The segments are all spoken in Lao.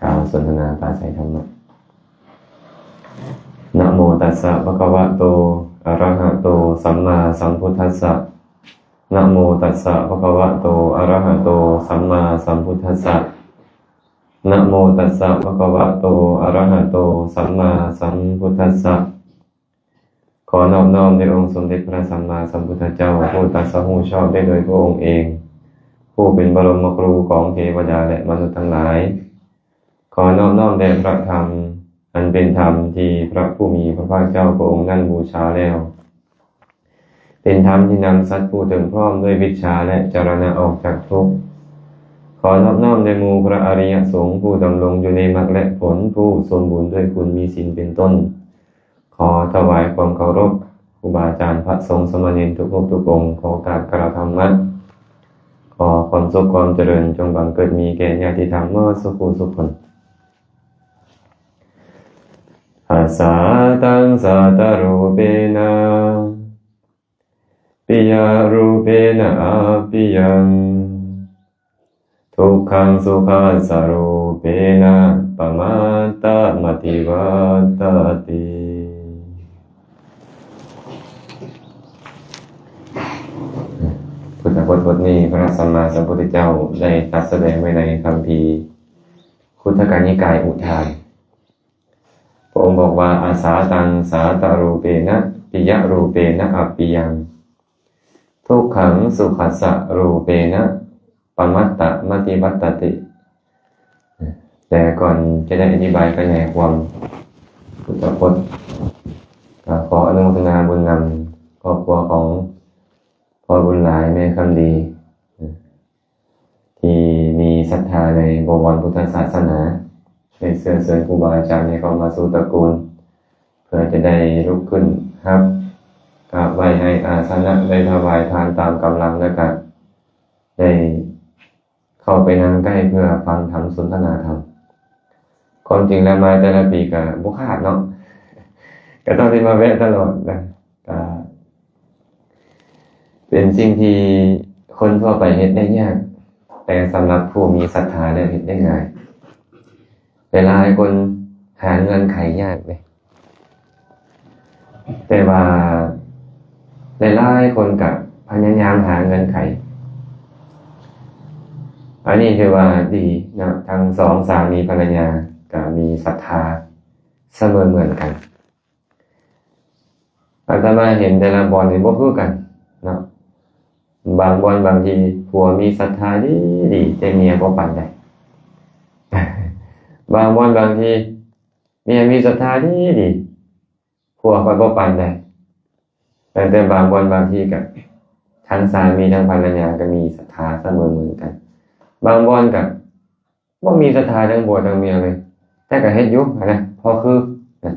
ກ່າວສົນທະນາປາໄສທຳມະ. ນະໂມຕັດສະ ພະຄະວະໂຕ ອະຣະຫະໂຕ ສຳມາສຳພຸດທັດສະ. ນະໂມຕັດສະ ພະຄະວະໂຕ ອະຣະຫະໂຕ ສຳມາສຳພຸດທັດສະ. ນະໂມຕັດສະ ພະຄະວະໂຕ ອະຣະຫະໂຕ ສຳມາສຳພຸດທັດສະ. ຂໍນອບນ້ອມແດ່ອົງສົມເດັດພະສຳມາສຳພຸດທະເຈົ້າ ຜູ້ຕັດສະຮູ້ຊອບໄດ້ໂດຍພະອົງເອງ, ຜູ້ເປັນບະລົມມະຄູຂອງເທວະດາ ແລະ ມະນຸດທັງຫຼາຍ. ຂໍນອບນ້ອມແດ່ພະທຳ ອັນເປັນທຳທີ່ພະຜູ້ມີພະພາກເຈົ້າພະອົງນັ້ນບູຊາແລ້ວ, ເປັນທຳທີ່ນຳສັດຜູ້ເຖິງພ້ອມດ້ວຍວິດຊາ ແລະ ຈາລະນະອອກຈາກທຸກ. ຂໍນອບນ້ອມແດ່ໝູ່ພະອະລິຍະສົງ ຜູ້ດຳລົງຢູ່ໃນມັກ ແລະ ຜົນ, ຜູ້ສົມບູນດ້ວຍຄຸນມີສິນເປັນຕົ້ນ. ຂໍຖວາຍຄວາມເຄົາລົບຄູບາອາຈານ ພະສົງສາມະເນນທຸກຮູບທຸກອົງ. ຂໍກາບກະລາວທຳມະ. ຂໍຄວາມສຸກຄວາມຈະເລີນຈົ່ງບັງເກີດມີແກ່ຍາດຕິທຳໝົດສູ່ຜູ້ສູ່ຄົນ. ອາສາຕັງ ສາຕະຣູເປນະ ປິຍະຣູເປນະ ອາປິຍັງ ທຸກຂັງ ສຸຂັດສະຣູເປນະ ປະມາດຕະ ມະຕິວັດຕະຕິ. ພຸດທະພົດບົດນີ້ ພະສຳມາສຳພຸດທະເຈົ້າໄດ້ຕັດສະແດງໄວ້ໃນຄຳພີຄຸດທະກະນິກາຍອຸທານ. ພະອົງບອກວ່າ ອາສາຕັງ ສາຕະຣູເປນະ ປິຍະຣູເປນະ ອາປິຍັງ ທຸກຂັງ ສຸຂັດສະຣູເປນະ ປະມັດຕະ ມະຕິວັດຕະຕິ. ແຕ່ກ່ອນຈະໄດ້ອະທິບາຍຂະຫຍາຍຄວາມພຸດທະພົດ ກໍຂໍອະນຸໂມທະນາບຸນນຳຄອບຄົວຂອງພໍ່ບຸນຫຼາຍ ແມ່ຄຳດີ ທີ່ມີສັດທາໃນບໍວອນພຸດທະສາສະໜາ, ໄດ້ເຊື້ອເຊີນຄູບາອາຈານໃຫ້ເຂົ້າມາສູ່ຕະກູນ ເພື່ອຈະໄດ້ລຸກຂຶ້ນຮັບກາບໄຫວ້ໃຫ້ອາສະນະ, ໄດ້ຖວາຍທານຕາມກຳລັງ ແລ້ວກະໄດ້ເຂົ້າໄປນັ່ງໃກ້ເພື່ອຟັງທຳສົນທະນາທຳ. ຄວາມຈິງແລ້ວມາແຕ່ລະປີກະບໍ່ຂາດເນາະ, ກະຕ້ອງໄດ້ມາແວະຕະຫຼອດນະ. ກະເປັນສິ່ງທີ່ຄົນທົ່ວໄປເຮັດໄດ້ຍາກ, ແຕ່ສຳລັບຜູ້ມີສັດທາແລ້ວເຮັດໄດ້ງ່າຍ. ຫຼາຍໆຄົນຫາເງື່ອນໄຂຍາກເດ້, ແຕ່ວ່າຫຼາຍໆຄົນກະພະຍາຍາມຫາເງື່ອນໄຂ. ອັນນີ້ຖືວ່າດີເນາະ, ທັງສອງສາມີພັນລະຍາກະມີສັດທາສະເໝີເໝືອນກັນ. ອາດຕະມາເຫັນແຕ່ລະບ່ອນນີ້ບໍ່ຄືກັນເນາະ, ບາງບ່ອນບາງທີຜົວມີສັດທາດີໆ ແຕ່ເມຍບໍ່ປານໃດ. ບາງບ່ອນບາງທີເມຍມີສັດທາດີໆ ຜົວພັດບໍ່ປານໃດ. ແຕ່ບາງບ່ອນບາງທີກະທັງສາມີທັງພັນລະຍາກະມີສັດທາສະເໝີເໝືອນກັນ, ບາງບ່ອນກະ ບໍ່ມີສັດທາທັງຜົວທັງເມຍເລີຍ, ແຕ່ກໍເຮັດຢູ່ຫັ້ນນະ ພໍຄືນະ.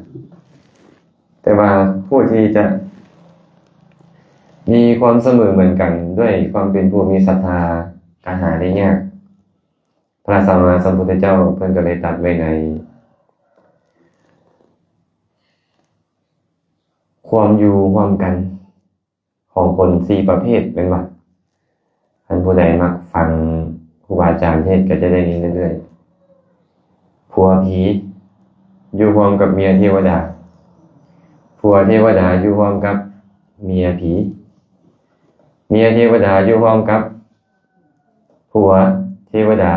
ແຕ່ວ່າຜູ້ທີ່ຈະມີຄວາມສະເໝີເໝືອນກັນດ້ວຍຄວາມເປັນຜູ້ມີສັດທາ ກໍຫາໄດ້ຍາກ. ພະສຳມາສຳພຸດທະເຈົ້າເພິ່ນກໍໄດ້ຕັດໄວ້ໃນຄວາມຢູ່ຮ່ວມກັນ ຂອງຄົນສີ່ປະເພດແມ່ນບໍ່? ຄັນຜູ້ໃດມັກຟັງຄູບາອາຈານເທດກໍຈະໄດ້ຍິນເລື້ອຍໆ. ຜົວຜີຢູ່ຮ່ວມກັບເມຍເທວະດາ, ຜົວເທວະດາຢູ່ຮ່ວມກັບເມຍຜີ, ເມຍເທວະດາຢູ່ຮ່ວມກັບຜົວເທວະດາ,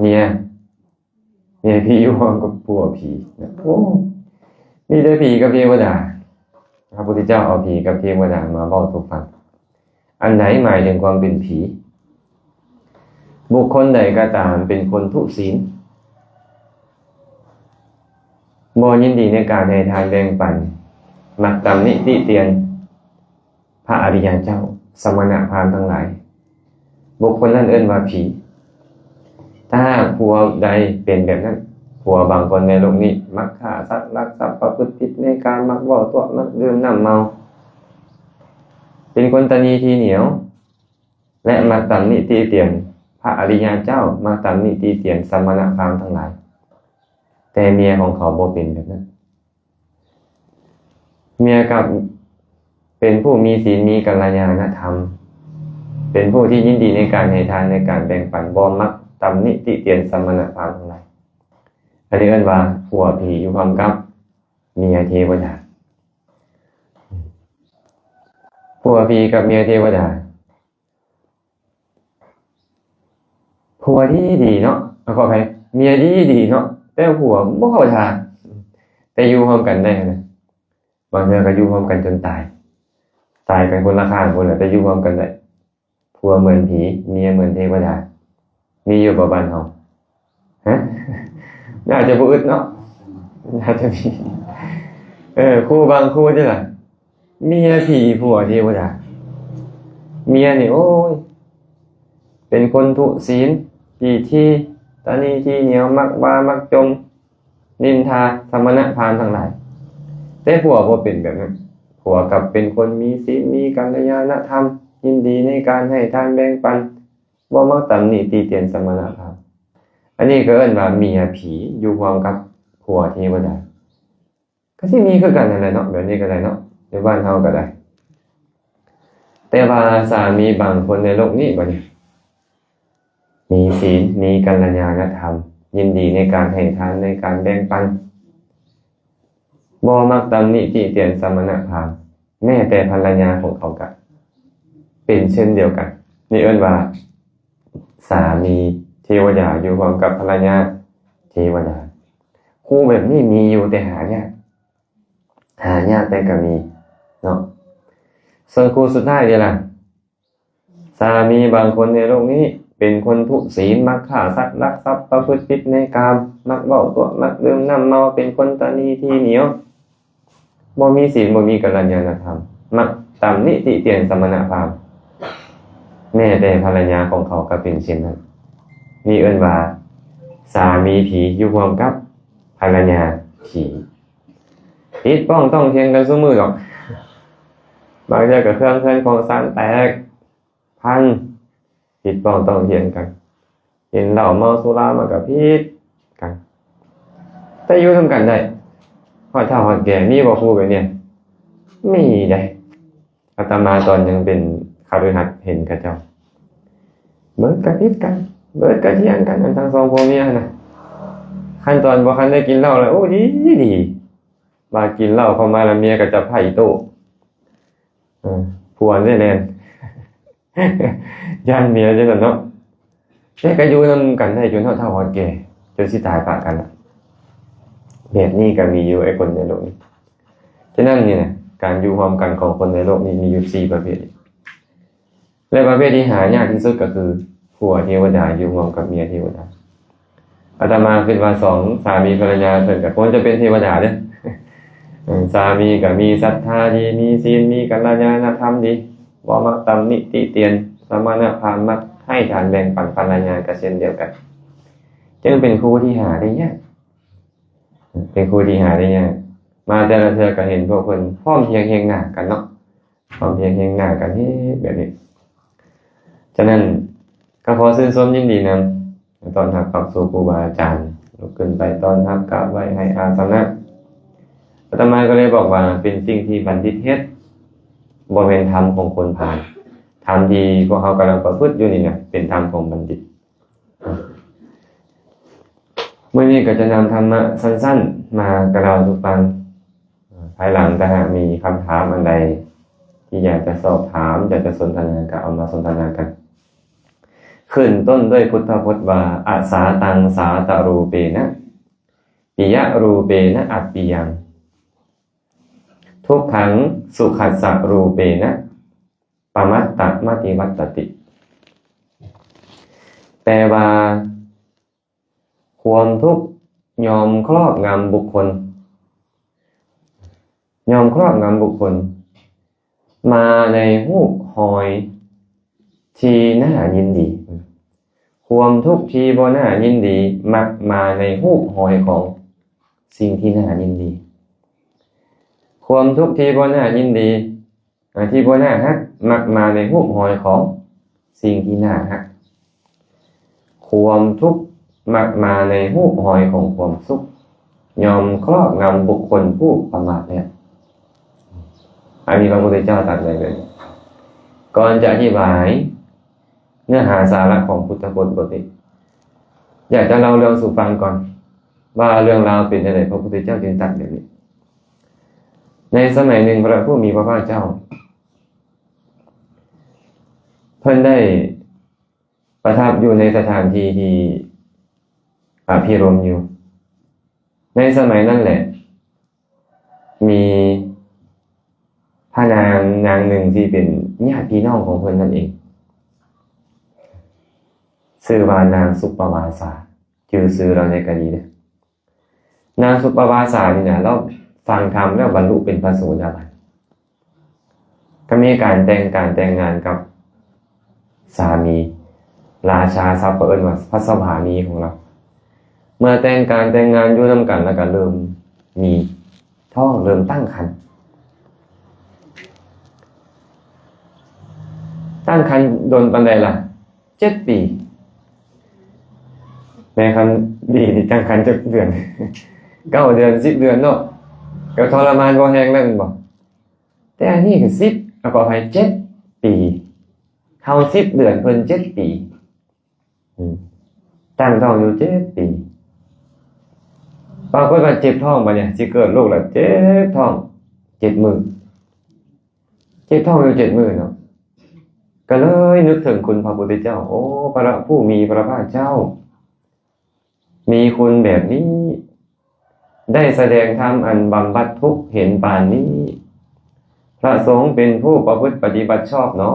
ເມຍ ເມຍຜີຢູ່ຮ່ວມກັບຜົວຜີນະ. ໂອ້ ມີແຕ່ຜີກັບເທວະດາ. ພະພຸດທະເຈົ້າເອົາຜີກັບເທວະດາມາເວົ້າສູ່ຟັງ. ອັນໃດໝາຍເຖິງຄວາມເປັນຜີ? ບຸກຄົນໃດກໍຕາມເປັນຄົນທຸສິນ, ບໍ່ຍິນດີໃນການໃຫ້ທານແບ່ງປັນ, ມັກຕຳໜິຕິຕຽນ ພະອະລິຍະເຈົ້າ, ສະມະນະພາມທັງຫຼາຍ, ບຸກຄົນນັ້ນເອີ້ນວ່າຜີ. ຖ້າຫາກຜົວໃດເປັນແບບນັ້ນ, ຜົວບາງຄົນໃນໂລກນີ້ມັກຂ້າສັດ, ລັກຊັບ, ປະພຶດຜິດໃນກາມ, ມັກເວົ້າຕົວະ, ມັກດື່ມນ້ຳເມົາ, ເປັນຄົນຕະໜີທີ່ໜຽວ ແລະ ມັກຕຳໜິຕິຕຽນພະອະລິຍະເຈົ້າ, ມັກຕຳໜິຕິຕຽນສະມະນະພາມທັງຫຼາຍ, ແຕ່ເມຍຂອງເຂົາບໍ່ເປັນແບບນັ້ນ. ເມຍກັບເປັນຜູ້ມີສິນ, ມີກັນລະຍານະທຳ, ເປັນຜູ້ທີ່ຍິນດີໃນການໃຫ້ທານ, ໃນການແບ່ງປັນ, ບໍ່ມັກ ຕຳນິຕິຕຽນສະມະນະພາມທັງຫຼາຍ. ອັນນີ້ເອີ້ນວ່າຜົວຜີຢູ່ຮ່ວມກັບເມຍເທວະດາ. ຜົວຜີກັບເມຍເທວະດາ. ຜົວດີໆເນາະ ຂໍອະໄພ ເມຍດີໆເນາະ ແຕ່ຜົວບໍ່ເຂົ້າທ່າ ແຕ່ຢູ່ຮ່ວມກັນໄດ້ຫັ້ນນະ. ບາງເທື່ອກໍຢູ່ຮ່ວມກັນຈົນຕາຍ ຕາຍກັນຄົນລະຂ້າງພຸ້ນແຫຼະ ແຕ່ຢູ່ຮ່ວມກັນໄດ້. ຜົວເໝືອນຜີ ເມຍເໝືອນເທວະດາ ມີຢູ່ບໍ່ບ້ານເຮົາ? ຮະ ໜ້າຈະບໍ່ອຶດເນາະ ໜ້າຈະມີ. ເອີ ຄູ່ບາງຄູ່ເດ້ລະ ເມຍຜີຜົວເທວະດາ. ເມຍນີ້ ໂອ້ຍ ເປັນຄົນທຸສີນ ຂີ້ຖີ່ ຕະໜີທີ່ໜຽວ ມັກວ່າມັກຈົ່ມ ນິນທາສະມະນະພາມທັງຫຼາຍ. ແຕ່ຜົວບໍ່ເປັນແບບນັ້ນ ຜົວກັບເປັນຄົນມີສິນ ມີກັນລະຍານະທຳ ຍິນດີໃນການໃຫ້ທານແບ່ງປັນ ບໍ່ມັກຕຳໜິຕິຕຽນສະມະນະພາມ. ອັນນີ້ກໍເອີ້ນວ່າເມຍຜີຢູ່ຮ່ວມກັບຜົວເທວະດາ. ກໍຊິມີຄືກັນນັ້ນແຫຼະເນາະ ແບບນີ້ກໍໄດ້ເນາະ ຢູ່ບ້ານເຮົາກໍໄດ້. ແຕ່ວ່າສາມີບາງຄົນໃນໂລກນີ້ບັດນີ້ ມີສິນ ມີກັນລະຍານະທຳ ຍິນດີໃນການໃຫ້ທານ ໃນການແບ່ງປັນ ບໍ່ມັກຕຳໜິຕິຕຽນສະມະນະພາມ. ແມ້ແຕ່ພັນລະຍາຂອງເຂົາກະເປັນເຊັ່ນດຽວກັນ. ນີ້ເອີ້ນວ່າສາມີເທວະດາຢູ່ຮ່ວມກັບພັນລະຍາເທວະດາ. ຄູ່ແບບນີ້ມີຢູ່ ແຕ່ຫາຍາກ ຫາຍາກແຕ່ກໍມີເນາະ. ສ່ວນຄູ່ສຸດທ້າຍເດລະ? ສາມີບາງຄົນໃນໂລກນີ້ເປັນຄົນທຸສີນ ມັກຂ້າສັດ ລັກຊັບ ປະພຶດຜິດໃນກາມ ມັກເວົ້າຕົວະ ມັກດື່ມນ້ຳເມົາ ເປັນຄົນຕະໜີທີ່ໜຽວ ບໍ່ມີສິນ ບໍ່ມີກັນລະຍານະທຳ ມັກຕຳໜິຕິຕຽນສະມະນະພາມ. ແມ້ແຕ່ພັນລະຍາຂອງເຂົາກໍເປັນເຊັ່ນນັ້ນ. ນີ້ເອີ້ນວ່າສາມີຜີຢູ່ຮ່ວມກັບພັນລະຍາຜີ. ຜິດປ້ອງຕ້ອງຖຽງກັນຊຸມື້ດອກ. ບາງເທື່ອກໍເຄື່ອງເຮືອນຂອງຊານແຕກພັງ ຜິດປ້ອງຕ້ອງຖຽງກັນ. ກິນເຫຼົ້າເມົາສຸລາມາກໍຜິດກັນ ແຕ່ຢູ່ນຳກັນໄດ້ ຮອດເຖົ້າຮອດແກ່. ມີບໍ່ຄູ່ແບບນີ້? ມີເດ້. ອາດຕະມາຕອນຍັງເປັນຄະລືຫັດເຫັນເຂົາເຈົ້າ ເບີດກະຜິດກັນ ເບີດກະຖຽງກັນ ອັນທັງສອງຜົວເມຍຫັ້ນນະ. ຄັນຕອນບໍ່ທັນໄດ້ກິນເຫຼົ້າແລ້ວ ໂອ້ ດີໆ ວ່າກິນເຫຼົ້າເຂົ້າມາແລ້ວເມຍກໍຈັບໄພ້ໂຕ້ ເອີ ຜົວນີ້ແລ່ນ ຢ້ານເມຍຈັ່ງຊັ້ນເນາະ. ແຕ່ກໍຢູ່ນຳກັນໄດ້ຈົນຮອດເຖົ້າຮອດແກ່ ຈົນຊິຕາຍປະກັນລະ. ແບບນີ້ກໍມີຢູ່ ໄອ້ຄົນໃນໂລກນີ້. ສະນັ້ນນີ້ນະ ການຢູ່ຮ່ວມກັນຂອງຄົນໃນໂລກນີ້ມີຢູ່ສີ່ປະເພດ ແລະ ປະເພດທີ່ຫາຍາກທີ່ສຸດກໍຄືຜົວເທວະດາຢູ່ຮ່ວມກັບເມຍເທວະດາ. ອາດຕະມາຄິດວ່າສອງສາມີພັນລະຍາເພິ່ນກໍຄວນຈະເປັນເທວະດາເດ້. ເອີ ສາມີກໍມີສັດທາດີ ມີສິນ ມີກັນລະຍານະທຳດີ ບໍ່ມັກຕຳໜິຕິຕຽນສະມະນະພາມ ມັກໃຫ້ທານແບ່ງປັນ. ພັນລະຍາກໍເຊັ່ນດຽວກັນ ຈຶ່ງເປັນຄູ່ທີ່ຫາໄດ້ຍາກ ເປັນຄູ່ທີ່ຫາໄດ້ຍາກ. ມາແຕ່ລະເທື່ອກໍເຫັນພວກເພິ່ນພ້ອມພຽງຮຽງໜ້າກັນເນາະ ພ້ອມພຽງຮຽງໜ້າກັນເຮັດແບບນີ້. ສະນັ້ນກໍຂໍຊື່ນຊົມຍິນດີນຳ ຕ້ອນຮັບເຂົ້າສູ່ຄູບາອາຈານ ລຸກຂຶ້ນໄປຕ້ອນຮັບ ກາບໄຫວ້ໃຫ້ອາສະນະ. ອາດຕະມາກໍເລີຍບອກວ່າເປັນສິ່ງທີ່ບັນດິດເຮັດ ບໍ່ແມ່ນທຳຂອງຄົນພານ. ທຳທີ່ພວກເຮົາກຳລັງປະພຶດຢູ່ນີ້ນະ ເປັນທຳຂອງບັນດິດ. ມື້ນີ້ກໍຈະນຳທຳມະສັ້ນໆ ມາກ່າວສູ່ຟັງ. ພາຍຫຼັງຖ້າຫາກມີຄຳຖາມອັນໃດທີ່ຢາກຈະສອບຖາມ ຢາກຈະສົນທະນາ ກໍເອົາມາສົນທະນາກັນ. ຂຶ້ນຕົ້ນດ້ວຍພຸດທະພົດວ່າ ອະສາຕັງສາຕະຣູເປນະ ປິຍະຣູເປນະອັບປິຍັງ ທຸກຂັງສຸຂັດສະຣູເປນະ ປະມັດຕະມະຕິວັດຕະຕິ. ແປວ່າ ຄວາມທຸກຍ່ອມຄລອບງຳບຸກຄົນ ຍ່ອມຄລອບງຳບຸກຄົນ ມາໃນຮູບຮອຍທີ່ໜ້າຍິນດີ. ຄວາມທຸກທີ່ບໍ່ໜ້າຍິນດີ ມັກມາໃນຮູບຮອຍຂອງສິ່ງທີ່ໜ້າຍິນດີ. ຄວາມທຸກທີ່ບໍ່ໜ້າຍິນດີ ອາ ທີ່ບໍ່ໜ້າຮັກ ມັກມາໃນຮູບຮອຍຂອງສິ່ງທີ່ໜ້າຮັກ. ຄວາມທຸກມັກມາໃນຮູບຮອຍຂອງຄວາມສຸກ ຍ່ອມຄລອບງຳບຸກຄົນຜູ້ປະໝາດແລ້ວ. ອັນນີ້ພະພຸດທະເຈົ້າຕັດໄວ້ເລີຍ. ກ່ອນຈະອະທິບາຍເນື້ອຫາສາລະຂອງພຸດທະພົດບົດນີ້, ຢາກຈະເລົ່າເລື່ອງສູ່ຟັງກ່ອນ ວ່າເລື່ອງລາວເປັນຈັ່ງໃດ ພະພຸດທະເຈົ້າຈຶ່ງຕັດແບບນີ້. ໃນສະໄໝໜຶ່ງ ພະຜູ້ມີພະພາກເຈົ້າ ເພິ່ນໄດ້ປະທັບຢູ່ໃນສະຖານທີ່ທີ່ອະພິລົມຢູ່. ໃນສະໄໝນັ້ນແຫຼະ ມີພະນາງນາງໜຶ່ງທີ່ເປັນຍາດພີ່ນ້ອງຂອງເພິ່ນນັ້ນເອງ ຊື່ວ່ານາງສຸປະວາສາ, ຈື່ຊື່ລາວແດ່ກໍດີເດີ້. ນາງສຸປະວາສານີ້ນະ ລາວຟັງທຳແລ້ວບັນລຸເປັນພະໂສດາບັນ. ກໍມີການແຕ່ງ ການແຕ່ງງານກັບສາມີ ລາຊາສັບເພິ່ນວ່າພະສະຫວາມີຂອງລາວ. ເມື່ອແຕ່ງການແຕ່ງງານຢູ່ນຳກັນ ແລ້ວກໍເລີ່ມມີທ້ອງ ເລີ່ມຕັ້ງຄັນ. ຕັ້ງຄັນດົນປານໃດລະ? ເຈັດປີ. ແມ່ຄັນດີນີ້ຕັ້ງຄັນຈັກເດືອນ? ເກົ້າເດືອນ ສິບເດືອນເນາະ. ກໍທໍລະມານພໍແຮງແລ້ວແມ່ນບໍ່? ແຕ່ອັນນີ້ກໍສິບ ອາ ຂໍອະໄພ ເຈັດປີ. ເຮົາສິບເດືອນ ເພິ່ນເຈັດປີ. ອືມ ຕັ້ງທ້ອງຢູ່ເຈັດປີ. ປາກົດວ່າເຈັບທ້ອງບາດນີ້ ຊິເກີດລູກແລ້ວເຈັບທ້ອງເຈັດມື້. ເຈັບທ້ອງຢູ່ເຈັດມື້ເນາະ. ກໍເລີຍນຶກເຖິງຄຸນພະພຸດທະເຈົ້າ. ໂອ້ ພະຜູ້ມີພະພາກເຈົ້າ ມີຄຸນແບບນີ້ ໄດ້ສະແດງທຳອັນບຳບັດທຸກເຫັນປານນີ້. ພະສົງເປັນຜູ້ປະພຶດປະຕິບັດຊອບເນາະ.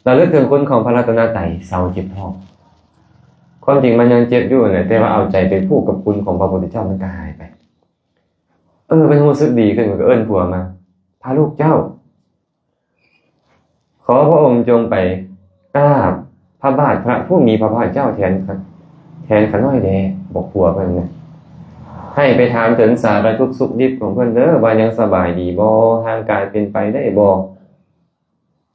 ລະລຶກເຖິງຄຸນຂອງພະລັດຕະນະໄຕ ເຊົາເຈັບທ້ອງ. ຄວາມຈິງມັນຍັງເຈັບຢູ່ແຫຼະ ແຕ່ວ່າເອົາໃຈໄປຜູກກັບຄຸນຂອງພະພຸດທະເຈົ້າ ມັນກໍຫາຍໄປ. ເອີ ມັນຮູ້ສຶກດີຂຶ້ນ ມັນກໍເອີ້ນຜົວມາ, ພະລູກເຈົ້າ ຂໍພະອົງຈົ່ງໄປກາບພະບາດພະຜູ້ມີພະພາກເຈົ້າແທນ ແທນຂ້ານ້ອຍແດ່. ບອກຜົວເພິ່ນນະ ໃຫ້ໄປຖາມເຖິງສາລະທຸກສຸກດິບຂອງເພິ່ນເດີ ວ່າຍັງສະບາຍດີບໍ່? ຮ່າງກາຍເປັນໄປໄດ້ບໍ່?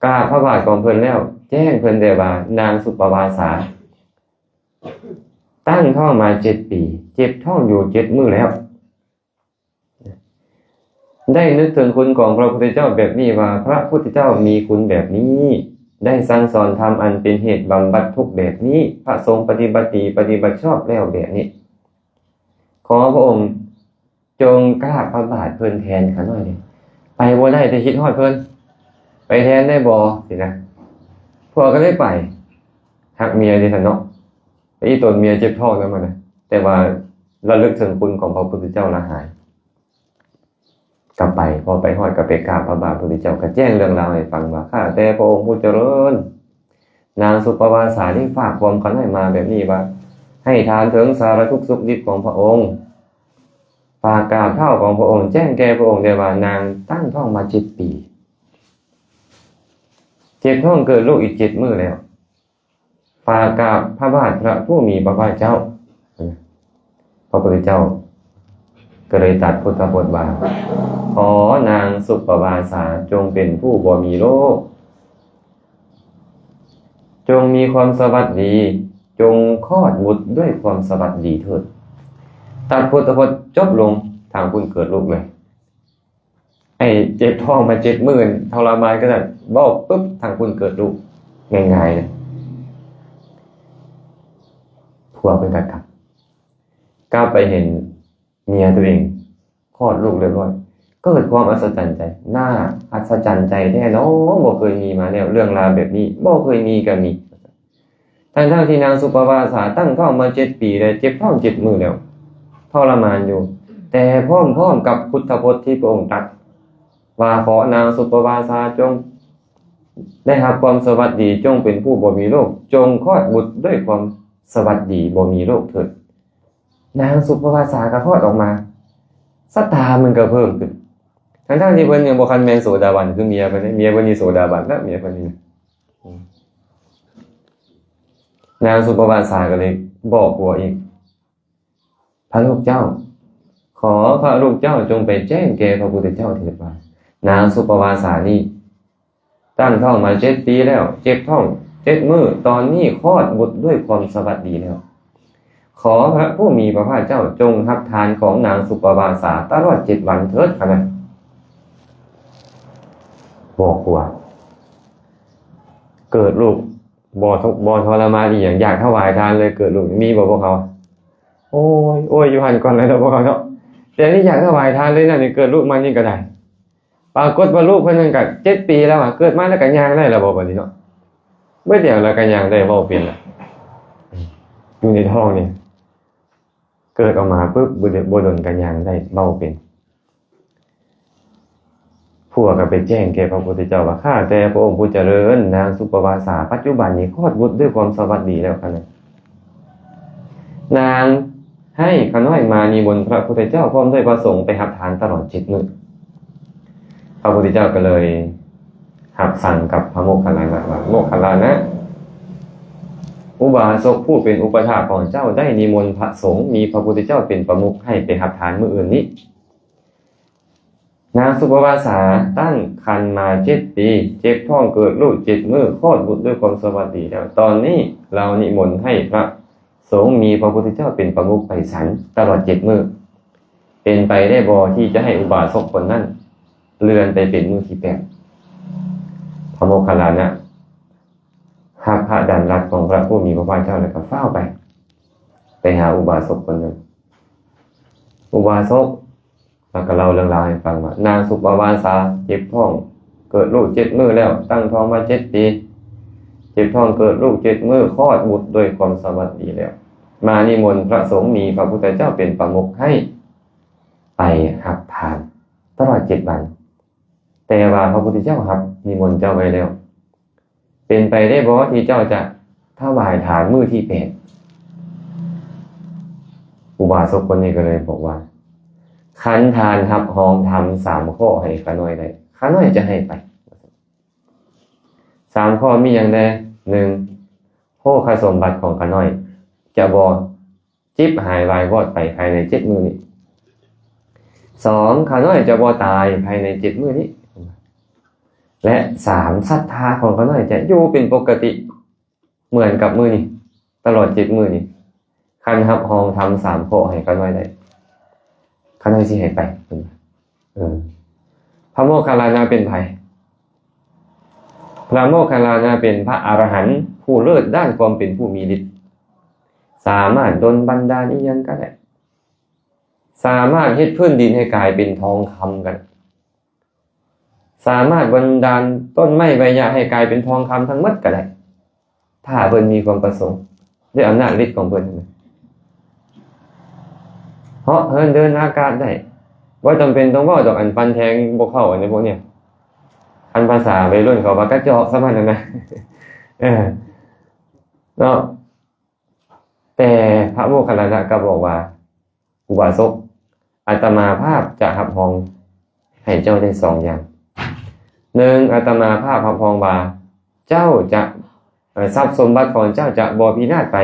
ກາບພະບາດຂອງເພິ່ນແລ້ວ ແຈ້ງເພິ່ນແດ່ວ່າ ນາງສຸປະວາສາ ຕັ້ງທ້ອງມາເຈັດປີ ເຈັບທ້ອງຢູ່ເຈັດມື້ແລ້ວ. ໄດ້ນຶກເຖິງຄຸນຂອງພະພຸດທະເຈົ້າແບບນີ້ວ່າ ພະພຸດທະເຈົ້າມີຄຸນແບບນີ້ ໄດ້ສັ່ງສອນທຳອັນເປັນເຫດບຳບັດທຸກແບບນີ້ ພະສົງປະຕິບັດດີປະຕິບັດຊອບແລ້ວແບບນີ້. ຂໍພະອົງຈົ່ງກາບພະບາດເພິ່ນແທນຂ້ານ້ອຍແດ່. ໄປບໍ່ໄດ້ ແຕ່ຄິດຮອດເພິ່ນ ໄປແທນໄດ້ບໍ່? ຊີ້ນະ. ຜົວກໍເລີຍໄປ ຮັກເມຍເດຊັ້ນເນາະ. ແຕ່ອີ່ຕົນເມຍເຈັບທ້ອງນຳຫັ້ນນະ ແຕ່ວ່າລະລຶກເຖິງຄຸນຂອງພະພຸດທະເຈົ້າລະຫາຍ ກໍໄປ. ພໍໄປຮອດກໍໄປກາບພະບາດພຸດທະເຈົ້າ ກໍແຈ້ງເລື່ອງລາວໃຫ້ຟັງວ່າ ຂ້າແຕ່ພະອົງຜູ້ຈະເລີນ ນາງສຸປະວາສານີ້ຝາກຄວາມຂ້ານ້ອຍມາແບບນີ້ວ່າ ໃຫ້ຖາມເຖິງສາລະທຸກສຸກດິບຂອງພະອົງ, ຝາກກາບເທົ້າຂອງພະອົງ, ແຈ້ງແກ່ພະອົງແດ່ວ່າ ນາງຕັ້ງທ້ອງມາເຈັດປີ ເຈັບທ້ອງເກີດລູກອີກເຈັດມື້ແລ້ວ. ຝາກກາບພະບາດພະຜູ້ມີພະພາກເຈົ້າ. ພະພຸດທະເຈົ້າກໍເລີຍຕັດພຸດທະພົດວ່າ ຂໍນາງສຸປະວາສາຈົ່ງເປັນຜູ້ບໍ່ມີໂລກ, ຈົ່ງມີຄວາມສະຫວັດດີ, ຈົ່ງຄອດບຸດດ້ວຍຄວາມສະຫວັດດີເຖີດ. ຕັດພຸດທະພົດຈົບລົງ, ທາງພຸ້ນເກີດລູກເລີຍ. ໄອ້ເຈັບທ້ອງມາເຈັດມື້ ທໍລະມານຂະໜາດ ເວົ້າປຶບ ທາງພຸ້ນເກີດລູກງ່າຍໆເລີຍ. ຜົວເພິ່ນກໍກັບ ກັບໄປເຫັນເມຍຕົວເອງຄອດລູກຮຽບຮ້ອຍ ເກີດຄວາມອັດສະຈັນໃຈ. ໜ້າອັດສະຈັນໃຈແທ້ເນາະ ບໍ່ເຄີຍມີມາແລ້ວ ເລື່ອງລາວແບບນີ້ ບໍ່ເຄີຍມີກໍມີ. ທັງໆທີ່ນາງສຸປະວາສາຕັ້ງທ້ອງມາເຈັດປີແລ້ວ ເຈັບທ້ອງເຈັດມື້ແລ້ວ ທໍລະມານຢູ່ ແຕ່ພ້ອມໆກັບພຸດທະພົດທີ່ພະອົງຕັດວ່າ ຂໍນາງສຸປະວາສາຈົ່ງໄດ້ຮັບຄວາມສະຫວັດດີ, ຈົ່ງເປັນຜູ້ບໍ່ມີໂລກ, ຈົ່ງຄອດບຸດດ້ວຍຄວາມສະຫວັດດີບໍ່ມີໂລກເຖີດ. ນາງສຸປະວາສາກໍຄອດອອກມາ, ສັດທາມັນກໍເພີ່ມຂຶ້ນ ທັງໆທີ່ເພິ່ນຍັງບໍ່ທັນແມ່ນໂສດາບັນຄືເມຍເພິ່ນເດ້. ເມຍເພິ່ນນີ້ໂສດາບັນແລ້ວ ເມຍເພິ່ນນີ້ນະ. ນາງສຸປະວາສາກໍເລີຍບອກຜົວອີກ, ພະລູກເຈົ້າ, ຂໍພະລູກເຈົ້າຈົ່ງໄປແຈ້ງແກ່ພະພຸດທະເຈົ້າເຖີດວ່າ ນາງສຸປະວາສານີ້ຕັ້ງທ້ອງມາເຈັດປີແລ້ວ, ເຈັບທ້ອງເຈັດມື້, ຕອນນີ້ຄອດບຸດດ້ວຍຄວາມສະຫວັດດີແລ້ວ. ຂໍພະຜູ້ມີພະພາກເຈົ້າຈົ່ງຮັບທານຂອງນາງສຸປະວາສາຕະຫຼອດເຈັດວັນເຖີດ. ອັນນັ້ນບອກຜົວ, ເກີດລູກ ບໍ່ທຸກ ບໍ່ທໍລະມານອີ່ຫຍັງ ຢາກຖວາຍທານເລີຍ ເກີດລູກມີບໍ່ພວກເຂົາ? ໂອ້ຍ ໂອ້ຍ ຢູ່ຫັ້ນກ່ອນແລ້ວເນາະພວກເຂົາເນາະ. ແຕ່ນີ້ຢາກຖວາຍທານເລີຍນະ ນີ້ເກີດລູກມານີ້ກໍໄດ້ ປາກົດວ່າລູກເພິ່ນນັ້ນກໍເຈັດປີແລ້ວ ເກີດມາແລ້ວກໍຍ່າງໄດ້ແລ້ວບໍ່ ບັດນີ້ເນາະ. ເບິດແລ້ວ ແລ້ວກໍຍ່າງໄດ້ ເວົ້າເປັນລະ ຢູ່ໃນທ້ອງນີ້ ເກີດອອກມາປຶບ ບໍ່ດົນ ບໍ່ດົນກໍຍ່າງໄດ້ ເວົ້າເປັນ. ຜົວກໍໄປແຈ້ງແກ່ພະພຸດທະເຈົ້າວ່າ ຂ້າແຕ່ພະອົງຜູ້ຈະເລີນ ນາງສຸປະວາສາປັດຈຸບັນນີ້ຄອດບຸດດ້ວຍຄວາມສະຫວັດດີແລ້ວຂະນ້ອຍ. ນາງໃຫ້ຂະນ້ອຍມານິມົນພະພຸດທະເຈົ້າພ້ອມດ້ວຍພະສົງໄປຮັບທານຕະຫຼອດເຈັດມື້. ພະພຸດທະເຈົ້າກໍເລີຍຮັບສັ່ງກັບພະໂມກຄັນລານະວ່າ ໂມກຄັນລານະ ອຸບາສົກຜູ້ເປັນອຸປະຖາກຂອງເຈົ້າໄດ້ນິມົນພະສົງ ມີພະພຸດທະເຈົ້າເປັນປະມຸກ ໃຫ້ໄປຮັບທານມື້ອື່ນນີ້. ນາງສຸປະວາສາຕັ້ງຄັນມາເຈັດປີ ເຈັບທ້ອງເກີດລູກເຈັດມື້ ຄອດບຸດດ້ວຍຄວາມສະຫວັດດີແລ້ວ. ຕອນນີ້ລາວນິມົນໃຫ້ພະສົງມີພະພຸດທະເຈົ້າເປັນປະມຸກໄປສັນຕະຫຼອດເຈັດມື້. ເປັນໄປໄດ້ບໍ່ທີ່ຈະໃຫ້ອຸບາສົກຄົນນັ້ນເລື່ອນໄປເປັນມື້ທີແປດ? ພະໂມກຄັນລານະຮັບພະດຳລັດຂອງພະຜູ້ມີພະພາກເຈົ້າ ແລ້ວກໍຟ້າວໄປ ໄປຫາອຸບາສົກຄົນນັ້ນ. ອຸບາສົກ ແລ້ວກໍເລົ່າເລື່ອງລາວໃຫ້ຟັງວ່າ ນາງສຸປະວາສາເຈັບທ້ອງເກີດລູກເຈັດມື້ແລ້ວ ຕັ້ງທ້ອງມາເຈັດປີ ເຈັບທ້ອງເກີດລູກເຈັດມື້ ຄອດບຸດດ້ວຍຄວາມສະຫວັດດີແລ້ວ ມານິມົນພະສົງມີພະພຸດທະເຈົ້າເປັນປະມຸກ ໃຫ້ໄປຮັບທານຕະຫຼອດເຈັດວັນ. ແຕ່ວ່າພະພຸດທະເຈົ້າຮັບນິມົນເຈົ້າໄວ້ແລ້ວ ເປັນໄປໄດ້ບໍ່ທີ່ເຈົ້າຈະຖວາຍທານມື້ທີແປດ? ອຸບາສົກຄົນນີ້ກໍເລີຍບອກວ່າ ຄັນທ່ານຮັບຮອງທຳສາມຂໍ້ໃຫ້ຂ້ານ້ອຍໄດ້ ຂ້ານ້ອຍຈະໃຫ້ໄປ. ສາມຂໍ້ມີຫຍັງແດ່? ໜຶ່ງ ໂພຄະສົມບັດຂອງຂ້ານ້ອຍຈະບໍ່ ຈິບຫາຍວາຍວອດໄປພາຍໃນເຈັດມື້ນີ້. ສອງ ຂ້ານ້ອຍຈະບໍ່ຕາຍພາຍໃນເຈັດມື້ນີ້ ແລະ ສາມ ສັດທາຂອງຂ້ານ້ອຍຈະຢູ່ເປັນປົກກະຕິເໝືອນກັບມື້ນີ້ ຕະຫຼອດເຈັດມື້ນີ້. ຄັນຮັບຮອງທຳສາມຂໍ້ໃຫ້ຂ້ານ້ອຍໄດ້ ຂ້ານ້ອຍຊິໃຫ້ໄປ. ເອີ ພະໂມກຄັນລານະເປັນໃຜ? ພະໂມກຄັນລານະເປັນພະອະລະຫັນຜູ້ເລີດດ້ານຄວາມເປັນຜູ້ມີລິດ ສາມາດດົນບັນດານອີ່ຫຍັງກໍໄດ້ ສາມາດເຮັດພື້ນດິນໃຫ້ກາຍເປັນທອງຄຳກໍໄດ້ ສາມາດບັນດານຕົ້ນໄມ້ໃບຫຍ້າໃຫ້ກາຍເປັນທອງຄຳທັງໝົດກໍໄດ້ ຖ້າເພິ່ນມີຄວາມປະສົງ ດ້ວຍອຳນາດລິດຂອງເພິ່ນ ເຫາະເຫີນເດີນອາກາດໄດ້ ບໍ່ຈຳເປັນຕ້ອງເວົ້າດອກ ອັນປັ່ນແທງບໍ່ເຂົ້າ ອັນນີ້ພວກນີ້ ອັນພາສາໄວລຸ້ນເຂົາວ່າກະຈອກສ່ຳນັ້ນນະ ເອີ ເນາະ. ແຕ່ພະໂມກຄັນລານະກໍບອກວ່າ ອຸບາສົກ ອາດຕະມາພາບຈະຮັບຮອງໃຫ້ເຈົ້າໄດ້ສອງຢ່າງ. ໜຶ່ງ ອາດຕະມາພາບຮັບຮອງວ່າເຈົ້າຈະ ເອີ ຊັບສົມບັດຂອງເຈົ້າຈະບໍ່ພິນາດໄປ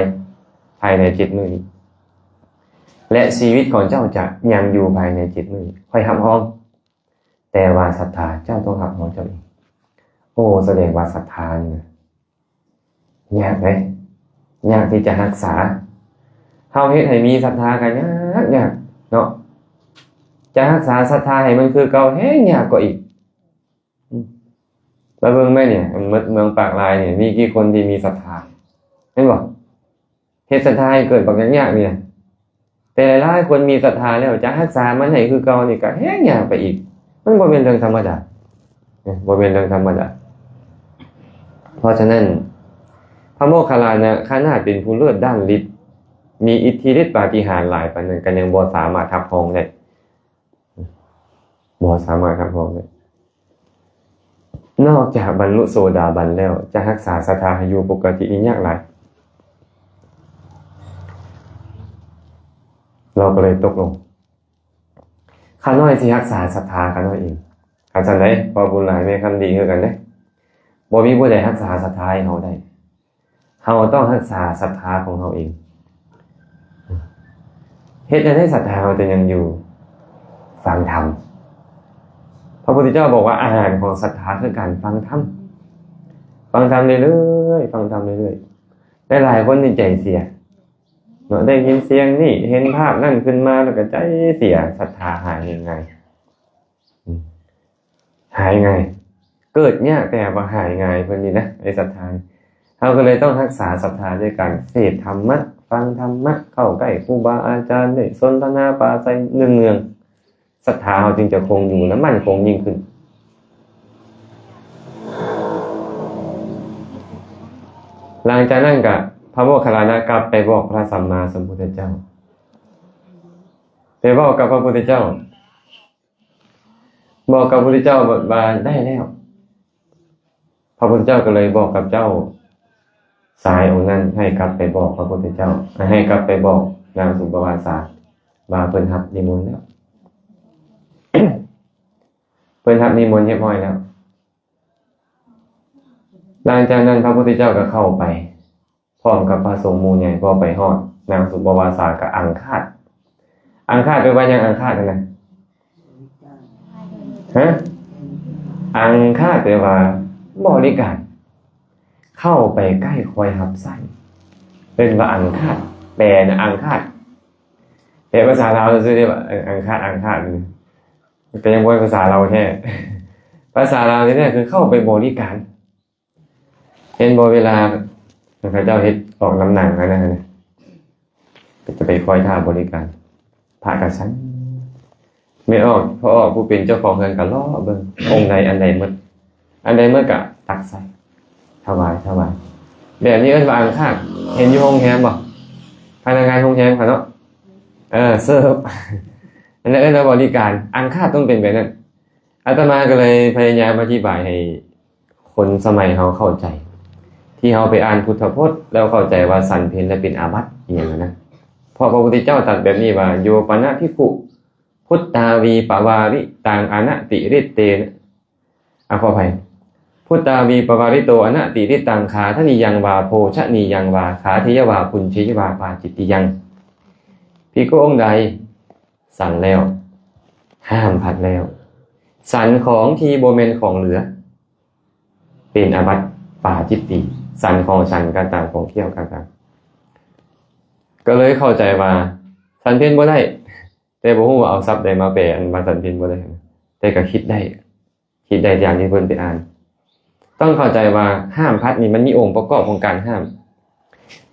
ພາຍໃນເຈັດມື້ນີ້ ແລະ ຊີວິດຂອງເຈົ້າຈະຍັງຢູ່ພາຍໃນເຈັດມື້ນີ້ ຂ້ອຍຮັບຮອງ. ແຕ່ວ່າສັດທາເຈົ້າຕ້ອງຮັບຮອງເຈົ້າເອງ. ໂອ້ ສະແດງວ່າສັດທານີ້ນະ ຍາກເດ້ ຍາກທີ່ຈະຮັກສາ. ເຮົາເຮັດໃຫ້ມີສັດທາກໍຍາກ ຍາກເນາະ ຈະຮັກສາສັດທາໃຫ້ມັນຄືເກົ່າແຮງຍາກກວ່າອີກ. ອືມ ມາເບິ່ງແມ່ນີ້ ອັນໝົດເມືອງປາກລາຍນີ້ ມີກີ່ຄົນທີ່ມີສັດທາ ເຫັນບໍ່? ເຮັດສັດທາໃຫ້ເກີດບັກຍາກໆນີ້ນະ ແຕ່ຫຼາຍໆຄົນມີສັດທາແລ້ວ ຈະຮັກສາມັນໃຫ້ຄືເກົ່ານີ້ກໍແຮງຍາກໄປອີກ. ມັນບໍ່ແມ່ນເລື່ອງທຳມະດາ ເອີ ບໍ່ແມ່ນເລື່ອງທຳມະດາ. ເພາະສະນັ້ນ ພະໂມກຄັນລານະ ຂະໜາດເປັນຜູ້ເລີດດ້ານລິດ ມີອິດທິລິດປາຕິຫານຫຼາຍປານນັ້ນ ກໍຍັງບໍ່ສາມາດຮັບຮອງໄດ້. ບໍ່ສາມາດຮັບຮອງໄດ້. ນອກຈາກບັນລຸໂສດາບັນແລ້ວ ຈະຮັກສາສັດທາໃຫ້ຢູ່ປົກກະຕິນີ້ຍາກຫຼາຍ. ລາວກໍເລີຍຕົກລົງ. ຂ້ານ້ອຍຊິຮັກສາສັດທາຂ້ານ້ອຍເອງ. ຄັນຊັ້ນໃດ ພໍ່ບຸນຫຼາຍແມ່ຄຳດີຄືກັນເດ້. ບໍ່ມີຜູ້ໃດຮັກສາສັດທາໃຫ້ເຮົາໄດ້. ເຮົາຕ້ອງຮັກສາສັດທາຂອງເຮົາເອງ. ເຮັດຈັ່ງໃດສັດທາເຮົາຈະຍັງຢູ່? ຟັງທຳ. ພະພຸດທະເຈົ້າບອກວ່າ ອາຫານຂອງສັດທາຄືການຟັງທຳ. ຟັງທຳເລື້ອຍໆ ຟັງທຳເລື້ອຍໆ. ຫຼາຍໆຄົນນີ້ໃຈເສຍເນາະ, ໄດ້ຍິນສຽງນີ້ ເຫັນພາບນັ້ນຂຶ້ນມາ ແລ້ວກໍໃຈເສຍ, ສັດທາຫາຍງ່າຍໆ. ອືມ ຫາຍງ່າຍ, ເກີດຍາກແຕ່ວ່າຫາຍງ່າຍເພິ່ນນີ້ນະ ໄອ້ສັດທານີ້ ຮົາກໍເລີຍຕ້ອງຮັກສາສັດທາດ້ວຍການເສບທຳມະ, ຟັງທຳມະ, ເຂົ້າໃກ້ຄູບາອາຈານ, ໄດ້ສົນທະນາປາໄສເນືອງໆ. ສັດທາເຮົາຈຶ່ງຈະຄົງຢູ່ ແລະ ໝັ້ນຄົງຍິ່ງຂຶ້ນ. ຫຼັງຈາກນັ້ນກະ ພະໂມກຄັນລານະກັບໄປບອກພະສຳມາສຳພຸດທະເຈົ້າ. ໄປເວົ້າກັບພະພຸດທະເຈົ້າ. ບອກກັບພະພຸດທະເຈົ້າວ່າ ໄດ້ແລ້ວ. ພະພຸດທະເຈົ້າກໍເລີຍບອກກັບເຈົ້າຊາຍອົງນັ້ນ ໃຫ້ກັບໄປບອກພະພຸດທະເຈົ້າ, ໃຫ້ກັບໄປບອກນາງສຸປະວາສາ ວ່າເພິ່ນຮັບນິມົນແລ້ວ, ເພິ່ນຮັບນິມົນຮຽບຮ້ອຍແລ້ວ. ຫຼັງຈາກນັ້ນພະພຸດທະເຈົ້າກໍເຂົ້າໄປ ພ້ອມກັບພະສົງໝູ່ໃຫຍ່. ພໍໄປຮອດ ນາງສຸປະວາສາກໍອັງຄາດ. ອັງຄາດແປວ່າຫຍັງ? ອັງຄາດຫັ້ນນະ ຮະ? ອັງຄາດແປວ່າບໍລິການ, ເຂົ້າໄປໃກ້ຄອຍຮັບໃຊ້, ເອີ້ນວ່າອັງຄາດ. ແປນະ ອັງຄາດ ແປພາສາລາວຊື່ໆເດ້ ອັງຄາດ ອັງຄາດ ກໍຍັງບໍ່ແມ່ນພາສາລາວແທ້. ພາສາລາວແທ້ໆຄືເຂົ້າໄປບໍລິການ. ເຫັນບໍ່ ເວລາເຂົາເຈົ້າເຮັດອອກນຳໜັງຫັ້ນນະ ກໍຈະໄປຄອຍຖ້າບໍລິການ. ພະກໍສັ່ງ ແມ່ອອກ ພໍ່ອອກຜູ້ເປັນເຈົ້າຂອງເຮືອນກໍເລາະເບິ່ງ ອົງໃດອັນໃດໝົດ ອັນໃດໝົດກໍຕັກໃສ່ ຖວາຍ ຖວາຍ. ແບບນີ້ເອີ້ນວ່າອັງຄາດ. ເຫັນຢູ່ໂຮງແຮມບໍ່? ພະນັກງານໂຮງແຮມເຂົາເນາະ ເອີ ເສີບ ອັນນັ້ນເອີ້ນວ່າບໍລິການ. ອັງຄາດຕ້ອງເປັນແບບນັ້ນ. ອາດຕະມາກໍເລີຍພະຍາຍາມອະທິບາຍໃຫ້ ຄົນສະໄໝເຮົາເຂົ້າໃຈ ທີ່ເຮົາໄປອ່ານພຸດທະພົດ ແລ້ວເຂົ້າໃຈວ່າສັນເພັນແລ້ວເປັນອາບັດອີ່ຫຍັງນະ. ເພາະພະພຸດທະເຈົ້າຕັດແບບນີ້ວ່າ ໂຍປະນະພິກຂຸ ພຸດທາວີປະວາລິຕັງອະນະຕິລິດເຕນະ ອາ ຂໍອະໄພ ພຸດທາວີປະວາລິໂຕອະນະຕິລິດຕັງ ຄາທະນີຍັງວາ ໂພຊະນີຍັງວາ ຄາເທຍະວາ ປຸນເຊຍະວາ ປາຈິດຕິຍັງ. ພິກຂຸອົງໃດສັນແລ້ວ ຫ້າມພັດແລ້ວ ສັນຂອງທີ່ບໍ່ແມ່ນຂອງເຫຼືອ ເປັນອາບັດປາຈິດຕິ. ສັນຂອງສັນກໍຕາມ ຂອງຂ້ຽວກໍຕາມ. ກໍເລີຍເຂົ້າໃຈວ່າສັນເພັນບໍ່ໄດ້ ແຕ່ບໍ່ຮູ້ວ່າເອົາສັບໃດມາແປ ອັນວ່າສັນເພັນບໍ່ໄດ້ ແຕ່ກໍຄິດໄດ້ ຄິດໄດ້ຕາມທີ່ເພິ່ນໄປອ່ານ. ຕ້ອງເຂົ້າໃຈວ່າຫ້າມພັດນີ້ມັນມີອົງປະກອບຂອງການຫ້າມ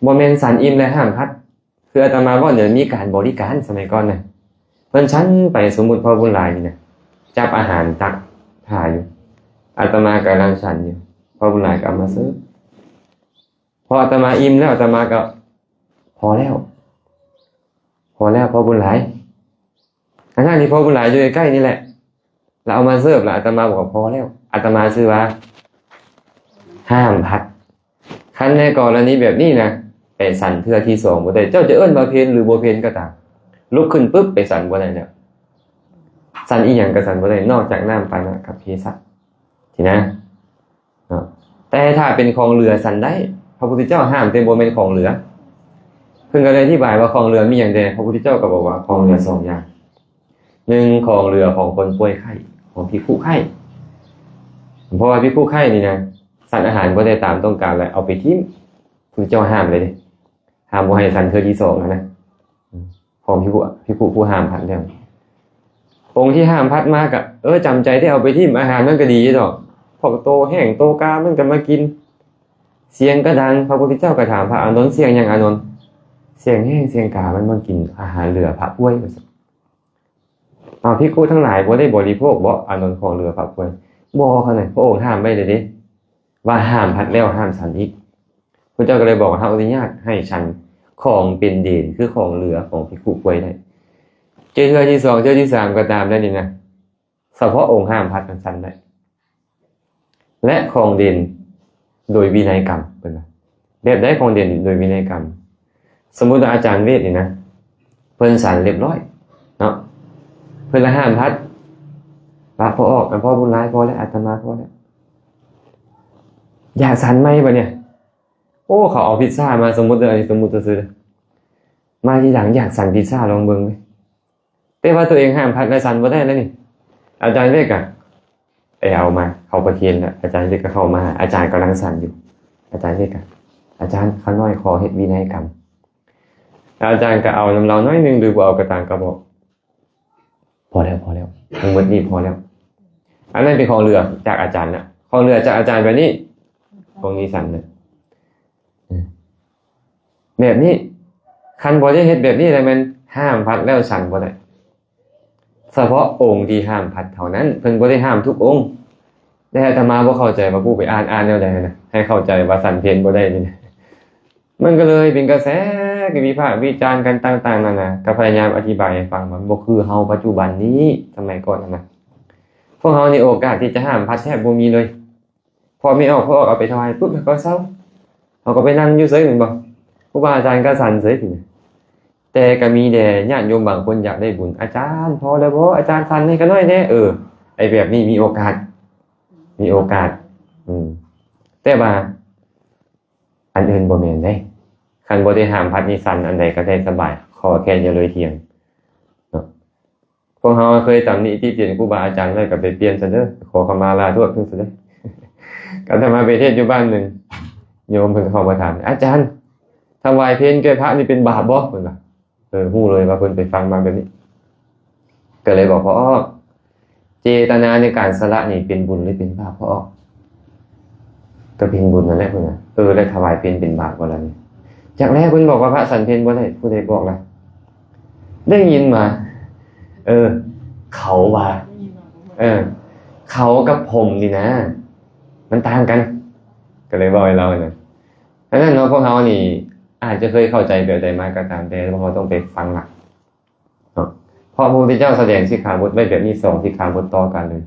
ບໍ່ແມ່ນສັນອີ່ມແລ້ວຫ້າມພັດ. ຄືອາດຕະມາເວົ້ານີ້ ມີການບໍລິການສະໄໝກ່ອນນະ ເພິ່ນສັນໄປ ສົມມຸດພໍ່ບຸນຫຼາຍນີ້ນະ ຈັບອາຫານຕັກຖ້າຢູ່ ອາດຕະມາກຳລັງສັນຢູ່ ພໍ່ບຸນຫຼາຍກໍເອົາມາເສີບ. ພໍອາດຕະມາອີ່ມແລ້ວ ອາດຕະມາກໍ ພໍແລ້ວ ພໍແລ້ວ ພໍ່ບຸນຫຼາຍ. ທັງໆທີ່ພໍ່ບຸນຫຼາຍຢູ່ໃກ້ໆນີ້ແຫຼະ ລະເອົາມາເສີບ ລະອາດຕະມາບອກວ່າພໍແລ້ວ. ອາດຕະມາຊື່ວ່າຫ້າມພັດ. ຄັນໃນກໍລະນີແບບນີ້ນະ ໄປສັນເທື່ອທີສອງບໍ່ໄດ້. ເຈົ້າຈະເອີ້ນວ່າເພັນຫຼືບໍ່ເພັນກໍຕາມ ລຸກຂຶ້ນປຶບໄປສັນບໍ່ໄດ້ແລ້ວ. ສັນອີ່ຫຍັງກໍສັນບໍ່ໄດ້ ນອກຈາກນ້ຳປານະກັບເພສັດ ຊີ້ນະ ເນາະ. ແຕ່ຖ້າເປັນຂອງເຫຼືອສັນໄດ້ ພະພຸດທະເຈົ້າຫ້າມ ແຕ່ບໍ່ແມ່ນຂອງເຫຼືອ. ເພິ່ນກໍໄດ້ອະທິບາຍວ່າຂອງເຫຼືອມີຫຍັງແດ່ ພະພຸດທະເຈົ້າກໍບອກວ່າຂອງເຫຼືອສອງຢ່າງ. ໜຶ່ງ ຂອງເຫຼືອຂອງຄົນປ່ວຍໄຂ້ ຂອງພິກຂຸໄຂ້. ເພາະວ່າພິກຂຸໄຂ້ນີ້ນະ ສັນອາຫານບໍ່ໄດ້ຕາມຕ້ອງການ ແລະ ເອົາໄປຖິ້ມ. ພະພຸດທະເຈົ້າຫ້າມເລີຍເດ້ ຫ້າມບໍ່ໃຫ້ສັນເທື່ອທີສອງຫັ້ນນະ ຂອງພິກຂຸ ພິກຂຸຜູ້ຫ້າມພັດແລ້ວ. ອົງທີ່ຫ້າມພັດມາກໍ ເອີ ຈຳໃຈໄດ້ເອົາໄປຖິ້ມ ອາຫານມັນກໍດີຢູ່ດອກ ພວກໂຕແຫ້ງໂຕກາມັນກໍມາກິນ ສຽງກໍດັງ. ພະພຸດທະເຈົ້າກໍຖາມພະອານົນ ສຽງຫຍັງອານົນ? ສຽງແຫ້ງສຽງກາມັນມາກິນອາຫານເຫຼືອພະປ່ວຍ ວ່າຊັ້ນ. ເອົາ ພິກຂຸທັງຫຼາຍບໍ່ໄດ້ບໍລິໂພກບໍ ອານົນ ຂອງເຫຼືອພະປ່ວຍ? ບໍ່ ຂະນັ້ນພະອົງຫ້າມໄວ້ແລ້ວເດ້ ວ່າຫ້າມພັດແລ້ວຫ້າມສັນອີກ. ພະເຈົ້າກໍເລີຍບອກວ່າ ເຮົາອະນຸຍາດໃຫ້ສັນຂອງເປັນເດນ ຄືຂອງເຫຼືອຂອງພິກຂຸປ່ວຍໄດ້ ເທື່ອທີສອງ ເທື່ອທີສາມກໍຕາມໄດ້ນີ້ນະ ສະເພາະອົງຫ້າມພັດນັ້ນສັນໄດ້ ແລະ ຂອງເດນໂດຍວິໄນກຳ ເພິ່ນວ່າ. ແບບໃດຂອງເດນໂດຍວິໄນກຳ? ສົມມຸດວ່າອາຈານເວດນີ້ນະ ເພິ່ນສັນລຽບຮ້ອຍເນາະ ເພິ່ນລະຫ້າມພັດ ວ່າພໍອອກ ອັນພໍ່ບຸນຫຼາຍ ພໍແລ້ວ ອາດຕະມາພໍແລ້ວ ຢາກສັນໃໝ່ບາດນີ້. ໂອ້ ເຂົາເອົາພິດຊາມາ ສົມມຸດເດີ ອັນນີ້ສົມມຸດຊື່ໆ ມາທີຫຼັງ ຢາກສັນພິດຊາລອງເບິ່ງເວີຍ. ແຕ່ວ່າຕົວເອງຫ້າມພັດ ລະສັນບໍ່ໄດ້ແລ້ວນີ້. ອາຈານເວກກະໄປເອົາມາ ເຂົ້າປະເຄນລະ ອາຈານເວກກະເຂົ້າມາຫາ ອາຈານກຳລັງສັນຢູ່. ອາຈານເວກກະ ອາຈານ ຂ້ານ້ອຍຂໍເຮັດວິໄນກຳ. ອາຈານກະເອົານຳລາວໜ້ອຍໜຶ່ງ ຫຼືບໍ່ເອົາກະຕາມກະບອກ. ພໍແລ້ວ ພໍແລ້ວ ທັງໝົດນີ້ພໍແລ້ວ. ອັນນັ້ນເປັນຂອງເຫຼືອຈາກອາຈານນະ ຂອງເຫຼືອຈາກອາຈານແບບນີ້ ຂອງນີ້ສັນນະ. ແບບນີ້ ຄັນບໍ່ໄດ້ເຮັດແບບນີ້ແລ້ວແມ່ນຫ້າມພັດແລ້ວສັນບໍ່ໄດ້. ສະເພາະອົງທີ່ຫ້າມພັດເທົ່ານັ້ນ, ເພິ່ນບໍ່ໄດ້ຫ້າມທຸກອົງ. ແຕ່ອາດຕະມາບໍ່ເຂົ້າໃຈວ່າຜູ້ໄປອ່ານ ອ່ານແນວໃດນະ ໃຫ້ເຂົ້າໃຈວ່າສັນເພັນບໍ່ໄດ້ນີ້ນະ. ມັນກໍເລີຍເປັນກະແສ ກະວິພາກວິຈານກັນຕ່າງໆນານາ, ກໍພະຍາຍາມອະທິບາຍໃຫ້ຟັງວ່າມັນບໍ່ຄືເຮົາປັດຈຸບັນນີ້, ສະໄໝກ່ອນນະ ພວກເຮົານີ້ໂອກາດທີ່ຈະຫ້າມພັດແທບບໍ່ມີເລີຍ. ພໍແມ່ອອກ ພໍອອກເອົາໄປຖວາຍປຸບ ເຂົາກໍເຊົາ, ເຂົາກໍໄປນັ່ງຢູ່ເຊີຍແມ່ນບໍ່? ຄູບາອາຈານກໍສັນເຊີຍ. ແຕ່ກໍມີແດ່ຍາດໂຍມບາງຄົນຢາກໄດ້ບຸນ, ອາຈານ ພໍແລ້ວບໍ່? ອາຈານສັນໃຫ້ຂ້ານ້ອຍແດ່. ເອີ ໄອ້ແບບນີ້ມີໂອກາດ ມີໂອກາດ. ອືມ ແຕ່ວ່າອັນອື່ນບໍ່ແມ່ນເດ້. ຄັນບໍ່ໄດ້ຫ້າມພັດນີ້ ສັນອັນໃດກໍໄດ້ສະບາຍ, ຂໍແຄ່ຢ່າເລີຍທ່ຽງເນາະ. ພວກເຮົາເຄີຍຕຳໜິຕິຕຽນຄູບາອາຈານໄວ້ ກໍໄປປ່ຽນຊະເດີ, ຂໍຂະມາລາໂທດເພິ່ນຊະເດີ. ອາດຕະມາໄປເທດຢູ່ບ້ານໜຶ່ງ, ໂຍມເພິ່ນເຂົ້າມາຖາມ, ອາຈານ ຖວາຍເພນແກ່ພະນີ້ເປັນບາບບໍ່? ເພິ່ນວ່າ ເອີ ຮູ້ເລີຍວ່າເພິ່ນໄປຟັງມາແບບນີ້. ກໍເລີຍບອກ ພໍ່ອອກ ເຈຕະນາໃນການສະຫຼະນີ້ເປັນບຸນຫຼືເປັນບາບ ພໍ່ອອກ? ກໍເປັນບຸນນັ້ນແຫຼະ ເພິ່ນວ່າ. ເອີ ແລ້ວຖວາຍເພນເປັນບາບບໍ່ລະນີ້? ຈັກແລ້ວ ເພິ່ນບອກວ່າພະສັນເພນບໍ່ໄດ້. ຜູ້ໃດບອກລະ? ໄດ້ຍິນມາ. ເອີ ເຂົາວ່າ ເອີ ເຂົາກັບຜົມນີ້ນະ ມັນຕ່າງກັນ. ກໍເລີຍເວົ້າໃຫ້ລາວນັ້ນ. ອັນນັ້ນເນາະ, ພວກເຮົານີ້ອາດຈະເຄີຍເຂົ້າໃຈແບບໃດມາກໍຕາມ, ແຕ່ພວກເຮົາຕ້ອງໄປຟັງຫຼັກເນາະ. ເພາະພະພຸດທະເຈົ້າສະແດງສິກຂາບົດໄວ້ແບບນີ້ ສອງສິກຂາບົດຕໍ່ກັນເລີຍ.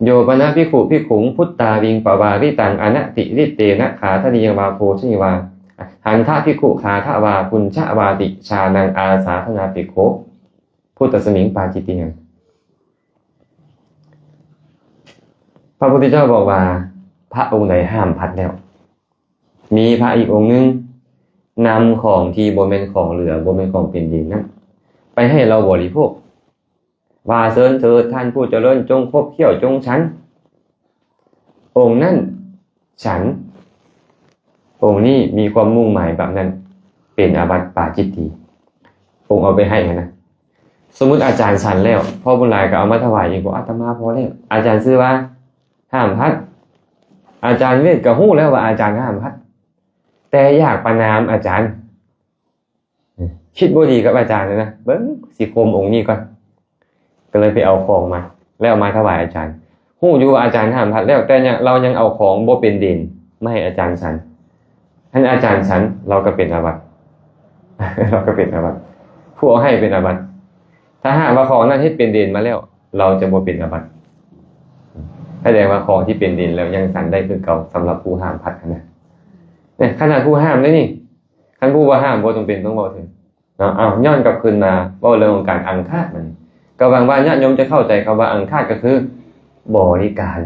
ໂຍປະນະພິກຂຸພິກຂຸງ ພຸດຕາວິງປະວາຣິຕັງ ອະນະຕິລິດເຕນະ ຂາທະນີຍະວາ ໂພຊະນີຍະວາ ຫັນທະພິກຂຸ ຂາທະວາ ປຸນຊະວາຕິ ຊານັງອາສາທະນາປິກໂຄ ພຸດຕັດສະມິງປາຈິດຕິຍັງ. ພະພຸດທະເຈົ້າບອກວ່າ ພະອົງໃດຫ້າມພັດແລ້ວ ມີພະອີກອົງໜຶ່ງນຳຂອງທີ່ບໍ່ແມ່ນຂອງເຫຼືອ, ບໍ່ແມ່ນຂອງເປັນດິນນັ້ນ ໄປໃຫ້ເຮົາບໍລິໂພກ ວ່າ ເຊີນເທີດທ່ານຜູ້ຈະເລີນ ຈົ່ງຄົບຄ້ຽວ ຈົ່ງສັນ. ອົງນັ້ນສັນ, ອົງນີ້ມີຄວາມມຸ່ງໝາຍແບບນັ້ນ, ເປັນອາບັດປາຈິດຕີ. ອົງເອົາໄປໃຫ້ຫັ້ນນະ. ສົມມຸດອາຈານສັນແລ້ວ, ພໍ່ບຸນຫຼາຍກໍເອົາມາຖວາຍອີກ, ບອກ ອາດຕະມາພໍແລ້ວ. ອາຈານຊື່ວ່າ ຫ້າມພັດ. ອາຈານເວດກໍຮູ້ແລ້ວວ່າອາຈານຫ້າມພັດ, ແຕ່ຢາກປະນາມອາຈານ. ຄິດບໍ່ດີກັບອາຈານນະ, ເບິ່ງ ຊິຂົ່ມອົງນີ້ກ່ອນ. ກໍເລີຍໄປເອົາຂອງມາ ແລ້ວເອົາມາຖວາຍອາຈານ. ຮູ້ຢູ່ວ່າອາຈານຫ້າມພັດແລ້ວ, ແຕ່ຍັງ ລາວຍັງເອົາຂອງບໍ່ເປັນເດນມາໃຫ້ອາຈານສັນ. ຄັນອາຈານສັນ, ລາວກໍເປັນອາບັດ. ລາວກໍເປັນອາບັດ. ຜູ້ເອົາໃຫ້ເປັນອາບັດ. ຖ້າຫາກວ່າຂອງນັ້ນເຮັດເປັນເດນມາແລ້ວ, ລາວຈະບໍ່ເປັນອາບັດ. ສະແດງວ່າຂອງທີ່ເປັນເດນແລ້ວຍັງສັນໄດ້ຄືເກົ່າ ສຳລັບຜູ້ຫ້າມພັດຫັ້ນນະ. ນີ້ ຂະໜາດຜູ້ຫ້າມເດ້ນີ້. ຄັນຜູ້ບໍ່ຫ້າມ ບໍ່ຈຳເປັນຕ້ອງເວົ້າເຖິງເນາະ. ເອົາ ຍ້ອນກັບຄືນມາເວົ້າເລື່ອງຂອງການອັງຄາດມັນ. ກໍຫວັງວ່າຍາດໂຍມຈະເຂົ້າໃຈຄຳວ່າອັງຄາດ ກໍຄືບໍລິການ.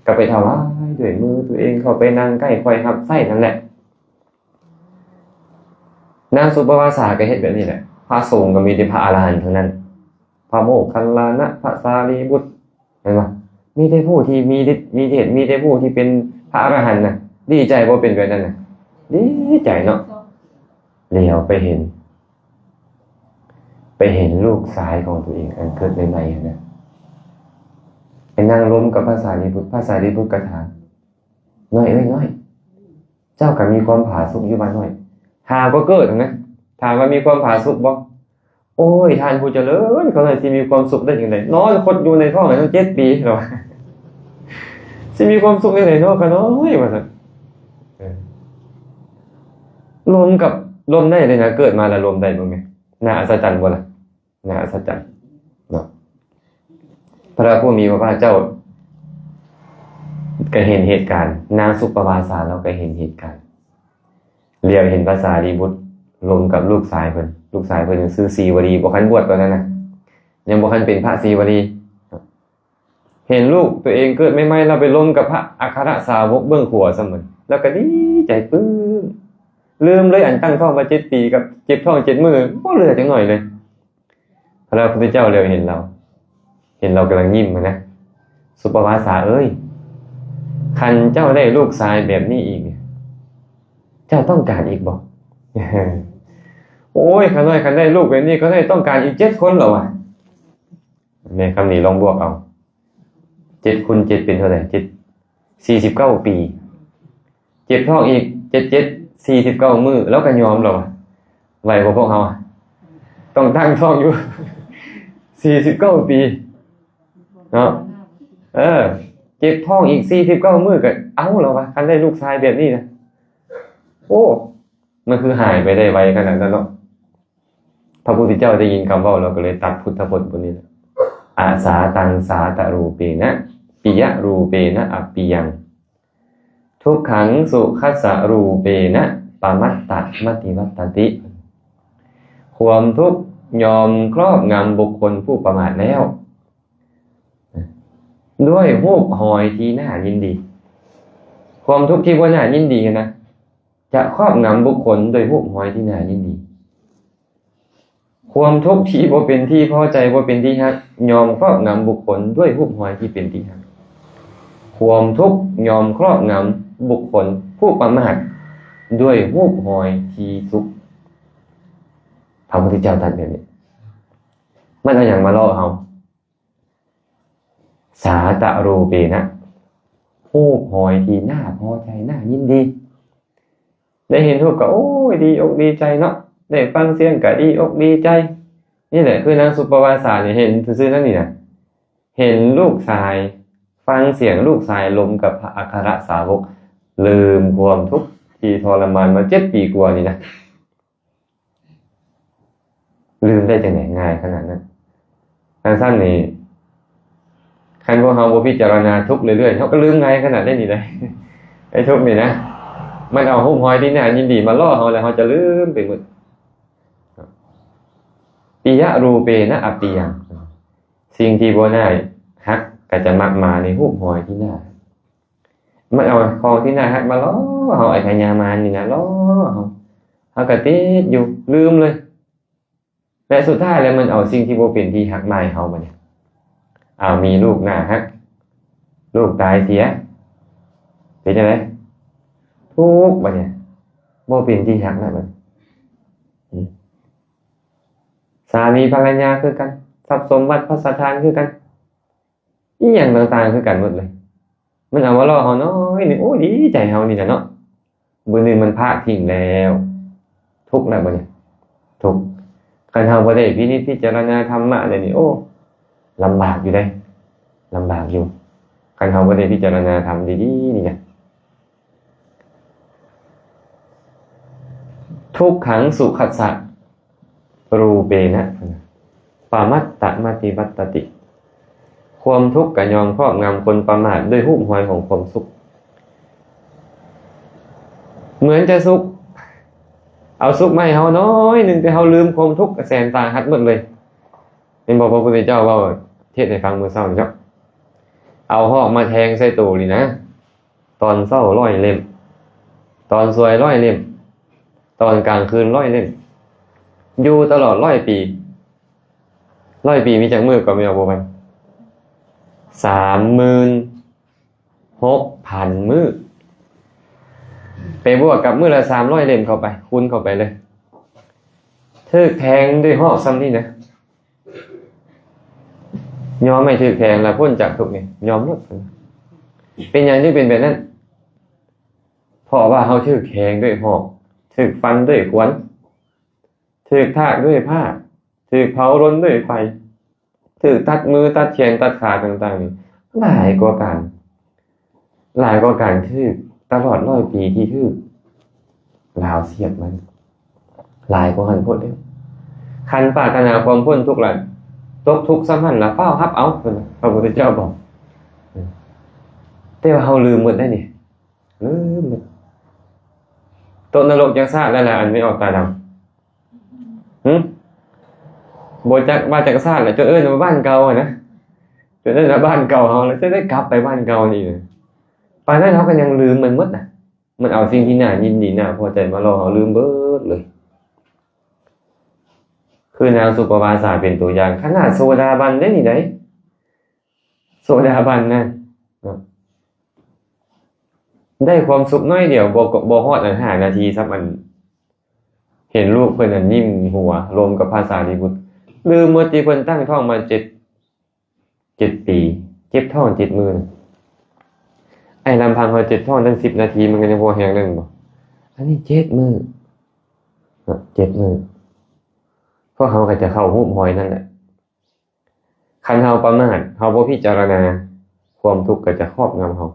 ກໍໄປຖວາຍດ້ວຍມືຕົວເອງ, ເຂົ້າໄປນັ່ງໃກ້, ຄອຍຮັບໃຊ້ນັ້ນແຫຼະ. ນາງສຸປະວາສາກໍເຮັດແບບນີ້ແຫຼະ. ພະສົງກໍມີແຕ່ພະອະລະຫັນເທົ່ານັ້ນ. ພະໂມກຄັນລານະ, ພະສາລີບຸດ, ເຫັນບໍ່? ມີແຕ່ຜູ້ທີ່ມີລິດມີເດດ, ມີແຕ່ຜູ້ທີ່ເປັນພະອະລະຫັນນະ. ດີໃຈບໍ່ເປັນແບບນັ້ນນະ? ດີໃຈເນາະ. ຫຼຽວໄປເຫັນ, ໄປເຫັນລູກຊາຍຂອງຕົວເອງອັນເກີດໃໝ່ໆຫັ້ນນະ, ໄປນັ່ງລົມກັບພະສາລີບຸດ. ພະສາລີບຸດກໍຖາມ, ນ້ອຍເອີຍນ້ອຍ, ເຈົ້າກໍມີຄວາມຜາສຸກຢູ່ບໍ່ນ້ອຍ? ຫາກໍເກີດຫັ້ນນະ. ຖາມວ່າມີຄວາມຜາສຸກບໍ່? ໂອ້ຍ ທ່ານຜູ້ຈະເລີນ, ຂ້ານ້ອຍຊິມີຄວາມສຸກໄດ້ຈັ່ງໃດ? ນອນຄົດຢູ່ໃນທ້ອງຫັ້ນເຈັດປີແລ້ວ. ຊິມີຄວາມສຸກຈັ່ງໃດເນາະ ຂ້ານ້ອຍ ວ່າຊັ້ນ. ເອີ ລົມກັບ ລົມໄດ້ເລີຍນະ, ເກີດມາແລ້ວລົມໄດ້ ເບິ່ງແມ່. ໜ້າອັດສະຈັນບໍ່ລະ? ໜ້າອັດສະຈັນເນາະ. ພະຜູ້ມີພະພາກເຈົ້າກໍເຫັນເຫດການ, ນາງສຸປະວາສາລາວກໍເຫັນເຫດການ. ຫຼຽວເຫັນພະສາລີບຸດລົມກັບລູກຊາຍເພິ່ນ, ລູກຊາຍເພິ່ນຊື່ສີວະລີ, ບໍ່ທັນບວດຕອນນັ້ນນະ, ຍັງບໍ່ທັນເປັນພະສີວະລີ. ເຫັນລູກຕົວເອງເກີດໃໝ່ໆ ແລ້ວໄປລົມກັບພະອັກຄະລະສາວົກເບື້ອງຂົວຊ້ຳເພິ່ນ, ແລ້ວກໍດີໃຈປຶ້ມ, ລືມເລີຍອັນຕັ້ງທ້ອງມາເຈັດປີກັບເຈັບທ້ອງເຈັດມື້, ບໍ່ເຫຼືອຈັກໜ້ອຍເລີຍ. ພະພຸດທະເຈົ້າຫຼຽວເຫັນລາວ, ເຫັນລາວກຳລັງຍິ້ມຫັ້ນນະ, ສຸປະວາສາເອີຍ, ຄັນເຈົ້າໄດ້ລູກຊາຍແບບນີ້ອີກນີ້ ເຈົ້າຕ້ອງການອີກບໍ່? ໂອ້ຍ ຂ້ານ້ອຍ ຄັນໄດ້ລູກແບບນີ້ ຂ້ານ້ອຍຕ້ອງການອີກເຈັດຄົນແລ້ວວ່າ. ແມ່ຄຳນີ້ລອງບວກເອົາ, ເຈັດຄູນເຈັດເປັນເທົ່າໃດ? ເຈັດ ສີ່ສິບເກົ້າປີ, ເຈັບທ້ອງອີກ ເຈັດ ເຈັດ ສີ່ສິບເກົ້າມື້ ລາວກໍຍອມແລ້ວ. ໄຫວບໍ່ພວກເຮົາ? ຕ້ອງຕັ້ງທ້ອງຢູ່ສີ່ສິບເກົ້າປີເນາະ. ເອີ ເຈັບທ້ອງອີກສີ່ສິບເກົ້າມື້ກໍເອົາແລ້ວວ່າ ຄັນໄດ້ລູກຊາຍແບບນີ້ນະ. ໂອ້ ມັນຄືຫາຍໄປໄດ້ໄວຂະໜາດນັ້ນເນາະ. ພະພຸດທະເຈົ້າໄດ້ຍິນຄຳເວົ້າ ລາວກໍເລີຍຕັດພຸດທະພົດບົດນີ້ແຫຼະ ອາສາຕັງສາຕະຣູເປນະ ປິຍະຣູເປນະອັບປິຍັງ ທຸກຂັງສຸຂັດສະຣູເປນະ ປະມັດຕະມະຕິວັດຕະຕິ. ຄວາມທຸກຍ່ອມຄລອບງຳບຸກຄົນຜູ້ປະໝາດແລ້ວ ດ້ວຍຮູບຮອຍທີ່ໜ້າຍິນດີ. ຄວາມທຸກທີ່ບໍ່ໜ້າຍິນດີນະ ຈະຄອບງຳບຸກຄົນດ້ວຍຮູບຮອຍທີ່ໜ້າຍິນດີ. ຄວາມທຸກທີ່ບໍ່ເປັນທີ່ພໍໃຈ ບໍ່ເປັນທີ່ຮັກ ຍ່ອມຄອບງຳບຸກຄົນດ້ວຍຮູບຮອຍທີ່ເປັນທີ່ຮັກ. ຄວາມທຸກຍ່ອມຄອບງຳບຸກຄົນຜູ້ປະໝາດດ້ວຍຮູບຮອຍທີ່ສຸກ. ພະພຸດທະເຈົ້າຕັດແບບນີ້. ມັນເອົາຫຍັງມາຫຼອກເຮົາ? ສາຕະຮູເປນະ ຮູບຮອຍທີ່ໜ້າພໍໃຈ ໜ້າຍິນດີ. ໄດ້ເຫັນຮູບກໍ ໂອ້ຍ ດີອົກດີໃຈເນາະ, ໄດ້ຟັງສຽງກໍດີອົກດີໃຈ. ນີ້ແຫຼະ ຄືນາງສຸປະວາສານີ້ ເຫັນຊື່ໆນັ້ນນີ້ນະ, ເຫັນລູກຊາຍ, ຟັງສຽງລູກຊາຍລົມກັບພະອັກຄະລະສາວົກ, ລືມຄວາມທຸກທີ່ທໍລະມານມາເຈັດປີກວ່ານີ້ນະ. ລືມໄດ້ຈັ່ງໃດ ງ່າຍຂະໜາດນັ້ນ? ຄັນຊັ້ນນີ້ ຄັນພວກເຮົາບໍ່ພິຈາລະນາທຸກເລື້ອຍໆ ເຮົາກໍລືມງ່າຍຂະໜາດໄດ້ນີ້ໄດ໋. ໄອ້ທຸກນີ້ນະ ມັນເອົາຮູບຮອຍທີ່ໜ້າຍິນດີມາຫຼອກເຮົາ ແລ້ວເຮົາຈະລືມໄປໝົດ. ປິຍະຮູເປນະອັບປິຍັງ ສິ່ງທີ່ບໍ່ໜ້າຮັກກໍຈະມັກມາໃນຮູບຮອຍທີ່ໜ້າ ມັນເອົາຂອງທີ່ໜ້າຮັກມາຫຼອກເຮົາ, ໄອ້ພະຍາມານນີ້ນະຫຼອກເຮົາ, ເຮົາກໍຕິດຢູ່ ລືມເລີຍ. ແລະ ສຸດທ້າຍແລ້ວມັນເອົາສິ່ງທີ່ບໍ່ເປັນທີ່ຮັກມາໃຫ້ເຮົາບັດນີ້. ອ້າວ ມີລູກໜ້າຮັກ, ລູກຕາຍເສຍ, ເປັນຈັ່ງໃດ? ທຸກບັດນີ້, ບໍ່ເປັນທີ່ຮັກແລ້ວບັດນີ້. ອືມ ສາມີພັນລະຍາຄືກັນ, ຊັບສົມບັດພັດສະຖານຄືກັນ. ອີ່ຫຍັງຕ່າງໆຄືກັນໝົດເລີຍ. ມັນເອົາມາຫຼອກເຮົາໜ້ອຍໜຶ່ງ ໂອ້ຍ ດີໃຈເຮົານີ້ນະເນາະ, ມື້ໜຶ່ງມັນພາກຖິ້ມແລ້ວ, ທຸກແລ້ວບັດນີ້ ທຸກ. ຄັນເຮົາບໍ່ໄດ້ພິນິດພິຈາລະນາທຳມະແລ້ວນີ້ ໂອ້ ລຳບາກຢູ່ເດ້, ລຳບາກຢູ່ ຄັນເຮົາບໍ່ໄດ້ພິຈາລະນາທຳດີໆນີ້ນະ. ທຸກຂັງສຸຂັດສະ ຮູເປນະ ປະມັດຕະມະຕິວັດຕະຕິ. ຄວາມທຸກກໍຍ່ອມຄອບງຳຄົນປະໝາດດ້ວຍຮູບຮອຍຂອງຄວາມສຸກ. ເໝືອນຈະສຸກ, ເອົາສຸກມາໃຫ້ເຮົາໜ້ອຍໜຶ່ງ, ແຕ່ເຮົາລືມຄວາມທຸກແສນສາຫັດໝົດເລີຍ. ເຫັນບໍ່ ພະພຸດທະເຈົ້າເວົ້າເທດໃຫ້ຟັງມື້ເຊົ້ານີ້ເນາະ, ເອົາຮອກມາແທງໃສ່ໂຕນີ້ນະ. ຕອນເຊົ້າຮ້ອຍເຫຼັ້ມ, ຕອນສວຍຮ້ອຍເຫຼັ້ມ, ຕອນກາງຄືນຮ້ອຍເຫຼັ້ມ, ຢູ່ຕະຫຼອດຮ້ອຍປີ. ຮ້ອຍປີມີຈັກມື້ກໍແມ່ນບໍ່ແມ່ນ? ສາມໝື່ນຫົກພັນມື້, ໄປບວກກັບມື້ລະສາມຮ້ອຍເຫຼັ້ມເຂົ້າໄປ, ຄູນເຂົ້າໄປເລີຍ. ຖືກແທງດ້ວຍຮອກສ່ຳນີ້ນະ. ຍອມໃຫ້ຖືກແທງແລ້ວພົ້ນຈາກທຸກນີ້, ຍອມໝົດ. ເປັນຫຍັງຈຶ່ງເປັນແບບນັ້ນ? ເພາະວ່າເຮົາຖືກແທງດ້ວຍຮອກ, ຖືກຟັນດ້ວຍຂວານ, ຖືກທາກດ້ວຍພ້າ, ຖືກເຜົາລົນດ້ວຍໄຟ, ຖືກຕັດມື, ຕັດແຂນ, ຕັດຂາຕ່າງໆນີ້ ຫຼາຍກວ່າການ ຫຼາຍກວ່າການຖືກຕະຫຼອດຮ້ອຍປີທີ່ຖືກລາວສຽບມານີ້ ຫຼາຍກວ່າຫັ້ນໂພດເດ້. ຄັນປາດຖະໜາຄວາມພົ້ນທຸກລະ ຕົກທຸກສ່ຳຫັ້ນລະຟ້າວຮັບເອົາ, ເພິ່ນ ພະພຸດທະເຈົ້າບອກ. ແຕ່ວ່າເຮົາລືມໝົດໄດ໋ນີ້, ລືມໝົດ. ຕົກນະລົກຈັກຊາດແລ້ວລະ ອັນແມ່ອອກຕາດຳ. ຫຶ? ບໍ່ຈັກວ່າຈັກຊາດແຫຼະ ຈົນເອີ້ນວ່າບ້ານເກົ່າຫັ້ນນະ, ຈົນເອີ້ນວ່າບ້ານເກົ່າເຮົາ ແລ້ວຈະໄດ້ກັບໄປບ້ານເກົ່ານີ້ນະ. ປານນັ້ນເຮົາກໍຍັງລືມມັນໝົດນະ. ມັນເອົາສິ່ງທີ່ໜ້າຍິນດີ ໜ້າພໍໃຈມາຫຼອກເຮົາລືມເບິດເລີຍ. ຄືນາງສຸປະວາສາເປັນຕົວຢ່າງ, ຂະໜາດໂສດາບັນໄດ໋ນີ້ໄດ໋, ໂສດາບັນນະ ໄດ້ຄວາມສຸກໜ້ອຍດຽວ, ບໍ່ ບໍ່ຮອດອັນຫ້ານາທີຊ້ຳ, ອັນ ເຫັນລູກເພິ່ນນັ້ນຍິ້ມຫົວລົມກັບພະສາລີບຸດ, ລືມໝົດທີ່ເພິ່ນຕັ້ງທ້ອງມາເຈັດ ເຈັດປີ, ເຈັບທ້ອງເຈັດມື້. ໄອ້ລຳພັງເຮົາເຈັບທ້ອງຕັ້ງສິບນາທີ ມັນກໍຍັງພໍແຮງແລ້ວແມ່ນບໍ່? ອັນນີ້ເຈັດມື້ເນາະ ເຈັດມື້ ພວກເຮົາກໍຈະເຂົ້າຮູບຮອຍນັ້ນແຫຼະ. ຄັນເຮົາປະໝາດ ເຮົາບໍ່ພິຈາລະນາ ຄວາມທຸກກໍຈະຄອບງຳເຮົາ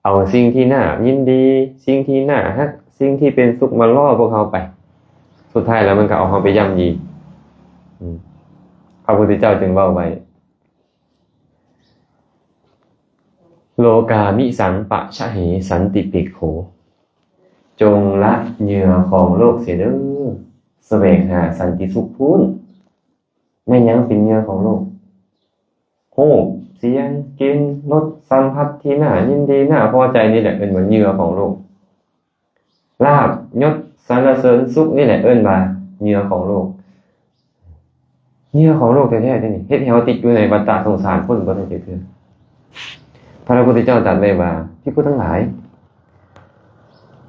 ເອົາສິ່ງທີ່ໜ້າຍິນດີ ສິ່ງທີ່ໜ້າຮັກ ສິ່ງທີ່ເປັນສຸກມາຫຼໍ່ພວກເຮົາໄປ ສຸດທ້າຍແລ້ວມັນກໍເອົາເຮົາໄປຢ້ຳຢີ. ອືມ ພະພຸດທະເຈົ້າຈຶ່ງເວົ້າໄວ້ ໂລກາມິສັງປະຊະເຫສັນຕິເປກໂຂ ຈົ່ງລະເຫຍື່ອຂອງໂລກເສຍເດີ້ ສະແຫວງຫາສັນຕິສຸກພຸ້ນ. ແມ່ນຫຍັງເປັນເຫຍື່ອຂອງໂລກ? ຮູບ ສຽງ ກິ່ນ ລົດ ສຳຜັດທີ່ໜ້າຍິນດີ ໜ້າພໍໃຈນີ້ແຫຼະ ເອີ້ນວ່າເຫຍື່ອຂອງໂລກ. ລາບ ຍົດ ສັນລະເສີນສຸກນີ້ແຫຼະ ເອີ້ນວ່າເຫຍື່ອຂອງໂລກ. ເຫຍື່ອຂອງໂລກແທ້ໆເດ້ນີ້ ເຮັດໃຫ້ເຮົາຕິດຢູ່ໃນວັດຕະສົງສານ ພົ້ນບໍ່ໄດ້ຈັກເທື່ອ. ພະພຸດທະເຈົ້າຕັດໄວ້ວ່າ ພິກຂຸທັງຫຼາຍ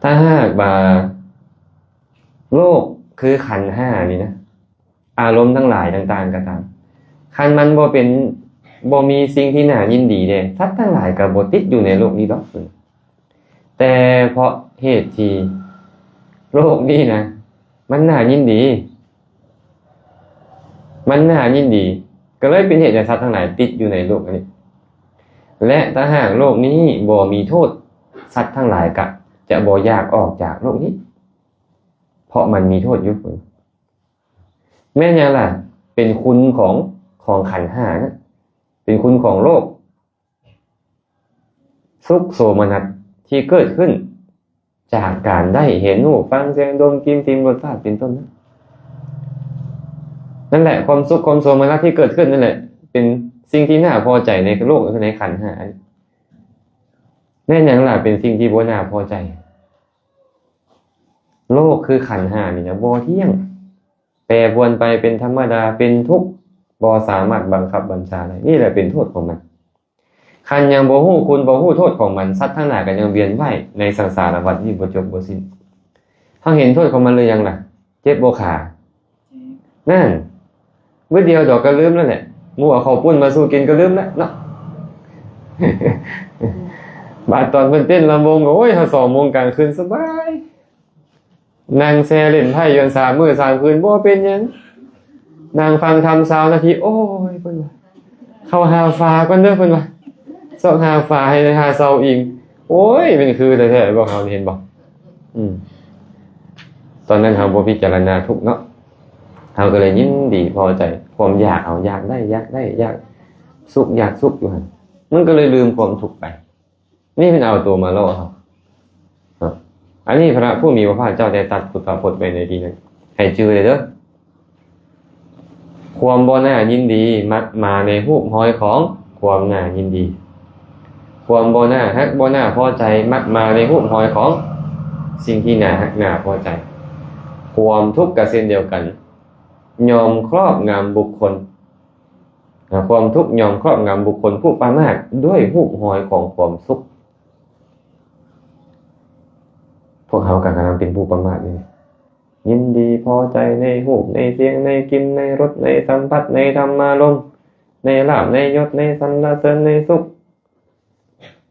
ຖ້າຫາກວ່າໂລກຄືຂັນຫ້ານີ້ນະ ອາລົມທັງຫຼາຍຕ່າງໆກໍຕາມ ຄັນມັນບໍ່ເປັນ ບໍ່ມີສິ່ງທີ່ໜ້າຍິນດີເດ້ ສັດທັງຫຼາຍກໍບໍ່ຕິດຢູ່ໃນໂລກນີ້ດອກ. ແຕ່ເພາະເຫດທີ່ໂລກນີ້ນະ ມັນໜ້າຍິນດີ ມັນໜ້າຍິນດີ ກໍເລີຍເປັນເຫດໃຫ້ສັດທັງຫຼາຍຕິດຢູ່ໃນໂລກອັນນີ້ ແລະ ຖ້າຫາກໂລກນີ້ບໍ່ມີໂທດ ສັດທັງຫຼາຍກະຈະບໍ່ຢາກອອກຈາກໂລກນີ້ ເພາະມັນມີໂທດຢູ່. ແມ່ນຫຍັງລະ? ເປັນຄຸນຂອງ ຂອງຂັນຫ້ານະ ເປັນຄຸນຂອງໂລກ. ສຸກໂສມະນັດທີ່ເກີດຂຶ້ນຈາກການໄດ້ເຫັນ ຮູ້ ຟັງ ສຽງ ດົມ ກິ່ນ ຊິມ ລົດ ຊາດ ເປັນຕົ້ນນະ ນັ້ນແຫຼະ ຄວາມສຸກ ຄວາມໂສມະນັດທີ່ເກີດຂຶ້ນນັ້ນແຫຼະ ເປັນສິ່ງທີ່ໜ້າພໍໃຈໃນໂລກ ໃນຂັນຫ້າ. ແມ່ນຫຍັງລະເປັນສິ່ງທີ່ບໍ່ໜ້າພໍໃຈ? ໂລກຄືຂັນຫ້ານີ້ນະ ບໍ່ທ່ຽງ ແປປວນໄປເປັນທຳມະດາ ເປັນທຸກ ບໍ່ສາມາດບັງຄັບບັນຊາໄດ້ ນີ້ແຫຼະເປັນໂທດຂອງມັນ. ຄັນຍັງບໍ່ຮູ້ຄຸນ ບໍ່ຮູ້ໂທດຂອງມັນ ສັດທັງຫຼາຍກໍຍັງວຽນວ່າຍໃນສັງສາລະວັດນີ້ບໍ່ຈົບບໍ່ສິ້ນ. ເຮົາເຫັນໂທດຂອງມັນຫຼືຍັງລະ? ເຈັບບໍ່ຂາ? ນັ້ນ ມື້ດຽວດອກກໍລືມແລ້ວແຫຼະ ໝູ່ເອົາເຂົ້າປຸ້ນມາສູ່ກິນກໍລືມແລ້ວເນາະ. ບາດຕອນເພິ່ນເຕັ້ນລຳວົງ ໂອ້ຍ ຮອດສອງໂມງກາງຄືນສະບາຍ ນັ່ງແຊ່ຫຼິ້ນໄພ້ຢູ່ສາມມື້ສາມຄືນ ບໍ່ເປັນຫຍັງ ນັ່ງຟັງທຳຊາວນາທີ ໂອ້ຍ ເພິ່ນວ່າ ເຂົ້າຫາຝາກ່ອນເດີ້ ເພິ່ນວ່າ ຊອກຫາຝາໃຫ້ຫາເຊົາອີງ. ໂອ້ຍ ແມ່ນຄືແທ້ໆ ພວກເຮົານີ້ ເຫັນບໍ່? ອືມ ຕອນນັ້ນເຮົາບໍ່ພິຈາລະນາທຸກເນາະ ເຮົາກໍເລີຍຍິນດີພໍໃຈ ຄວາມຢາກເຮົາຢາກໄດ້ ຢາກໄດ້ ຢາກສຸກ ຢາກສຸກຢູ່ຫັ້ນ ມັນກໍເລີຍລືມຄວາມທຸກໄປ. ນີ້ເພິ່ນເອົາໂຕມາຫຼໍ່ເຮົາເນາະ. ອັນນີ້ພະຜູ້ມີພະພາກເຈົ້າໄດ້ຕັດພຸດທະພົດໄວ້ໃນທີ່ນັ້ນ ໃຫ້ຈື່ໄດ້ເດີ້. ຄວາມບໍ່ໜ້າຍິນດີມັກມາໃນຮູບຮອຍຂອງຄວາມໜ້າຍິນດີ, ຄວາມບໍ່ໜ້າຮັກ ບໍ່ໜ້າພໍໃຈມັກມາໃນຮູບຮອຍຂອງສິ່ງທີ່ໜ້າຮັກໜ້າພໍໃຈ. ຄວາມທຸກກໍເຊັ່ນດຽວກັນ ຍ່ອມຄລອບງຳບຸກຄົນ, ຄວາມທຸກຍ່ອມຄລອບງຳບຸກຄົນຜູ້ປະໝາດດ້ວຍຮູບຮອຍຂອງຄວາມສຸກ. ພວກເຮົາກໍກຳລັງເປັນຜູ້ປະໝາດຢູ່ນີ້ ຍິນດີພໍໃຈໃນຮູບ ໃນສຽງ ໃນກິ່ນ ໃນລົດ ໃນສຳຜັດ ໃນທຳມາລົມ ໃນລາບ ໃນຍົດ ໃນສັນລະເສີນ ໃນສຸກ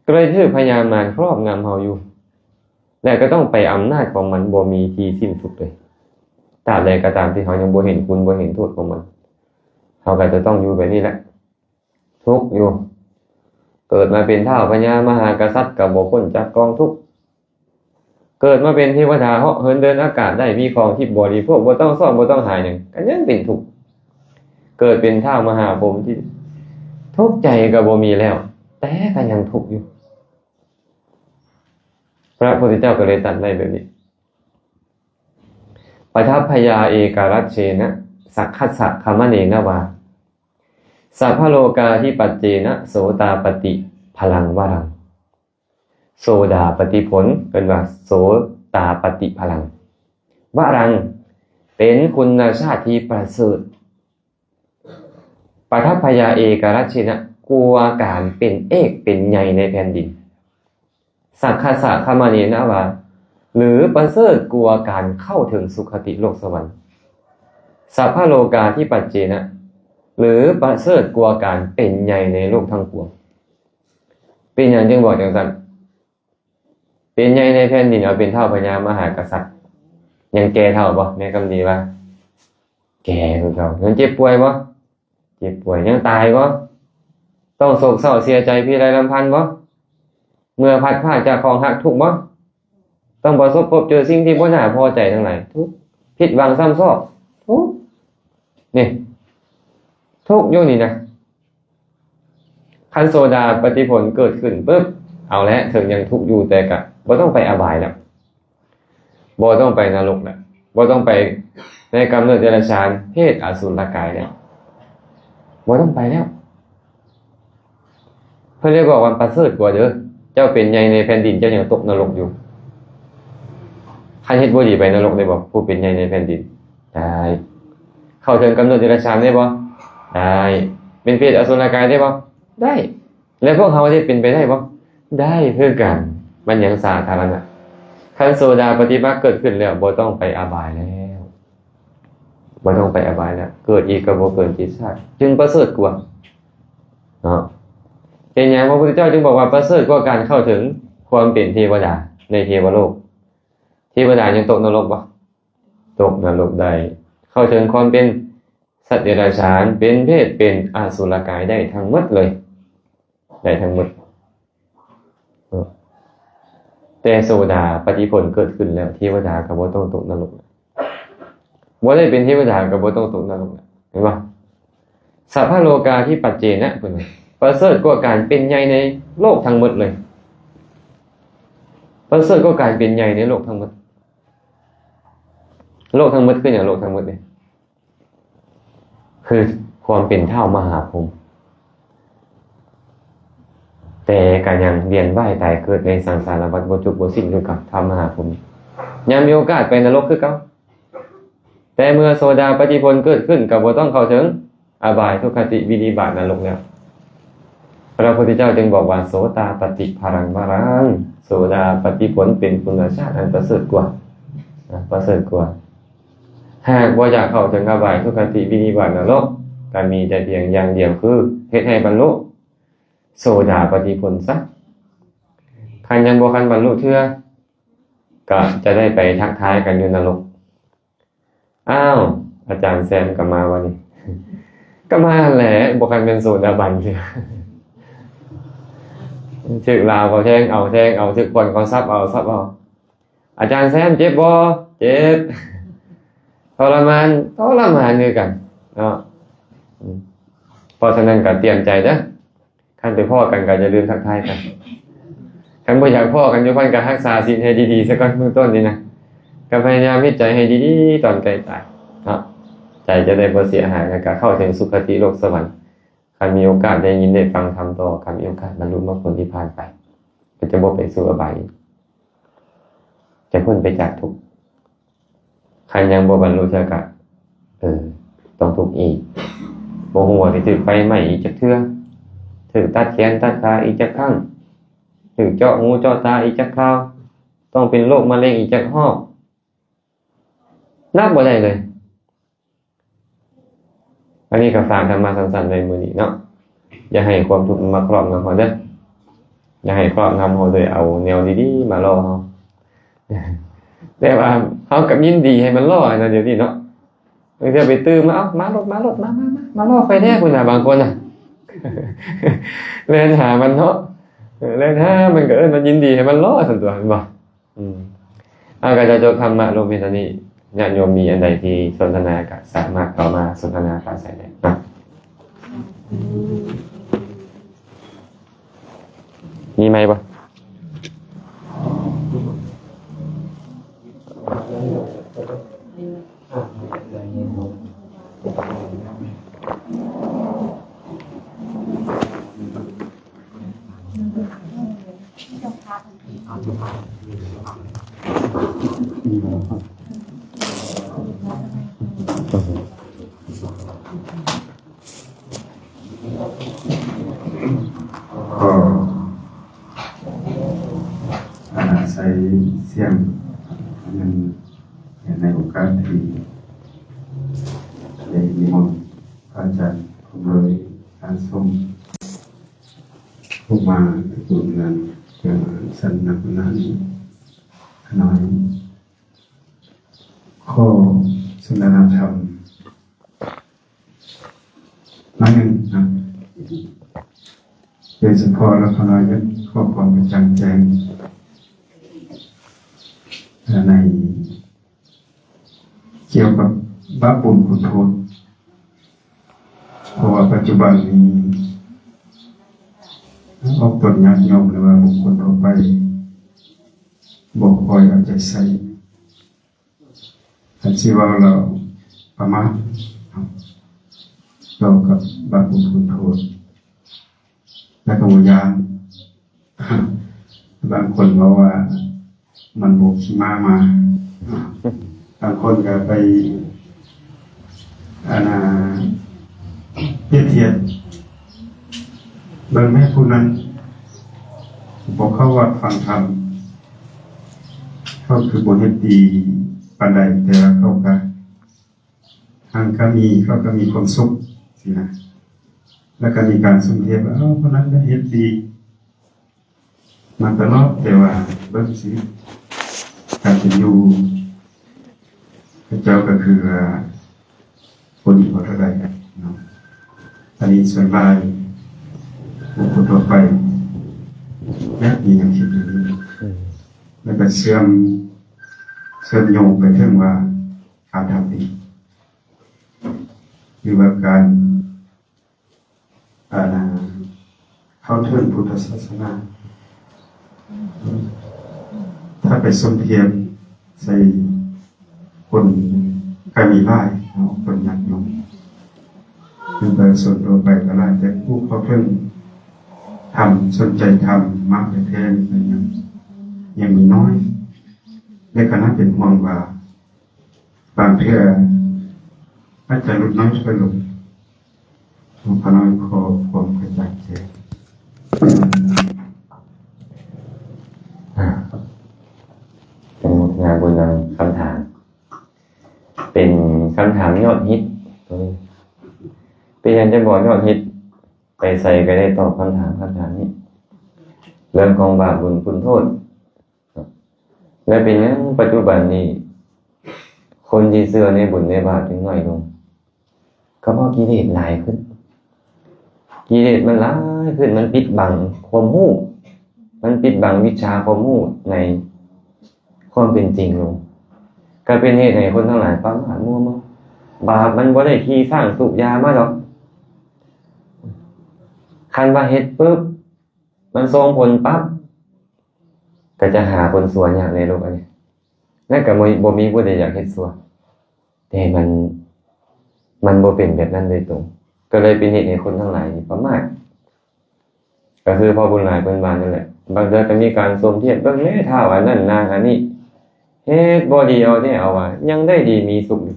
ກໍເລີຍຖືກພະຍາມານຄລອບງຳເຮົາຢູ່ ແລະ ກໍຕ້ອງໄປອຳນາດຂອງມັນ ບໍ່ມີທີ່ສິ້ນສຸດເລີຍ. ຕາບໃດກໍຕາມທີ່ເຮົາຍັງບໍ່ເຫັນຄຸນ ບໍ່ເຫັນໂທດຂອງມັນ ເຮົາກໍຈະຕ້ອງຢູ່ແບບນີ້ແຫຼະ ທຸກຢູ່. ເກີດມາເປັນທ້າວພະຍາມະຫາກະສັດກໍບໍ່ພົ້ນຈາກກອງທຸກ. ເກີດມາເປັນເທວະດາເຫາະເຫີນເດີນອາກາດໄດ້ ມີຂອງທິບບໍລິໂພກ ບໍ່ຕ້ອງຊອກ ບໍ່ຕ້ອງຫາຫຍັງ ກໍຍັງເປັນທຸກ. ເກີດເປັນທ້າວມະຫາພົມທີ່ທຸກໃຈກໍບໍ່ມີແລ້ວ ແຕ່ກໍຍັງທຸກຢູ່. ພະພຸດທະເຈົ້າກໍເລີຍຕັດໄວ້ແບບນີ້ ປະທັບພະຍາເອກະລັດເຊນະ ສັກຂະສະຄະມະເນນະວາ ສັບພະໂລກາທິປັດເຈນະ ໂສຕາປະຕິພະລັງວະລັງ. ໂສດາປະຕິຜົນ ເອີ້ນວ່າໂສຕາປະຕິພະລັງ ວະລັງ ເປັນຄຸນນະຊາດທີ່ປະເສີດ. ປະທັບພະຍາເອກະລັດເຊນະ ກວ່າການເປັນເອກເປັນໃຫຍ່ໃນແຜ່ນດິນ. ສັກຂະສະຄະມະເນນະວາ ຫຼື ປະເສີດກວ່າການເຂົ້າເຖິງສຸຄະຕິໂລກສະຫວັນ. ສັບພະໂລກາທິປັດເຈນະ ຫຼື ປະເສີດກວ່າການເປັນໃຫຍ່ໃນໂລກທັງປວງ. ເປັນຫຍັງຈຶ່ງບອກຈັ່ງຊັ້ນ? ເປັນໃຫຍ່ໃນແຜ່ນດິນ ເອົາເປັນທ້າວພະຍາມະຫາກະສັດ ຍັງແກ່ເຖົ້າບໍ່? ແມ່ຄຳດີວ່າ ແກ່ຄືເກົ່າ. ຍັງເຈັບປ່ວຍບໍ່? ເຈັບປ່ວຍ. ຍັງຕາຍບໍ່? ຕ້ອງໂສກເສົ້າເສຍໃຈພິໄລລຳພັນບໍ່? ເມື່ອພັດພາກຈາກຂອງຮັກທຸກບໍ່? ຕ້ອງປະສົບພົບເຈີສິ່ງທີ່ບໍ່ໜ້າພໍໃຈທັງຫຼາຍ ທຸກ ຜິດຫວັງຊ້ຳຊອກ ທຸກ ນີ້ ທຸກຢູ່ນີ້ນະ. ຄັນໂສດາປະຕິຜົນເກີດຂຶ້ນປຶບ ເອົາແຫຼະ ເຖິງຍັງທຸກຢູ່ ແຕ່ກະບໍ່ຕ້ອງໄປອະບາຍແລ້ວ ບໍ່ຕ້ອງໄປນະລົກແລ້ວ ບໍ່ຕ້ອງໄປໃນກຳເນີດເດຍລະສານ ເປດ ອະສຸລະກາຍແລ້ວ ບໍ່ຕ້ອງໄປແລ້ວ. ເພິ່ນເລີຍບອກວ່າປະເສີດກວ່າເດີ ເຈົ້າເປັນໃຫຍ່ໃນແຜ່ນດິນ ເຈົ້າຍັງຕົກນະລົກຢູ່. ຄັນເຮັດບໍ່ດີໄປນະລົກໄດ້ບໍ່? ຜູ້ເປັນໃຫຍ່ໃນແຜ່ນດິນ ໄດ້. ເຂົ້າເຖິງກຳເນີດເດຍລະສານໄດ້ບໍ່? ໄດ້. ເປັນເປດອະສຸລະກາຍໄດ້ບໍ່? ໄດ້. ແລະ ພວກເຮົາເດ້ເປັນໄປໄດ້ບໍ່? ໄດ້ຄືກັນ. ມັນຍັງສາທາລະນະ. ຄັນໂສດາປະຕິບັກເກີດຂຶ້ນແລ້ວ ບໍ່ຕ້ອງໄປອະບາຍແລ້ວ ບໍ່ຕ້ອງໄປອະບາຍແລ້ວ ເກີດອີກກໍບໍ່ເກີນເຈັດຊາດ ຈຶ່ງປະເສີດກວ່າເນາະ. ເປັນຫຍັງພະພຸດທະເຈົ້າຈຶ່ງບອກວ່າປະເສີດກວ່າການເຂົ້າເຖິງຄວາມເປັນເທວະດາໃນເທວະໂລກ? ເທວະດາຍັງຕົກນະລົກບໍ່? ຕົກນະລົກໄດ້. ເຂົ້າເຖິງຄວາມເປັນສັດເດຍລະສານ ເປັນເປດ ເປັນອະສຸລະກາຍໄດ້ທັງໝົດເລີຍ ໄດ້ທັງໝົດ. ແຕ່ໂສດາປະຕິຜົນເກີດຂຶ້ນແລ້ວ ເທວະດາກໍບໍ່ຕ້ອງຕົກນະລົກ ບໍ່ໄດ້ເປັນເທວະດາກໍບໍ່ຕ້ອງຕົກນະລົກ ເຫັນບໍ່? ສັບພະໂລກາທິປັດເຈນະ ເພິ່ນວ່າ ປະເສີດກວ່າການເປັນໃຫຍ່ໃນໂລກທັງໝົດເລີຍ ປະເສີດກວ່າການເປັນໃຫຍ່ໃນໂລກທັງໝົດ. ໂລກທັງໝົດຄືຫຍັງ? ໂລກທັງໝົດນີ້ ຄືຄວາມເປັນທ້າວມະຫາພົມ ແຕ່ກໍຍັງວຽນວ່າຍຕາຍເກີດໃນສັງສາລະວັດ ບໍ່ຈົບບໍ່ສິ້ນຄືກັບທ້າວມະຫາພົມ. ຍັງມີໂອກາດໄປນະລົກຄືເກົ່າ ແຕ່ເມື່ອໂສດາປະຕິຜົນເກີດຂຶ້ນ ກໍບໍ່ຕ້ອງເຂົ້າເຖິງອະບາຍ ທຸກຄະຕິ ວິນິບາດ ນະລົກແລ້ວ. ພະພຸດທະເຈົ້າຈຶ່ງບອກວ່າ ໂສຕາປະຕິພະລັງວະລັງ ໂສດາປະຕິຜົນເປັນຄຸນນະຊາດອັນປະເສີດກວ່າ ນະ ປະເສີດກວ່າ. ຫາກບໍ່ຢາກເຂົ້າເຖິງອະບາຍ ທຸກຄະຕິ ວິນິບາດ ນະລົກ ກໍມີແຕ່ພຽງຢ່າງດຽວ ຄືເຮັດໃຫ້ບັນລຸໂສດາປະຕິຜົນຊະ. ຄັນຍັງບໍ່ທັນບັນລຸເທື່ອ ກໍຈະໄດ້ໄປທັກທາຍກັນຢູ່ນະລົກ. ອ້າວ ອາຈານແຊມກໍມາວະນີ້. ກໍມາຫັ້ນແຫຼະ ບໍ່ຄັນແມ່ນໂສດາບັນເທື່ອ. ຖືກລາວເຂົາແທງເອົາ ແທງເອົາ ຖືກຄົນເຂົາສັບເອົາ ສັບເອົາ. ອາຈານແຊມເຈັບບໍ່? ເຈັບ. ທໍລະມານ ທໍລະມານຄືກັນເນາະ. ອືມ ເພາະສະນັ້ນກໍຕຽມໃຈເດີ້. ຄັນໄປພໍ້ກັນກໍຢ່າລືມທັກທາຍກັນ. ຄັນບໍ່ຢາກພໍ້ກັນຢູ່ພັນ ກໍຮັກສາສິນໃຫ້ດີໆຊະກ່ອນ ເບື້ອງຕົ້ນນີ້ນະ. ກໍພະຍາຍາມເຮັດໃຈໃຫ້ດີໆຕອນໃກ້ຕາຍເນາະ. ໃຈຈະໄດ້ບໍ່ເສຍຫາຍ ແລ້ວກໍເຂົ້າເຖິງສຸຄະຕິໂລກສະຫວັນ. ຄັນມີໂອກາດໄດ້ຍິນໄດ້ຟັງທຳຕໍ່ ກໍມີໂອກາດບັນລຸມັກຜົນນິບພານໄປ ກໍຈະບໍ່ໄປສູ່ອະບາຍອີກ ຈະພົ້ນໄປຈາກທຸກ. ຄັນຍັງບໍ່ບັນລຸເທື່ອກະ ເອີ ຕ້ອງທຸກອີກ. ບໍ່ຮູ້ວ່າຊິຖືກໄຟໄໝ້ອີກຈັກເທື່ອ, ຖືກຕັດແຂນຕັດຂາອີກຈັກຄັ້ງ, ຖືກເຈາະຫູເຈາະຕາອີກຈັກຄາວ, ຕ້ອງເປັນໂລກມະເຮັງອີກຈັກຮອບ, ນັບບໍ່ໄດ້ເລີຍ. ອັນນີ້ກໍຝາກທຳມະສັ້ນໆໄວ້ມື້ນີ້ເນາະ. ຢ່າໃຫ້ຄວາມທຸກມັນມາຄອບງຳເຮົາເດີ້. ຢ່າໃຫ້ຄອບງຳເຮົາໂດຍເອົາແນວດີໆມາຫຼໍ່ເຮົາ. ແຕ່ວ່າເຮົາກໍຍິນດີໃຫ້ມັນຫຼໍ່ນະ ດຽວນີ້ເນາະ. ບາງເທື່ອໄປຕື່ມມາ ເອົາ ມາໂລດ ມາໂລດ ມາ ມາ ມາ ມາຫຼໍ່ຂ້ອຍແດ່ ພຸ້ນນະ ບາງຄົນນະ. ແລ່ນຫາມັນເນາະ. ເອີ ແລ່ນຫາມັນກໍ ເອີ ມັນຍິນດີໃຫ້ມັນຫຼໍ່ຊັ້ນຕົວະ ແມ່ນບໍ່? ອືມ ເອົາ ກໍຈະຈົບທຳມະລົງພຽງເທົ່ານີ້. ຍາດໂຍມມີອັນໃດທີ່ສົນທະນາ ກໍສາມາດເຂົ້າມາສົນທະນາປາໄສໄດ້ເນາະ. ມີໄມບໍ່? ກໍອາໄສສຽງນັ້ນ ໃນໂອກາດທີ່ໄດ້ນິມົນພະອາຈານຜູ້ເລີຍ ທ່ານສົມ ຜູ້ມາກະຕຸ້ນງານຈັດສັນນັກນະນີ້ ຂະນ້ອຍ ຂໍສົນທະນາທຳໜ້ອຍໜຶ່ງນະ ໂດຍສະເພາະລະຂະນ້ອຍຢາກຂໍຄວາມກະຈ່າງແຈ້ງ ໃນ ກ່ຽວກັບບາບບຸນຄຸນໂທດ ເພາະວ່າປັດຈຸບັນນີ້ ອອກຕົນຍາດໂຍມ ຫຼືວ່າບຸກຄົນທົ່ວໄປ ບໍ່ຄ່ອຍເອົາໃຈໃສ່ ຄັນຊິເວົ້າແລ້ວປະໝາດ ຕໍ່ກັບບາບບຸນຄຸນໂທດ ແລ້ວກໍບໍ່ຢ້ານ ບາງຄົນເວົ້າວ່າມັນບໍ່ຂີ້ມ້າມາ ບາງຄົນກໍໄປ ອັນນ່າ ປຽບທຽບເບິ່ງແມ້ຜູ້ນັ້ນບໍ່ເຂົ້າວັດຟັງທຳ ເຂົາຄືບໍ່ເຮັດດີປານໃດ ແຕ່ວ່າເຂົາກໍ ຫາງກະມີ ເຂົາກະມີຄວາມສຸກຊີ້ນະ ແລ້ວກະມີການສົມທຽບວ່າ ເອົາ ຄົນນັ້ນໄດ້ເຮັດດີມາຕະຫຼອດ ແຕ່ວ່າເບິ່ງຊິ ການເປັນຢູ່ເຂົາເຈົ້າກະຄືວ່າບໍ່ດີພໍເທົ່າໃດເນາະ. ອັນນີ້ສ່ວນຫຼາຍບຸກຄົນທົ່ວໄປ ແບບນີ້ຍັງຄິດຢູ່ນີ້ ອືມ ແລ້ວກະເຊື່ອມ ເຊື່ອມໂຍງໄປເຖິງວ່າ ການທຳຜິດ ຫຼືວ່າການ ອັນນ່າ ເຂົ້າເຖິງພຸດທະສາສະໜາ ຖ້າໄປສົມທຽບໃສ່ຄົນກະມີຫຼາຍເນາະ ຄົນຍາກຈົນ ຫຼືປະຊາຊົນທົ່ວໄປກະຫຼາຍ ແຕ່ຜູ້ເຂົ້າເຖິງທຳ ສົນໃຈທຳມາກແທ້ໆນີ້ກະຍັງ ຍັງມີໜ້ອຍ ແລະກະໜ້າເປັນຫ່ວງວ່າ ບາງເທື່ອອາດຈະຫຼຸດນ້ອຍຖອຍລົງ. ຂ້ານ້ອຍຂໍຄວາມກະຈ່າງແຈ້ງ. ອາ ອະນຸໂມທະນາບຸນນຳຄຳຖາມ. ເປັນຄຳຖາມຍອດຮິດໂຕນີ້. ເປັນຫຍັງຈັ່ງບໍ່ຍອດຮິດ? ໄປໃສກະໄດ້ຕອບຄຳຖາມ ຄຳຖາມນີ້. ເລື່ອງຂອງບາບບຸນຄຸນໂທດ. ແລະເປັນຫຍັງປັດຈຸບັນນີ້ ຄົນທີ່ເຊື່ອໃນບຸນໃນບາບຈຶ່ງໜ້ອຍລົງ? ກະເພາະກິເລດຫຼາຍຂຶ້ນ. ກິເລດມັນຫຼາຍຂຶ້ນ ມັນປິດບັງຄວາມຮູ້ ມັນປິດບັງວິດຊາຄວາມຮູ້ໃນຄວາມເປັນຈິງລົງ ກະເປັນເຫດໃຫ້ຄົນທັງຫຼາຍປະໝາດມົວເມົາ. ບາບມັນບໍ່ໄດ້ຂີ່ຊ້າງສູບຢາມາດອກ. ຄັນວ່າເຮັດປຶບ ມັນສົ່ງຜົນປັບ ກະຈະຫາຄົນຊົ່ວຍາກໃນໂລກອັນນີ້ ແລະກະບໍ່ ບໍ່ມີຜູ້ໃດຢາກເຮັດຊົ່ວ ແຕ່ມັນ ມັນບໍ່ເປັນແບບນັ້ນໂດຍຕົງ ກະເລີຍເປັນເຫດໃຫ້ຄົນທັງຫຼາຍນີ້ປະໝາດ. ກະຄືພໍ່ບຸນຫຼາຍເພິ່ນວ່ານັ້ນແຫຼະ ບາງເທື່ອກະມີການສົມທຽບ ເບິ່ງແມ້ທ້າວອັນນັ້ນນາງອັນນີ້ ເຮັດບໍ່ດີເອົາແທ້ເອົາວ່າ ຍັງໄດ້ດີມີສຸກຢູ່.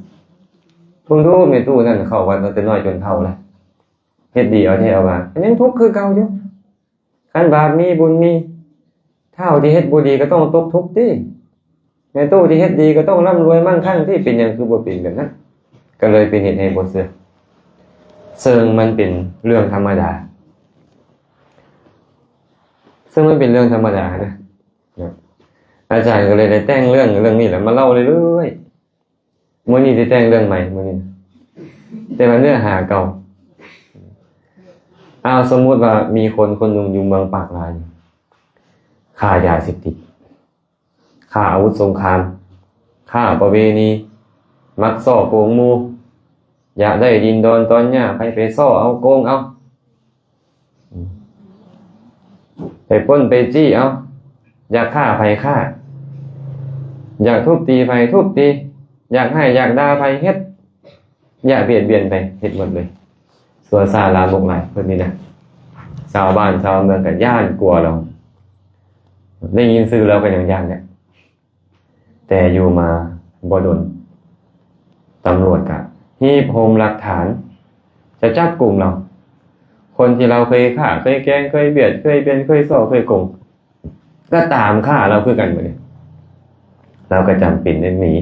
ເບິ່ງດູແມ່ຕູ້ນັ້ນເຂົ້າວັດຕັ້ງແຕ່ນ້ອຍຈົນເຖົ້າແລ້ວ ເຮັດດີເອົາແທ້ເອົາວ່າ ກະຍັງທຸກຄືເກົ່າຢູ່. ຄັນບາບມີບຸນມີ ທ້າວທີ່ເຮັດບໍ່ດີກະຕ້ອງຕົກທຸກຕິ ແມ່ຕູ້ທີ່ເຮັດດີກະຕ້ອງລ່ຳລວຍມັ່ງຄັ່ງຕິ. ເປັນຫຍັງຄືບໍ່ເປັນແບບນັ້ນ? ກະເລີຍເປັນເຫດໃຫ້ບໍ່ເຊື່ອ ເຊິ່ງມັນເປັນເລື່ອງທຳມະດາ ເຊິ່ງມັນເປັນເລື່ອງທຳມະດານະ. ອາຈານກະເລີຍໄດ້ແຕ່ງເລື່ອງ ເລື່ອງນີ້ແຫຼະມາເລົ່າເລື້ອຍໆ. ມື້ນີ້ຊິແຕ່ງເລື່ອງໃໝ່ ມື້ນີ້ ແຕ່ວ່າເນື້ອຫາເກົ່າ. ເອົາ ສົມມຸດວ່າມີຄົນຄົນໜຶ່ງຢູ່ເມືອງປາກລາຍ ຄ້າຢາເສບຕິດ ຄ້າອາວຸດສົງຄາມ ຄ້າປະເວນີ ມັກສໍ້ໂກງໝູ່ ຢາກໄດ້ດິນດອນຕອນຫຍ້າ ໃຜໄປສໍ້ເອົາໂກງເອົາ ໄປປຸ້ນໄປຈີ້ເອົາ ຢາກຂ້າໃຜຂ້າ ຢາກທຸບຕີໃຜທຸບຕີ ຢາກຮ້າຍຢາກດ່າໃຜເຮັດ ຢາກບຽດບຽນໃຜເຮັດໝົດເລີຍ. ຊົ່ວຊ້າລາມົກຫຼາຍເພິ່ນນີ້ນະ ຊາວບ້ານຊາວເມືອງກະຢ້ານກົວລາວ ໄດ້ຍິນຊື່ລາວກະຍັງຢ້ານແຫຼະ. ແຕ່ຢູ່ມາບໍ່ດົນ ຕຳຫຼວດກະຮີບໂຮມຫຼັກຖານ ຈະຈັບກຸມລາວ. ຄົນທີ່ລາວເຄີຍຂ້າເຄີຍແກງເຄີຍບຽດເຄີຍບຽນເຄີຍສໍ້ເຄີຍໂກງ ກະຕາມຂ້າລາວຄືກັນບາດນີ້. ລາວກະຈຳເປັນໄດ້ໜີ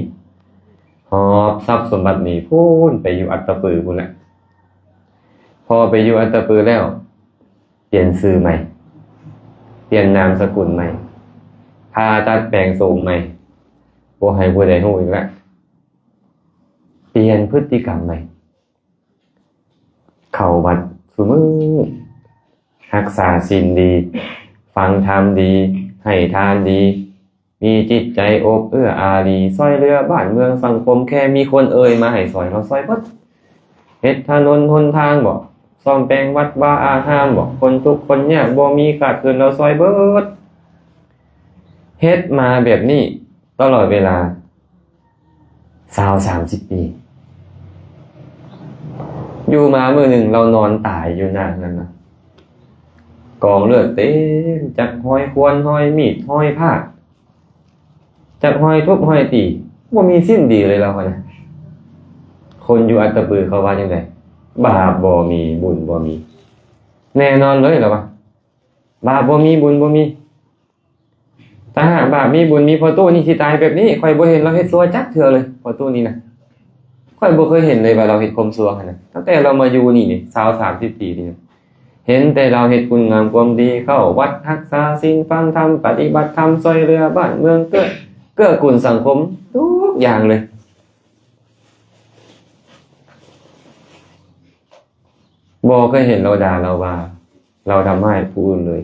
ຫອບຊັບສົມບັດໜີພຸ້ນໄປຢູ່ອັດຕະປືພຸ້ນແຫຼະ. ພໍໄປຢູ່ອັດຕະປືແລ້ວ ປ່ຽນຊື່ໃໝ່ ປ່ຽນນາມສະກຸນໃໝ່ ຜ່າຕັດແປງໂສມໃໝ່ ບໍ່ໃຫ້ຜູ້ໃດຮູ້ອີກລະ. ປ່ຽນພຶດຕິກຳໃໝ່. ເຂົ້າວັດຊຸມື້, ຮັກສາສິນດີ, ຟັງທຳດີ, ໃຫ້ທານດີ, ມີຈິດໃຈອົບເອື້ອອາຣີ, ຊ່ອຍເຫຼືອບ້ານເມືອງສັງຄົມ, ແຄ່ມີຄົນເອີ່ຍມາໃຫ້ຊ່ອຍ ເຮົາຊ່ອຍເບິດ. ເຮັດຖະໜົນຫົນທາງບໍ, ສ້ອມແປງວັດວາອາຮາມບໍ, ຄົນທຸກຄົນຍາກບໍ່ມີຂາດເຂີນ ເຮົາຊ່ອຍເບິດ. ເຮັດມາແບບນີ້ຕະຫຼອດເວລາ ຊາວ ສາມສິບປີ. ຢູ່ມາມື້ໜຶ່ງ ລາວນອນຕາຍຢູ່ໜ້າເຮືອນນະ, ກອງເລືອດເຕັມ, ຈັກຮອຍຂວານ, ຮອຍມີດ, ຮອຍພາກ, ຈັກຮອຍທຸບ, ຮອຍຕີ, ບໍ່ມີສິ້ນດີເລີຍລາວຫັ້ນນະ. ຄົນຢູ່ອັດຕະປືເຂົາວ່າຈັ່ງໃດ? ບາບບໍ່ມີ, ບຸນບໍ່ມີ. ແນ່ນອນເລີຍລາວວ່າ ບາບບໍ່ມີ, ບຸນບໍ່ມີ. ຖ້າຫາກບາບມີບຸນມີ ພໍ່ຕູ້ນີ້ຊິຕາຍແບບນີ້. ຂ້ອຍບໍ່ເຫັນລາວເຮັດຊົ່ວຈັກເທື່ອເລີຍ ພໍ່ຕູ້ນີ້ນະ. ຂ້ອຍບໍ່ເຄີຍເຫັນເລີຍວ່າລາວເຮັດຄວາມຊົ່ວຫັ້ນນະ. ຕັ້ງແຕ່ລາວມາຢູ່ນີ້ນີ້ ຊາວ ສາມສິບປີນີ້ນະ, ເຫັນແຕ່ລາວເຮັດຄຸນງາມຄວາມດີ, ເຂົ້າວັດ, ຮັກສາສິນ, ຟັງທຳ, ປະຕິບັດທຳ, ຊ່ອຍເຫຼືອບ້ານເມືອງ, ເກື້ອ, ເກື້ອກູນສັງຄົມທຸກຢ່າງເລີຍ. ບໍ່ເຄີຍເຫັນລາວດ່າລາວວ່າ ລາວທຳຮ້າຍຜູ້ອື່ນເລີຍ.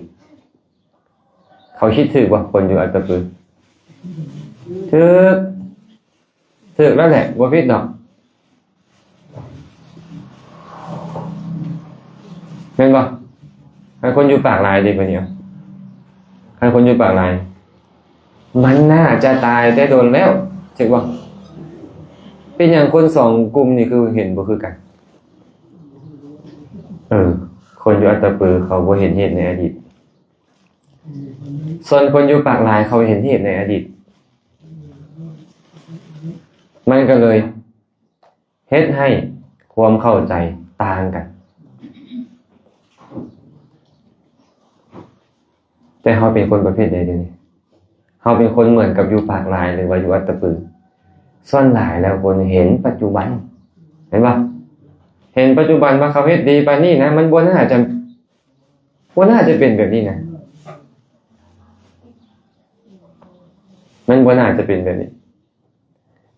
ເຂົາຄິດຖືກບໍ່ ຄົນຢູ່ອັດຕະປື? ຖືກ, ຖືກແລ້ວແຫຼະ, ບໍ່ຜິດດອກ, ແມ່ນບໍ່? ຄັນຄົນຢູ່ປາກລາຍຕິ ບາດນີ້, ຄັນຄົນຢູ່ປາກລາຍ ມັນໜ້າຈະຕາຍແຕ່ດົນແລ້ວ, ຖືກບໍ່? ເປັນຫຍັງຄົນສອງກຸ່ມນີ້ຄືເຫັນບໍ່ຄືກັນ? ເອີ, ຄົນຢູ່ອັດຕະປືເຂົາບໍ່ເຫັນເຫດໃນອະດີດ, ສ່ວນຄົນຢູ່ປາກລາຍເຂົາເຫັນເຫດໃນອະດີດ. ມັນກໍເລີຍເຮັດໃຫ້ຄວາມເຂົ້າໃຈຕ່າງກັນ. ແຕ່ເຮົາເປັນຄົນປະເພດໃດດຽວນີ້? ເຮົາເປັນຄົນເໝືອນກັບຢູ່ປາກລາຍ ຫຼືວ່າຢູ່ອັດຕະປື? ສ່ວນຫຼາຍແລ້ວຄົນເຫັນປັດຈຸບັນ, ແມ່ນບໍ່? ເຫັນປັດຈຸບັນວ່າເຂົາເຮັດດີປານນີ້ນະ, ມັນບໍ່ໜ້າຈະ, ບໍ່ໜ້າຈະເປັນແບບນີ້ນະ, ມັນບໍ່ໜ້າຈະເປັນແບບນີ້.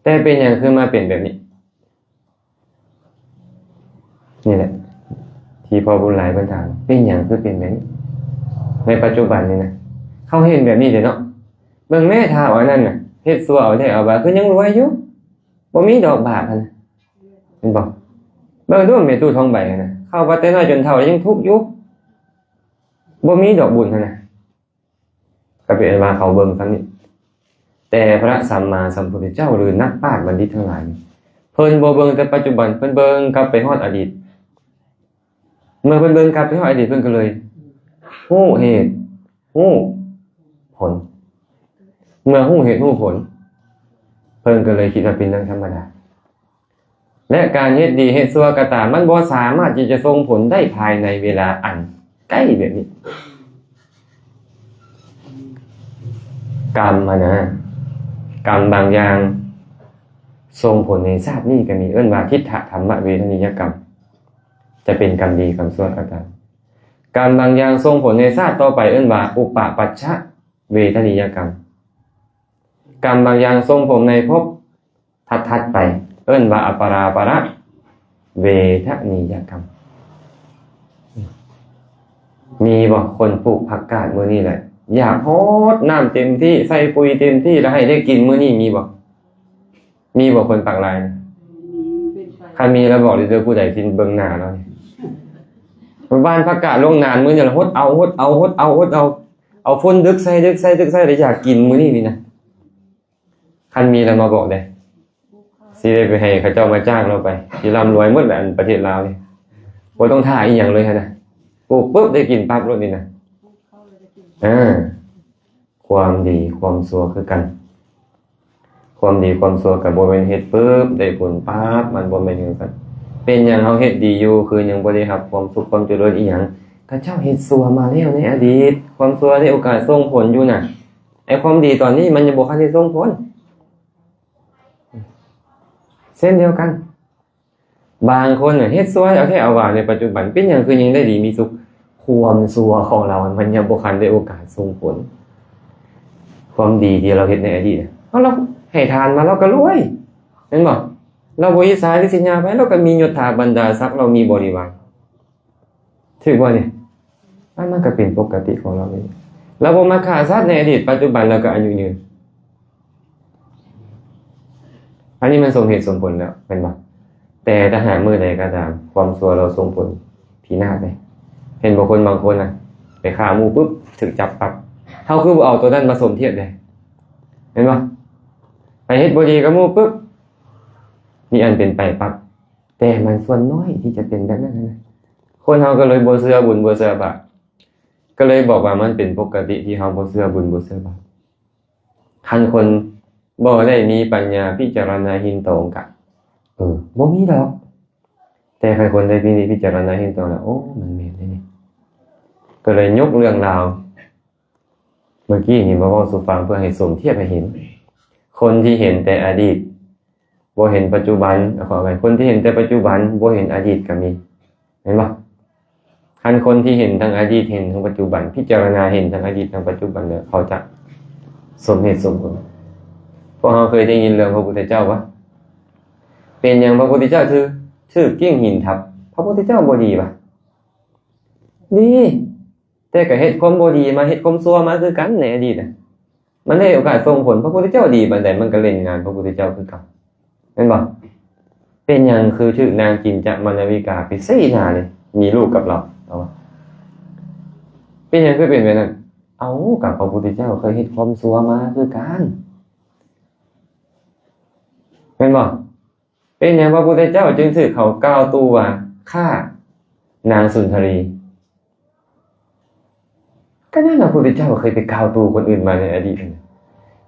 ແຕ່ເປັນຫຍັງຄືມາເປັນແບບນີ້? ນີ້ແຫຼະ ທີ່ພໍ່ບຸນຫຼາຍເພິ່ນຖາມ, ເປັນຫຍັງຄືເປັນແບບນີ້? ໃນປັດຈຸບັນນີ້ນະ ເຮົາເຫັນແບບນີ້ເດ້ເນາະ. ເບິ່ງແມ້ທ້າວອັນນັ້ນນະ, ເຮັດຊົ່ວເອົາແທ້ເອົາວ່າ ຄືຍັງລວຍຢູ່, ບໍ່ມີດອກບາບຫັ້ນນະ, ເຫັນບໍ່? ເບິ່ງດູແມ່ຕູ້ທອງໃບຫັ້ນນະ, ເຂົ້າວັດແຕ່ນ້ອຍຈົນເຖົ້າ ຍັງທຸກຢູ່, ບໍ່ມີດອກບຸນຫັ້ນນະ. ກໍເປັນອັນວ່າເຂົາເບິ່ງສ່ຳນີ້. ແຕ່ພະສຳມາສຳພຸດທະເຈົ້າ ຫຼື ນັກປາດບັນດິດທັງຫຼາຍ ເພິ່ນບໍ່ເບິ່ງແຕ່ປັດຈຸບັນ, ເພິ່ນເບິ່ງກັບໄປຮອດອະດີດ. ເມື່ອເພິ່ນເບິ່ງກັບໄປຮອດອະດີດ, ເພິ່ນກໍເລີຍຮູ້ເຫດ ຮູ້ຜົນ. ເມື່ອຮູ້ເຫດຮູ້ຜົນ, ເພິ່ນກໍເລີຍຄິດວ່າເປັນເລື່ອງທຳມະດາ. ແລະ ການເຮັດດີເຮັດຊົ່ວກໍຕາມ, ມັນບໍ່ສາມາດທີ່ຈະສົ່ງຜົນໄດ້ພາຍໃນເວລາອັນໃກ້ແບບນີ້. ກຳຫັ້ນນະ, ກຳບາງຢ່າງສົ່ງຜົນໃນຊາດນີ້ກໍມີ, ເອີ້ນວ່າທິດຖະທຳມະເວທະນີຍະກຳ, ຈະເປັນກຳດີກຳຊົ່ວກໍຕາມ. ກຳບາງຢ່າງສົ່ງຜົນໃນຊາດຕໍ່ໄປ, ເອີ້ນວ່າອຸປະປັດຊະເວທະນີຍະກຳ. ກຳບາງຢ່າງສົ່ງຜົນໃນພົບ ຖັດໆໄປ, ເອີ້ນວ່າອະປະຣາປະຣະເວທະນີຍະກຳ. ມີບໍ່ຄົນປູກຜັກກາດມື້ນີ້ແຫຼະ, ຢາກຮົດນ້ຳເຕັມທີ່, ໃສ່ປຸ໋ຍເຕັມທີ່ ແລ້ວໃຫ້ໄດ້ກິນມື້ນີ້, ມີບໍ່? ມີບໍ່ຄົນປາກລາຍ? ຄັນມີແລ້ວບອກເດີ, ຜູ້ໃດທີ່ເບິ່ງໜ້າລາວນີ້, ຫວ່ານຜັກກາດລົງນານມື້ນີ້ລະ ຫົດເອົາ, ຫົດເອົາ, ຫົດເອົາ, ຫົດເອົາ, ເອົາຝຸ່ນດຶກໃສ່, ດຶກໃສ່, ດຶກໃສ່, ແລ້ວຢາກກິນມື້ນີ້ນີ້ນະ. ຄັນມີແລ້ວມາບອກເດ້, ຊິໄດ້ໄປໃຫ້ເຂົາເຈົ້າມາຈ້າງເຮົາໄປ, ຊິລ່ຳລວຍໝົດແຫຼະ ອັນປະເທດລາວນີ້. ບໍ່ຕ້ອງຖ້າອີ່ຫຍັງເລີຍຫັ້ນນະ, ປູກປຶບໄດ້ກິນປັບໂລດນີ້ນະ. ເອີ, ຄວາມດີຄວາມຊົ່ວຄືກັນ, ຄວາມດີຄວາມຊົ່ວກໍບໍ່ແມ່ນເຮັດປຶບໄດ້ຜົນປັບ, ມັນບໍ່ແມ່ນຈັ່ງຊັ້ນ. ເປັນຫຍັງເຮົາເຮັດດີຢູ່ ຄືຍັງບໍ່ໄດ້ຮັບຄວາມສຸກຄວາມຈະເລີນອີ່ຫຍັງ? ເຂົາເຈົ້າເຮັດຊົ່ວມາແລ້ວໃນອະດີດ, ຄວາມຊົ່ວໄດ້ໂອກາດສົ່ງຜົນຢູ່ນະ. ໄອ້ຄວາມດີຕອນນີ້ມັນຍັງບໍ່ທັນໄດ້ສົ່ງຜົນ. ເຊັ່ນດຽວກັນ, ບາງຄົນນະເຮັດຊົ່ວເອົາແທ້ເອົາວ່າໃນປັດຈຸບັນ, ເປັນຫຍັງຄືຍັງໄດ້ດີມີສຸກ? ຄວາມຊົ່ວຂອງລາວມັນຍັງບໍ່ທັນໄດ້ໂອກາດສົ່ງຜົນ. ຄວາມດີທີ່ລາວເຮັດໃນອະດີດນະ, ເຮົາລະ ໃຫ້ທານມາ ລາວກໍລວຍ ແມ່ນບໍ່? ລາວບໍ່ອິດສາລິດສະຍາໃຜ ລາວກໍມີຍົດຖາບັນດາສັກ ລາວມີບໍລິວານ ຖືກບໍ່ນີ້? ມັນ ມັນກໍເປັນປົກກະຕິຂອງລາວເອງ. ລາວບໍ່ມາຂ້າສັດໃນອະດີດ ປັດຈຸບັນລາວກໍອາຍຸຍືນ. ອັນນີ້ມັນສົມເຫດສົມຜົນແລ້ວ ແມ່ນບໍ່? ແຕ່ຖ້າຫາກມື້ໃດກໍຕາມ ຄວາມຊົ່ວລາວສົ່ງຜົນພິນາດເດ້. ເຫັນບໍ່ ຄົນບາງຄົນນະ ໄປຂ້າໝູປຶບ ຖືກຈັບປັບ. ເຮົາຄືບໍ່ເອົາຕົວນັ້ນມາສົມທຽບເດ້? ແມ່ນບໍ່? ໄປເຮັດບໍ່ດີກັບໝູປຶບ ມີອັນເປັນໄປປັບ. ແຕ່ມັນສ່ວນນ້ອຍທີ່ຈະເປັນແບບນັ້ນນະ. ຄົນເຮົາກໍເລີຍບໍ່ເຊື່ອບຸນ ບໍ່ເຊື່ອບາບ. ກໍເລີຍບອກວ່າມັນເປັນປົກກະຕິທີ່ເຮົາບໍ່ເຊື່ອບຸນ ບໍ່ເຊື່ອບາບ. ຄັນຄົນບໍ່ໄດ້ມີປັນຍາພິຈາລະນາເຫັນຕອງກະ ເອີ ບໍ່ມີດອກ. ແຕ່ຄັນຄົນໄດ້ພິນິດພິຈາລະນາເຫັນຕອງແລ້ວ ໂອ້ ມັນແມ່ນເດ້ນີ້. ກໍເລີຍຍົກເລື່ອງລາວເມື່ອກີ້ນີ້ມາເວົ້າສູ່ຟັງ ເພື່ອໃຫ້ສົມທຽບໃຫ້ເຫັນ. ຄົນທີ່ເຫັນແຕ່ອະດີດ ບໍ່ເຫັນປັດຈຸບັນ, ຂໍອະໄພ, ຄົນທີ່ເຫັນແຕ່ປັດຈຸບັນ ບໍ່ເຫັນອະດີດກໍມີ ແມ່ນບໍ່? ຄັນຄົນທີ່ເຫັນທັງອະດີດ ເຫັນທັງປັດຈຸບັນ, ພິຈາລະນາເຫັນທັງອະດີດທັງປັດຈຸບັນແລ້ວ ເຂົາຈະສົມເຫດສົມຜົນ. ພວກເຮົາເຄີຍໄດ້ຍິນເລື່ອງພະພຸດທະເຈົ້າບໍ່? ເປັນຫຍັງພະພຸດທະເຈົ້າຖືກ ຖືກກິ່ງຫີນທັບ? ພະພຸດທະເຈົ້າບໍ່ດີບໍ່? ດີ. ແຕ່ກໍເຮັດຄວາມບໍ່ດີມາ ເຮັດຄວາມຊົ່ວມາຄືກັນໃນອະດີດນະ. ມັນໄດ້ໂອກາດສົ່ງຜົນ ພະພຸດທະເຈົ້າດີປານໃດ ມັນກໍຫຼິ້ນງານພະພຸດທະເຈົ້າຄືເກົ່າ ແມ່ນບໍ່? ເປັນຫຍັງຄືຖືກນາງຈິນຈະມານາວິກາໄປຊີ້ໜ້າເລີຍ ມີລູກກັບລາວ? ເອົາວ່າ ເປັນຫຍັງຄືເປັນແບບນັ້ນ? ເອົາ ກັບພະພຸດທະເຈົ້າເຄີຍເຮັດຄວາມຊົ່ວມາຄືກັນ ແມ່ນບໍ່? ເປັນຫຍັງພະພຸດທະເຈົ້າຈຶ່ງຖືກເຂົາກ່າວຕູ່ວ່າຂ້ານາງສຸນທະລີ? ກໍນັ້ນນະ ພະພຸດທະເຈົ້າເຄີຍໄປກ່າວຕູ່ຄົນອື່ນມາໃນອະດີດ.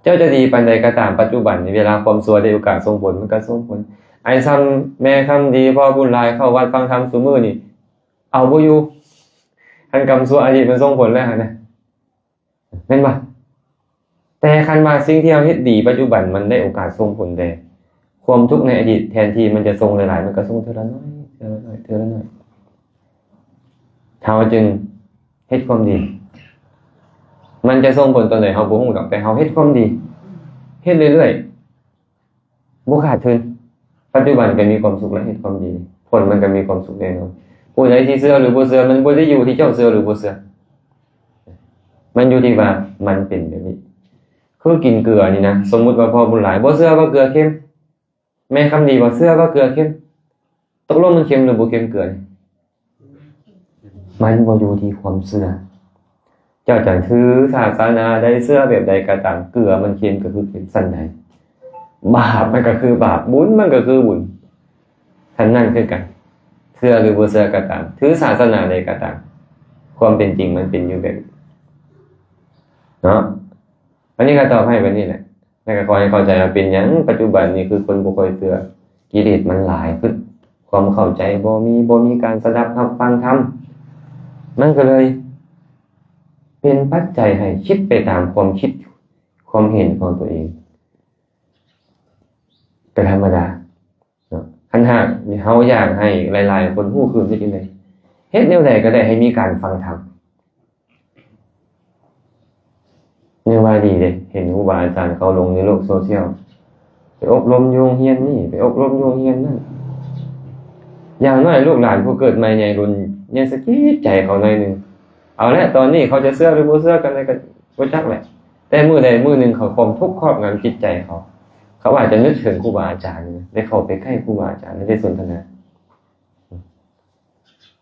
ເຈົ້າຈະດີປານໃດກໍຕາມ ປັດຈຸບັນນີ້ ເວລາຄວາມຊົ່ວໄດ້ໂອກາດສົ່ງຜົນ ມັນກໍສົ່ງຜົນ. ອ້າຍຊຳ ແມ່ຄຳດີ ພໍ່ບຸນຫຼາຍ ເຂົ້າວັດຟັງທຳຊຸມື້ນີ້ ເອົາບໍ່ຢູ່. ຄັນກຳຊົ່ວອະດີດມັນສົ່ງຜົນແລ້ວຫັ້ນນະ. ແມ່ນບໍ່? ແຕ່ຄັນວ່າສິ່ງທີ່ເຮົາເຮັດດີປັດຈຸບັນ ມັນໄດ້ໂອກາດສົ່ງຜົນແດ່ ຄວາມທຸກໃນອະດີດ ແທນທີ່ມັນຈະສົ່ງຫຼາຍໆ ມັນກໍສົ່ງເທື່ອລະໜ້ອຍ ເທື່ອລະໜ້ອຍ ເທື່ອລະໜ້ອຍ ເຮົາຈຶ່ງເຮັດຄວາມດີ. ມັນຈະສົ່ງຜົນຕອນໃດເຮົາບໍ່ຮູ້ດອກ ແຕ່ເຮົາເຮັດຄວາມດີ ເຮັດເລື້ອຍໆ ບໍ່ຂາດທຶນ. ປັດຈຸບັນກໍມີຄວາມສຸກ ແລະ ເຮັດຄວາມດີ ຜົນມັນກໍມີຄວາມສຸກແນ່ນອນ. ຜູ້ໃດທີ່ເຊື່ອຫຼືບໍ່ເຊື່ອ ມັນບໍ່ໄດ້ຢູ່ທີ່ເຈົ້າເຊື່ອຫຼືບໍ່ເຊື່ອ ມັນຢູ່ທີ່ວ່າມັນເປັນແບບນີ້. ຄືກິນເກືອນີ້ນະ ສົມມຸດວ່າພໍ່ບຸນຫຼາຍບໍ່ເຊື່ອວ່າເກືອເຄັມ ແມ່ຄຳດີບໍ່ເຊື່ອວ່າເກືອເຄັມ ຕົກລົງມັນເຄັມຫຼືບໍ່ເຄັມເກືອນີ້? ມັນບໍ່ຢູ່ທີ່ຄວາມເຊື່ອ. ເຈົ້າຈະຖືສາສະໜາໃດ ເຊື່ອແບບໃດກໍຕາມ ເກືອມັນເຄັມກໍຄືເຄັມ. ສັນໃດ ບາບມັນກໍຄືບາບ ບຸນມັນກໍຄືບຸນ. ທັງນັ້ນຄືກັນ ເຊື່ອຫຼືບໍ່ເຊື່ອກໍຕາມ ຖືສາສະໜາໃດກໍຕາມ ຄວາມເປັນຈິງມັນເປັນຢູ່ແບບນີ້ເນາະ. ອັນນີ້ກໍຕອບໃຫ້ແບບນີ້ແຫຼະ ແລ້ວກໍຂໍໃຫ້ເຂົ້າໃຈວ່າເປັນຫຍັງປັດຈຸບັນນີ້ຄືຄົນບໍ່ຄ່ອຍເຊື່ອ ກິເລດມັນຫຼາຍຂຶ້ນ ຄວາມເຂົ້າໃຈບໍ່ມີ ບໍ່ມີການສະດັບຮັບຟັງທຳ ມັນກໍເລີຍເປັນປັດໄຈໃຫ້ຄິດໄປຕາມຄວາມຄິດ ຄວາມເຫັນຂອງຕົວເອງ ກໍທຳມະດາ. ເນາະ ຄັນຫາກເຮົາຢາກໃຫ້ຫຼາຍໆຄົນຮູ້ຄືນ ເຮັດຈັ່ງໃດ? ເຮັດແນວໃດກໍໄດ້ໃຫ້ມີການຟັງທຳ. ຍັງວ່າດີເດ້ ເຫັນຄູບາອາຈານເຂົາລົງໃນໂລກໂຊຊຽວ ໄປອົບຮົມຢູ່ໂຮງຮຽນນີ້ ໄປອົບຮົມຢູ່ໂຮງຮຽນນັ້ນ. ຢ່າງໜ້ອຍລູກຫຼານຜູ້ເກີດໃໝ່ໃຫຍ່ລຸນ ຍັງສະກິດໃຈເຂົາໜ້ອຍໜຶ່ງ. ເອົາແຫຼະ ຕອນນີ້ເຂົາຈະເຊື່ອຫຼືບໍ່ເຊື່ອກັນໃດກໍບໍ່ຈັກແຫຼະ. ແຕ່ມື້ໃດມື້ໜຶ່ງ ເຂົາຄວາມທຸກຄອບງຳຈິດໃຈເຂົາ ເຂົາອາດຈະນຶກເຖິງຄູບາອາຈານ ໄດ້ເຂົ້າໄປໃກ້ຄູບາອາຈານ ໄດ້ສົນທະນາ.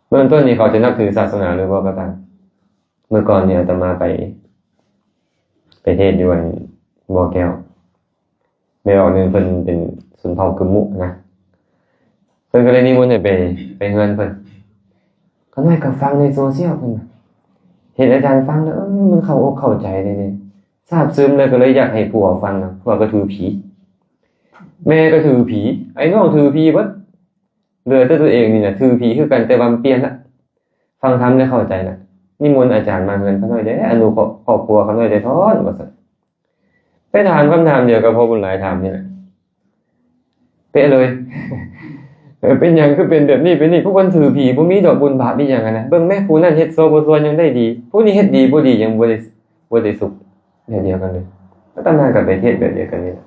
ເບື້ອງຕົ້ນນີ້ເຂົາຈະນັບຖືສາສະໜາຫຼືບໍ່ກໍຕາມ. ເມື່ອກ່ອນນີ້ອາດຕະມາໄປ ໄປເທດຢູ່ອັນບໍ່ແກ້ວ ແມ່ອອກໜຶ່ງເພິ່ນເປັນຊົນເຜົ່າກຶມມຸນະ ເພິ່ນກໍເລີຍນິມົນໃຫ້ໄປ ໄປເຮືອນເພິ່ນ. ຂ້ານ້ອຍກໍຟັງໃນໂຊຊຽວເພິ່ນ ເຫັນອາຈານຟັງແລ້ວ ເອີ ມັນເຂົ້າອົກເຂົ້າໃຈເດ້ ຊາບຊຶມ ແລ້ວກໍເລີຍຢາກໃຫ້ຜົວຟັງນຳ ຜົວກໍຖືຜີ ແມ່ກໍຖືຜີ ອ້າຍນ້ອງຖືຜີເບິດ ເຫຼືອແຕ່ຕົວເອງນີ້ນະຖືຜີຄືກັນ ແຕ່ວ່າມັນປ່ຽນລະ ຟັງທຳແລ້ວເຂົ້າໃຈລະ. ນິມົນອາຈານມາເຮືອນຂ້ານ້ອຍແດ່ ອະນຸເຄາະຄອບຄົວຂ້ານ້ອຍແດ່ທ້ອນ ວ່າຊັ້ນ. ໄປຖາມຄຳຖາມດຽວກັບພໍ່ບຸນຫຼາຍຖາມນີ້ແຫຼະ ເປະເລີຍ ເອີ ເປັນຫຍັງຄືເປັນແບບນີ້ ເປັນນີ້? ພວກມັນຖືຜີ ບໍ່ມີດອກບຸນບາບອີ່ຫຍັງຫັ້ນນະ. ເບິ່ງແມ້ ຜູ້ນັ້ນເຮັດຊົ່ວບໍ່ຊົ່ວຍັງໄດ້ດີ ຜູ້ນີ້ເຮັດດີບໍ່ດີຍັງບໍ່ໄດ້ ບໍ່ໄດ້ສຸກ. ແນວດຽວກັນເລີຍ ອາດຕະມາກໍໄປເທດແບບດຽວກັນນີ້ແຫຼະ.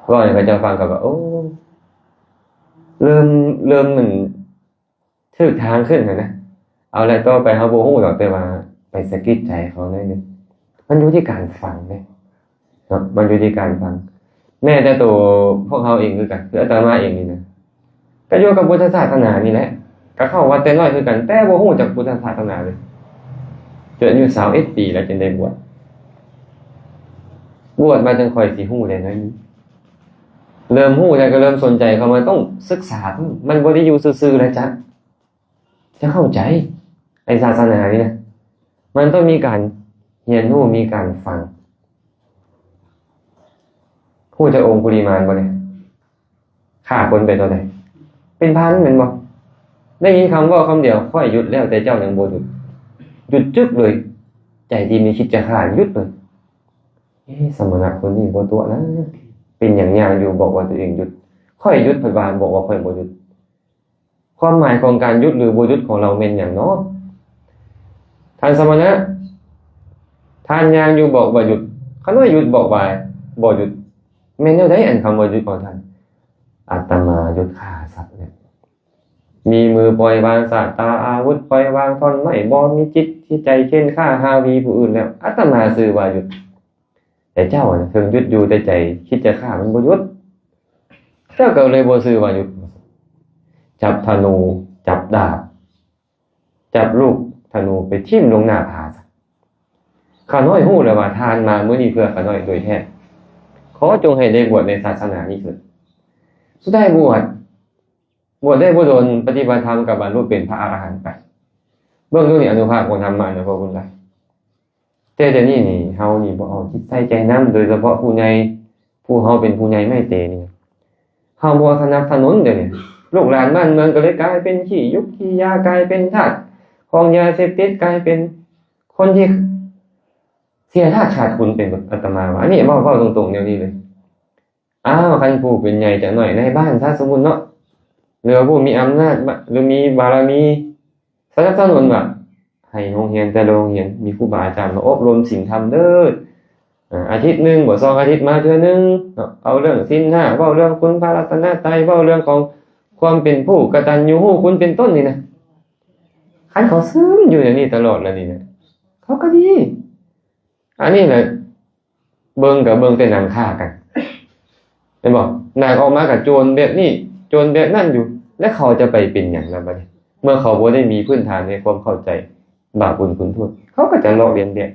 ເວົ້າໃຫ້ເຂົາເຈົ້າຟັງກໍວ່າ ໂອ້ ເລີ່ມ ເລີ່ມມັນຖືກທາງຂຶ້ນຫັ້ນນະ. ເອົາລະ ຕໍ່ໄປເຮົາບໍ່ຮູ້ດອກ ແຕ່ວ່າໄປສະກິດໃຈເຂົາໜ້ອຍໜຶ່ງ. ມັນຢູ່ທີ່ການຟັງເດ້ເນາະ ມັນຢູ່ທີ່ການຟັງ. ແມ້ແຕ່ໂຕພວກເຮົາເອງຄືກັນ ຄືອາດຕະມາເອງນີ້ນະ ກໍຢູ່ກັບພຸດທະສາສະໜານີ້ແຫຼະ ກໍເຂົ້າວັດແຕ່ນ້ອຍຄືກັນ ແຕ່ບໍ່ຮູ້ຈັກພຸດທະສາສະໜາເລີຍ ຈົນອາຍຸຊາວເອັດປີແລ້ວຈຶ່ງໄດ້ບວດ. ບວດມາຈັ່ງຄ່ອຍຊິຮູ້ໄດ້ໜ້ອຍໜຶ່ງ. ເລີ່ມຮູ້ແລ້ວກໍເລີ່ມສົນໃຈເຂົ້າມາ ຕ້ອງສຶກສາເພີ່ມ. ມັນບໍ່ໄດ້ຢູ່ຊື່ໆແລ້ວຈະ ຈະເຂົ້າໃຈ. ໄອ້ສາສະໜານີ້ນະ ມັນຕ້ອງມີການຮຽນຮູ້ ມີການຟັງ. ຮູ້ຈັກອົງຄຸລິມານບໍ່ນີ້? ຂ້າຄົນໄປເທົ່າໃດ? ເປັນພັນແມ່ນບໍ່? ໄດ້ຍິນຄຳເວົ້າຄຳດຽວ ຂ້ອຍຢຸດແລ້ວ ແຕ່ເຈົ້າຍັງບໍ່ຢຸດ. ຢຸດຈຶກເລີຍ. ໃຈທີ່ມີຄິດຈະຂ້າຢຸດເລີຍ. ເອ ສະມະນະຄົນນີ້ບໍ່ຕົວະນະ. ເປັນຫຍັງຍ່າງຢູ່ບອກວ່າຕົວເອງຢຸດ? ຂ້ອຍຢຸດ ເພິ່ນວ່າ ບອກວ່າຂ້ອຍບໍ່ຢຸດ. ຄວາມໝາຍຂອງການຢຸດ ຫຼື ບໍ່ຢຸດຂອງລາວແມ່ນຫຍັງເນາະ? ທ່ານສະມະນະ, ທ່ານຍ່າງຢູ່ບອກວ່າຢຸດ, ຂ້ານ້ອຍຢຸດບອກວ່າບໍ່ຢຸດ. ແມ່ນແນວໃດອັນຄຳວ່າຢຸດຂອງທ່ານ? ອາດຕະມາຢຸດຂ້າສັດແລ້ວ. ມີມືປ່ອຍວາງຊາດຕາອາວຸດ, ປ່ອຍວາງທ່ອນໄມ້, ບໍ່ມີຈິດທີ່ໃຈເຂັ່ນຂ້າຮາວີຜູ້ອື່ນແລ້ວ. ອາດຕະມາຊື່ວ່າຢຸດ. ແຕ່ເຈົ້ານະ ເຖິງຢຸດຢູ່ ແຕ່ໃຈຄິດຈະຂ້າມັນບໍ່ຢຸດ. ເຈົ້າກໍເລີຍບໍ່ຊື່ວ່າຢຸດ. ຈັບທະນູ, ຈັບດາບ, ຈັບລູກທະນູໄປຖິ້ມລົງໜ້າຜາຊະ. ຂ້ານ້ອຍຮູ້ແລ້ວວ່າທ່ານມາມື້ນີ້ເພື່ອຂ້ານ້ອຍໂດຍແທ້. ຂໍຈົ່ງໃຫ້ໄດ້ບວດໃນສາສະໜານີ້ເທີ້ນ. ສຸດທ້າຍບວດ, ບວດໄດ້ບໍ່ດົນ, ປະຕິບັດທຳກໍບັນລຸເປັນພະອະລະຫັນໄປ. ເບິ່ງດູນີ້ ອານຸພາບຂອງທຳມະນະ ພວກຄຸນຫຼາຍ. ແຕ່ດຽວນີ້ນີ້ ເຮົານີ້ບໍ່ເອົາຈິດໃສ່ໃຈນຳ, ໂດຍສະເພາະຜູ້ໃຫຍ່, ຜູ້ເຮົາເປັນຜູ້ໃຫຍ່ໄມ້ເຕນີ້ ເຮົາບໍ່ສະໜັບສະໜູນ. ດຽວນີ້ລູກຫຼານບ້ານເມືອງກໍເລີຍກາຍເປັນຂີ້ຍຸກຂີ້ຢາ, ກາຍເປັນທາດຂອງຢາເສບຕິດ, ກາຍເປັນຄົນທີ່ເສຍທາດຂາດຄຸນໄປເບິດ. ອາດຕະມາວ່າ ອັນນີ້ເວົ້າ, ເວົ້າຕົງໆແນວນີ້ເລີຍ. ອ້າວ ຄັນຜູ້ເປັນໃຫຍ່ຈັກໜ້ອຍ ນາຍບ້ານຊະ ສົມມຸດເນາະ ຫຼືວ່າຜູ້ມີອຳນາດ ຫຼືມີບາລະມີ ສະໜັບສະໜູນວ່າ ໃຫ້ໂຮງຮຽນແຕ່ລະໂຮງຮຽນ ມີຄູບາອາຈານມາອົບຮົມສິນທຳເດີ້. ອາ ອາທິດໜຶ່ງບໍ ສອງອາທິດມາເທື່ອໜຶ່ງເນາະ, ເອົາເລື່ອງສິນຫ້າ ເວົ້າເລື່ອງຄຸນພະລັດຕະນະໄຕ, ເວົ້າເລື່ອງຂອງຄວາມເປັນຜູ້ກະຕັນຍູຮູ້ຄຸນເປັນຕົ້ນນີ້ນະ. ຄັນເຂົາຊຶມຢູ່ແນວນີ້ຕະຫຼອດລະນີ້ນະ ເຂົາກໍດີ. ອັນນີ້ລະ ເບິ່ງກໍເບິ່ງແຕ່ໜັງຂ້າກັນ ແມ່ນບໍ່? ໜັງອອກມາກໍໂຈນແບບນີ້ ໂຈນແບບນັ້ນຢູ່ ແລ້ວເຂົາຈະໄປເປັນຫຍັງລະບັດນີ້? ເມື່ອເຂົາບໍ່ໄດ້ມີພື້ນຖານໃນຄວາມເຂົ້າໃຈບາບບຸນຄຸນໂທດ ເຂົາກໍຈະລອກລຽນແບບ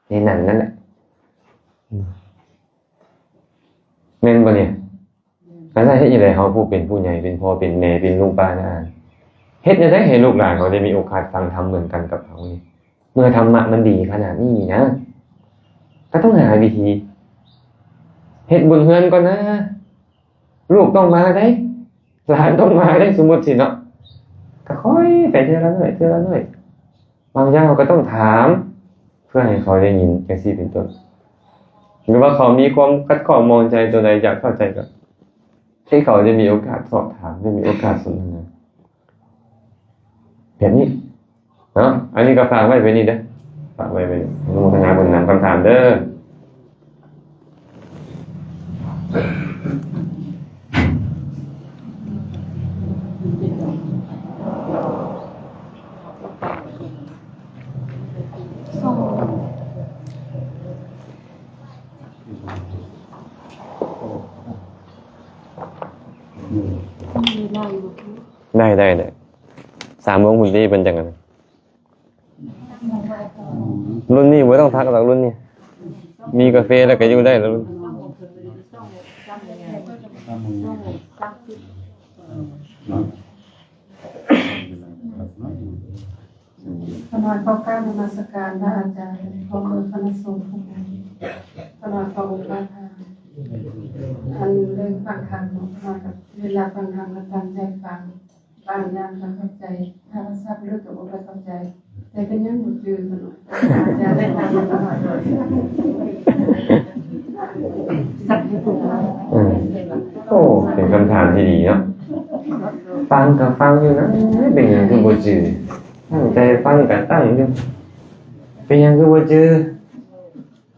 ໃນໜັງນັ້ນແຫຼະ ແມ່ນບໍ່ນີ້? ແລ້ວເຮັດຈັ່ງໃດເຮົາຜູ້ເປັນຜູ້ໃຫຍ່ ເປັນພໍ່ເປັນແມ່ ເປັນລຸງປ້ານ້າອາ ເຮັດຈັ່ງໃດໃຫ້ລູກຫຼານເຮົາໄດ້ມີໂອກາດຟັງທຳເໝືອນກັນກັບເຮົານີ້? ເມື່ອທຳມະມັນດີຂະໜາດນີ້ນະ ກໍຕ້ອງຫາວິທີເຮັດບຸນເຮືອນກ່ອນນະ. ລູກຕ້ອງມາໄດ໋ ຫຼານຕ້ອງມາໄດ໋ ສົມມຸດຊິເນາະ. ກໍຄ່ອຍໄປເທື່ອລະໜ້ອຍ ເທື່ອລະໜ້ອຍ. ບາງຢ່າງເຮົາກໍຕ້ອງຖາມເພື່ອໃຫ້ເຂົາໄດ້ຍິນ ຈັ່ງຊີ້ເປັນຕົ້ນ. ຫຼືວ່າເຂົາມີຄວາມຂັດຂ້ອງໝອງໃຈຕົວໃດ ຢາກເຂົ້າໃຈ ກໍໃຫ້ເຂົາໄດ້ມີໂອກາດສອບຖາມ ໄດ້ມີໂອກາດສົນທະນາ ແບບນີ້ເນາະ. ອັນນີ້ກໍຝາກໄວ້ແບບນີ້ເດີ້ ຝາກໄວ້ແບບນີ້. ອະນຸໂມທະນາບຸນນຳຄຳຖາມເດີ້. ໄດ້ ໄດ້ ໄດ້ ສາມໂມງພຸ້ນຕິ ເພິ່ນຈັ່ງນັ້ນ. ລຸ້ນນີ້ບໍ່ຕ້ອງທັກດອກ ລຸ້ນນີ້ ມີກາເຟແລ້ວກໍຢູ່ໄດ້ແລ້ວ. ຂ້ານ້ອຍຂໍກາບນະມັດສະການພະອາຈານ ພ້ອມດ້ວຍຄະນະສົງທຸກທ່ານ. ຂ້ານ້ອຍຂໍໂອກາດທ່ານ ອັນເລື່ອງຟັງທຳເນາະ, ຂ້ານ້ອຍກໍເວລາຟັງທຳກໍຕັ້ງໃຈຟັງ. ບາງຢ່າງກໍເຂົ້າໃຈ, ຖ້າວ່າສັບເລິກກໍບໍ່ຄ່ອຍເຂົ້າໃຈ, ແຕ່ກໍຍັງບໍ່ຈື່ເນາະ. ອາຈານໄດ້ຖາມມາຕະຫຼອດ. ອືມ ໂອ້ ເປັນຄຳຖາມທີ່ດີເນາະ. ຟັງກໍຟັງຢູ່ນະ, ເປັນຫຍັງຄືບໍ່ຈື່? ຕັ້ງໃຈຟັງກໍຕັ້ງຢູ່, ເປັນຫຍັງຄືບໍ່ຈື່?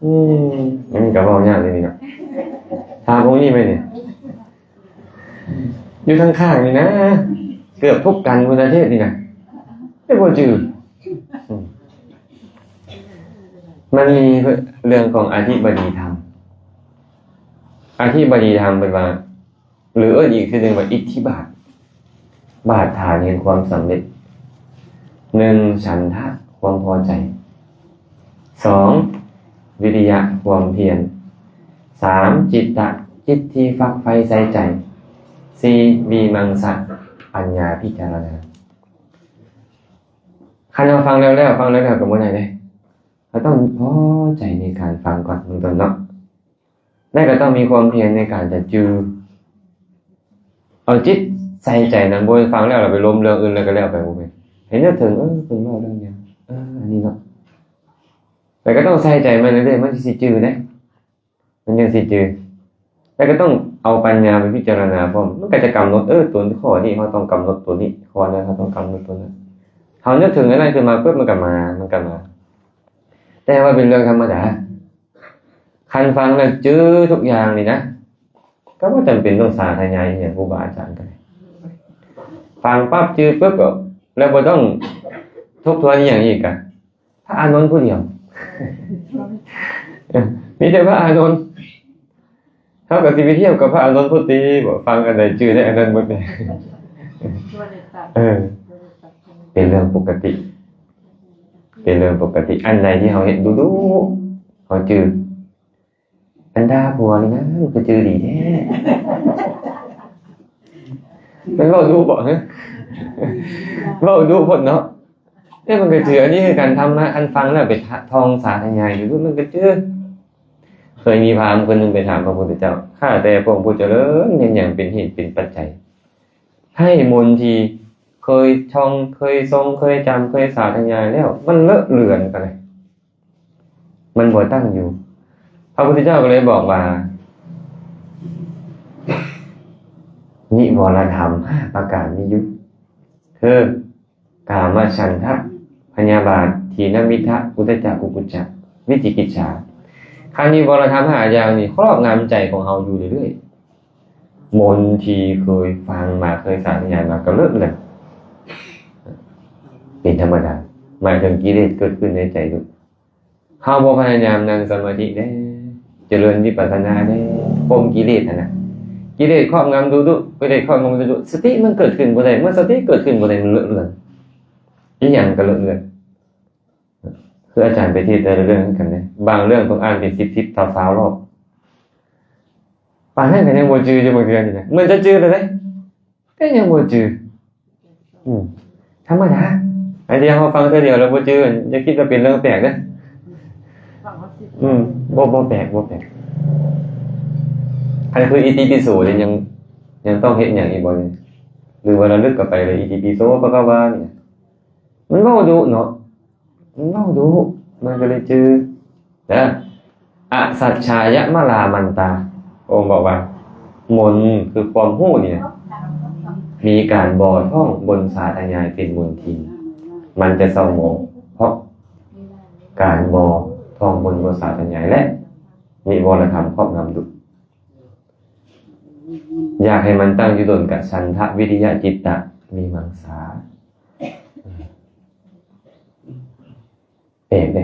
ອືມ ມັນກໍເວົ້າຍາກເລີຍນີ້ເນາະ. ຖາມອົງນີ້ໄໝນີ້? ຢູ່ທາງຂ້າງນີ້ນະ ເກືອບທຸກກັນພຸ້ນນະ ເທດນີ້ນະ ແຕ່ບໍ່ຈື່. ອືມ ມັນມີເລື່ອງຂອງອະທິບະດີທຳ. ອະທິບະດີທຳເພິ່ນວ່າ ຫຼືເອີ້ນອີກຊື່ໜຶ່ງວ່າອິດທິບາດ ບາດຖານແຫ່ງຄວາມສຳເລັດ. ໜຶ່ງ ສັນທະ ຄວາມພໍໃຈ. ສອງ ວິລິຍະ ຄວາມພຽນ. ສາມ ຈິດຕະ ຈິດທີ່ຝັກໃຝ່ໃສ່ໃຈ. ສີ່ ວິມັງສະ ປັນຍາພິຈາລະນາ. ຄັນເຮົາຟັງແລ້ວໆ ຟັງແລ້ວໆ ກໍບໍ່ໄດ້ເດ້ ເຮົາຕ້ອງພໍໃຈໃນການຟັງກ່ອນເບື້ອງຕົ້ນເນາະ. ແລະກໍຕ້ອງມີຄວາມພຽນໃນການຈະຈື່ ເອົາຈິດໃສ່ໃຈນຳ. ບໍ່ແມ່ນຟັງແລ້ວລະໄປລົມເລື່ອງອື່ນແລ້ວກໍແລ້ວໄປ. ບໍ່ແມ່ນ ໃຫ້ນຶກເຖິງ ເອີ ເພິ່ນເວົ້າເລື່ອງຫຍັງ ເອີ ອັນນີ້ເນາະ. ແລະກໍຕ້ອງໃສ່ໃຈມັນເລື້ອຍໆ ມັນຊິຈື່ເດ້ ມັນຈັ່ງຊິຈື່. ແລະກໍຕ້ອງເອົາປັນຍາໄປພິຈາລະນາພ້ອມ. ມັນກໍຈະກຳນົດ ເອີ ຕົວຂໍ້ນີ້ເຮົາຕ້ອງກຳນົດຕົວນີ້ ຂໍ້ນັ້ນເຮົາຕ້ອງກຳນົດຕົວນັ້ນ. ເຮົານຶກເຖິງອັນນັ້ນຂຶ້ນມາປຶບ ມັນກໍມາ ມັນກໍມາ. ແຕ່ວ່າເປັນເລື່ອງທຳມະດາ. ຄັນຟັງແລ້ວຈື່ທຸກຢ່າງນີ້ນະ ກໍບໍ່ຈຳເປັນຕ້ອງສາທະຍາຍອີ່ຫຍັງ ຄູບາອາຈານກໍໄດ້. ຟັງປັບຈື່ປຶບ ແລ້ວບໍ່ຕ້ອງທົບທວນອີ່ຫຍັງອີກ ກະພະອານົນຜູ້ດຽວ ມີແຕ່ພະອານົນ. ເຮົາກໍຊິໄປທຽບກັບພະອານົນພຸດຕິ ບໍ່ ຟັງອັນໃດຈື່ໄດ້ອັນນັ້ນໝົດ. ເອີ ເປັນເລື່ອງປົກກະຕິ ເປັນເລື່ອງປົກກະຕິ. ອັນໃດທີ່ເຮົາເຮັດດຸໆ ເຮົາຈື່. ອັນດ່າຜົວນີ້ນະ ມັນຄືຈື່ດີແທ້. ມັນເວົ້າດຸບໍ? ເວົ້າດຸໂພດເນາະ. ເອີ ມັນກໍຈື່. ອັນນີ້ຄືກັນ ທຳມະ ອັນຟັງແລ້ວໄປທ່ອງສາທະຍາຍຢູ່ ມັນກໍຈື່. ເຄີຍມີພາມຄົນໜຶ່ງໄປຖາມພະພຸດທະເຈົ້າ ຂ້າແຕ່ພະອົງຜູ້ຈະເລີນ ແມ່ນຫຍັງເປັນເຫດເປັນປັດໄຈ ໃຫ້ມົນທີ່ເຄີຍທ່ອງ ເຄີຍຊົງ ເຄີຍຈຳ ເຄີຍສາທະຍາຍແລ້ວ ມັນເລາະເລືອນໄປເລີຍ? ມັນບໍ່ຕັ້ງຢູ່. ພະພຸດທະເຈົ້າກໍເລີຍບອກວ່າ ນິວອນລະທຳຫ້າປະການມີຢູ່ ຄື ກາມະ ສັນທະ ພະຍາບາດ ຖີນະມິດທະ ອຸດທະຈະ ອຸກຸດຈະ ວິຈິກິດສາ. ຄັນນິວອນລະທຳຫ້າຢ່າງນີ້ຄອບງຳໃຈຂອງເຮົາຢູ່ເລື້ອຍໆ ມົນທີ່ເຄີຍຟັງມາ ເຄີຍສາທະຍາຍມາກໍເລີກເລີນ ເປັນທຳມະດາ. ໝາຍເຖິງກິເລດເກີດຂຶ້ນໃນໃຈດຸ. ເຮົາບໍ່ພະຍາຍາມນັ່ງສະມາທິເດ້ ຈະເລີນວິປັດສະນາເດ້ ຂົ່ມກິເລດຫັ້ນນະ. ກິເລດຄອບງຳດຸໆ ກິເລດຄອບງຳດຸໆ ສະຕິມັນເກີດຂຶ້ນບໍ່ໄດ້. ເມື່ອສະຕິເກີດຂຶ້ນບໍ່ໄດ້ ມັນເລີກເລື່ອນ ອີ່ຫຍັງກໍເລີກເລື່ອນ. ຄືອາຈານໄປເທດແຕ່ລະເລື່ອງຄືກັນເດ້ ບາງເລື່ອງຕ້ອງອ່ານເປັນສິບໆ ຊາວໆ ລອບ ປານນັ້ນກໍຍັງບໍ່ຈື່ຢູ່ບາງເທື່ອນີ້ນະ. ເໝືອນຈະຈື່ແລ້ວເດ້ ກໍຍັງບໍ່ຈື່. ອືມ ທຳມະດາ. ອັນທີ່ເຮົາຟັງເທື່ອດຽວແລ້ວບໍ່ຈື່ ຢ່າຄິດວ່າເປັນເລື່ອງແປກເດີ້. ອືມ ບໍ່ ບໍ່ແປກ ບໍ່ແປກ. ອັນຄືອິຕິປິໂສນີ້ຍັງ ຍັງຕ້ອງເຮັດຫຍັງອີກບໍ່ນີ້? ຫຼືວ່າລະລຶກກັບໄປເລີຍ ອິຕິປິໂສພະຄະວານີ້? ມັນເວົ້າດຸເນາະ ມັນເວົ້າດຸ ມັນກໍເລີຍຈື່. ເດີ ອະສັດຊາຍະມະລາມັນຕາ ພະອົງບອກວ່າ ມົນຄືຄວາມຮູ້ນີ້ນະ ມີການບໍ່ທ້ອງບົນສາທະຍາຍເປັນມົນທິນ ມັນຈະເສົ້າໝອງເພາະການບໍ່ທ້ອງບົນບົດສາທະຍາຍ ແລະ ນິວອນລະທຳຄອບງຳດຸ. ຢາກໃຫ້ມັນຕັ້ງຢູ່ດົນກະ ສັນທະ ວິລິຍະ ຈິດຕະ ວິມັງສາ. ແປກເດ້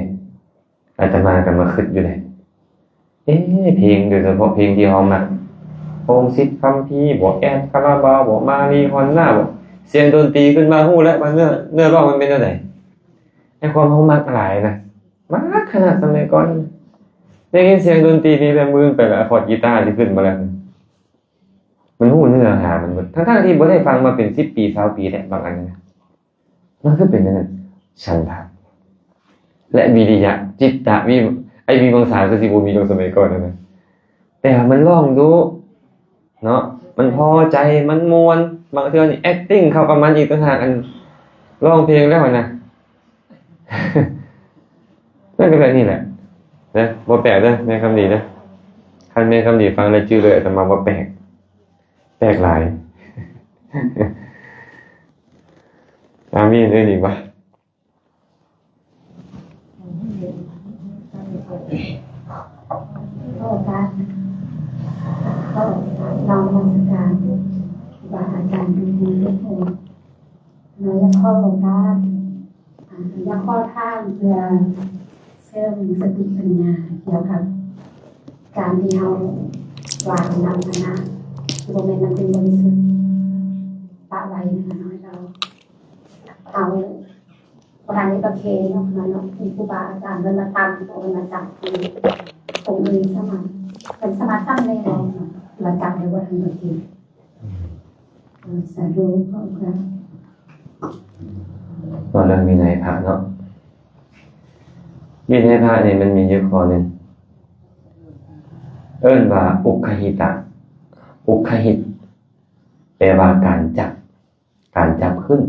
ອາດຕະມາກໍມາຄິດຢູ່ເດ້ ເອ ເພງ ໂດຍສະເພາະເພງທີ່ເຮົາມັກ ໂຮມສິດຄຳພີບໍ ແອດຄາລາບາວບໍ ມາລີຮອນນາບໍ ສຽງດົນຕີຂຶ້ນມາຮູ້ແລ້ວວ່າເນື້ອ ເນື້ອຮ້ອງມັນເປັນແນວໃດ. ໃນຄວາມເຮົາມັກຫຼາຍນະ ມັກຂະໜາດສະໄໝກ່ອນ ໄດ້ຍິນສຽງດົນຕີນີ້ແບບມືນໄປລະ ອາຄອດກີຕາທີ່ຂຶ້ນມາແລ້ວ ມັນຮູ້ເນື້ອຫາມັນເບິດ ທັງໆທີ່ບໍ່ໄດ້ຟັງມາເປັນສິບປີ ຊາວປີແລ້ວ ບາງອັນນະ. ມັນຄືເປັນຈັ່ງນັ້ນ ສັນທະ ແລະ ວິລິຍະ ຈິດຕະ ວິ ໄອ້ວິມັງສາຄືຊິບໍ່ມີດອກສະໄໝກ່ອນຫັ້ນນະ ແຕ່ວ່າມັນຮ້ອງດຸເນາະ ມັນພໍໃຈ ມັນມ່ວນ ບາງເທື່ອນີ້ acting ເຂົ້າກັບມັນອີກຕ່າງຫາກ ອັນຮ້ອງເພງແລ້ວຫັ້ນນະ ມັນກໍແບບນີ້ແຫຼະນະ ບໍ່ແປກເດີ້ ແມ່ຄຳດີເດີ້. ຄັນແມ່ຄຳດີຟັງແລ້ວຈື່ເລີຍ ອາດຕະມາວ່າແປກ ແປກຫຼາຍ. ອາ ມີອັນອື່ນອີກບໍ່? ການເປັນຜູ້ເຮັດໂທດ ແລະ ຢາກຂໍໂອກາດ ອາ ຢາກຂໍຖາມເພື່ອເສີມສະຕິປັນຍາກ່ຽວກັບການທີ່ເຮົາວາງລຳຄະນະ ທີ່ບໍ່ແມ່ນລຳເປັນບໍລິສຸດ ປະໄວ້ເນາະ ເຮົາ ເຮົາບໍ່ທັນໄດ້ປະເຄນເນາະ ເນາະ ທີ່ຄູບາອາຈານເພິ່ນມາຕັ້ງ ເພິ່ນມາຕັ້ງທີ່ອົງອື່ນສາມາດ ເພິ່ນສາມາດຕັ້ງໄດ້ບໍ່ເນາະ ວ່າຕັ້ງໄດ້ບໍ່ທັນປະເຄນ? ສາທຸ ຂອບຄຸນ. ເວົ້າເລື່ອງວິໄນພະເນາະ ວິໄນພະນີ້ມັນມີຢູ່ຂໍ້ໜຶ່ງ ເອີ້ນວ່າອຸກຄະຫິຕະ ອຸກຄະຫິດ ແປວ່າການຈັບ ການຈັບຂຶ້ນ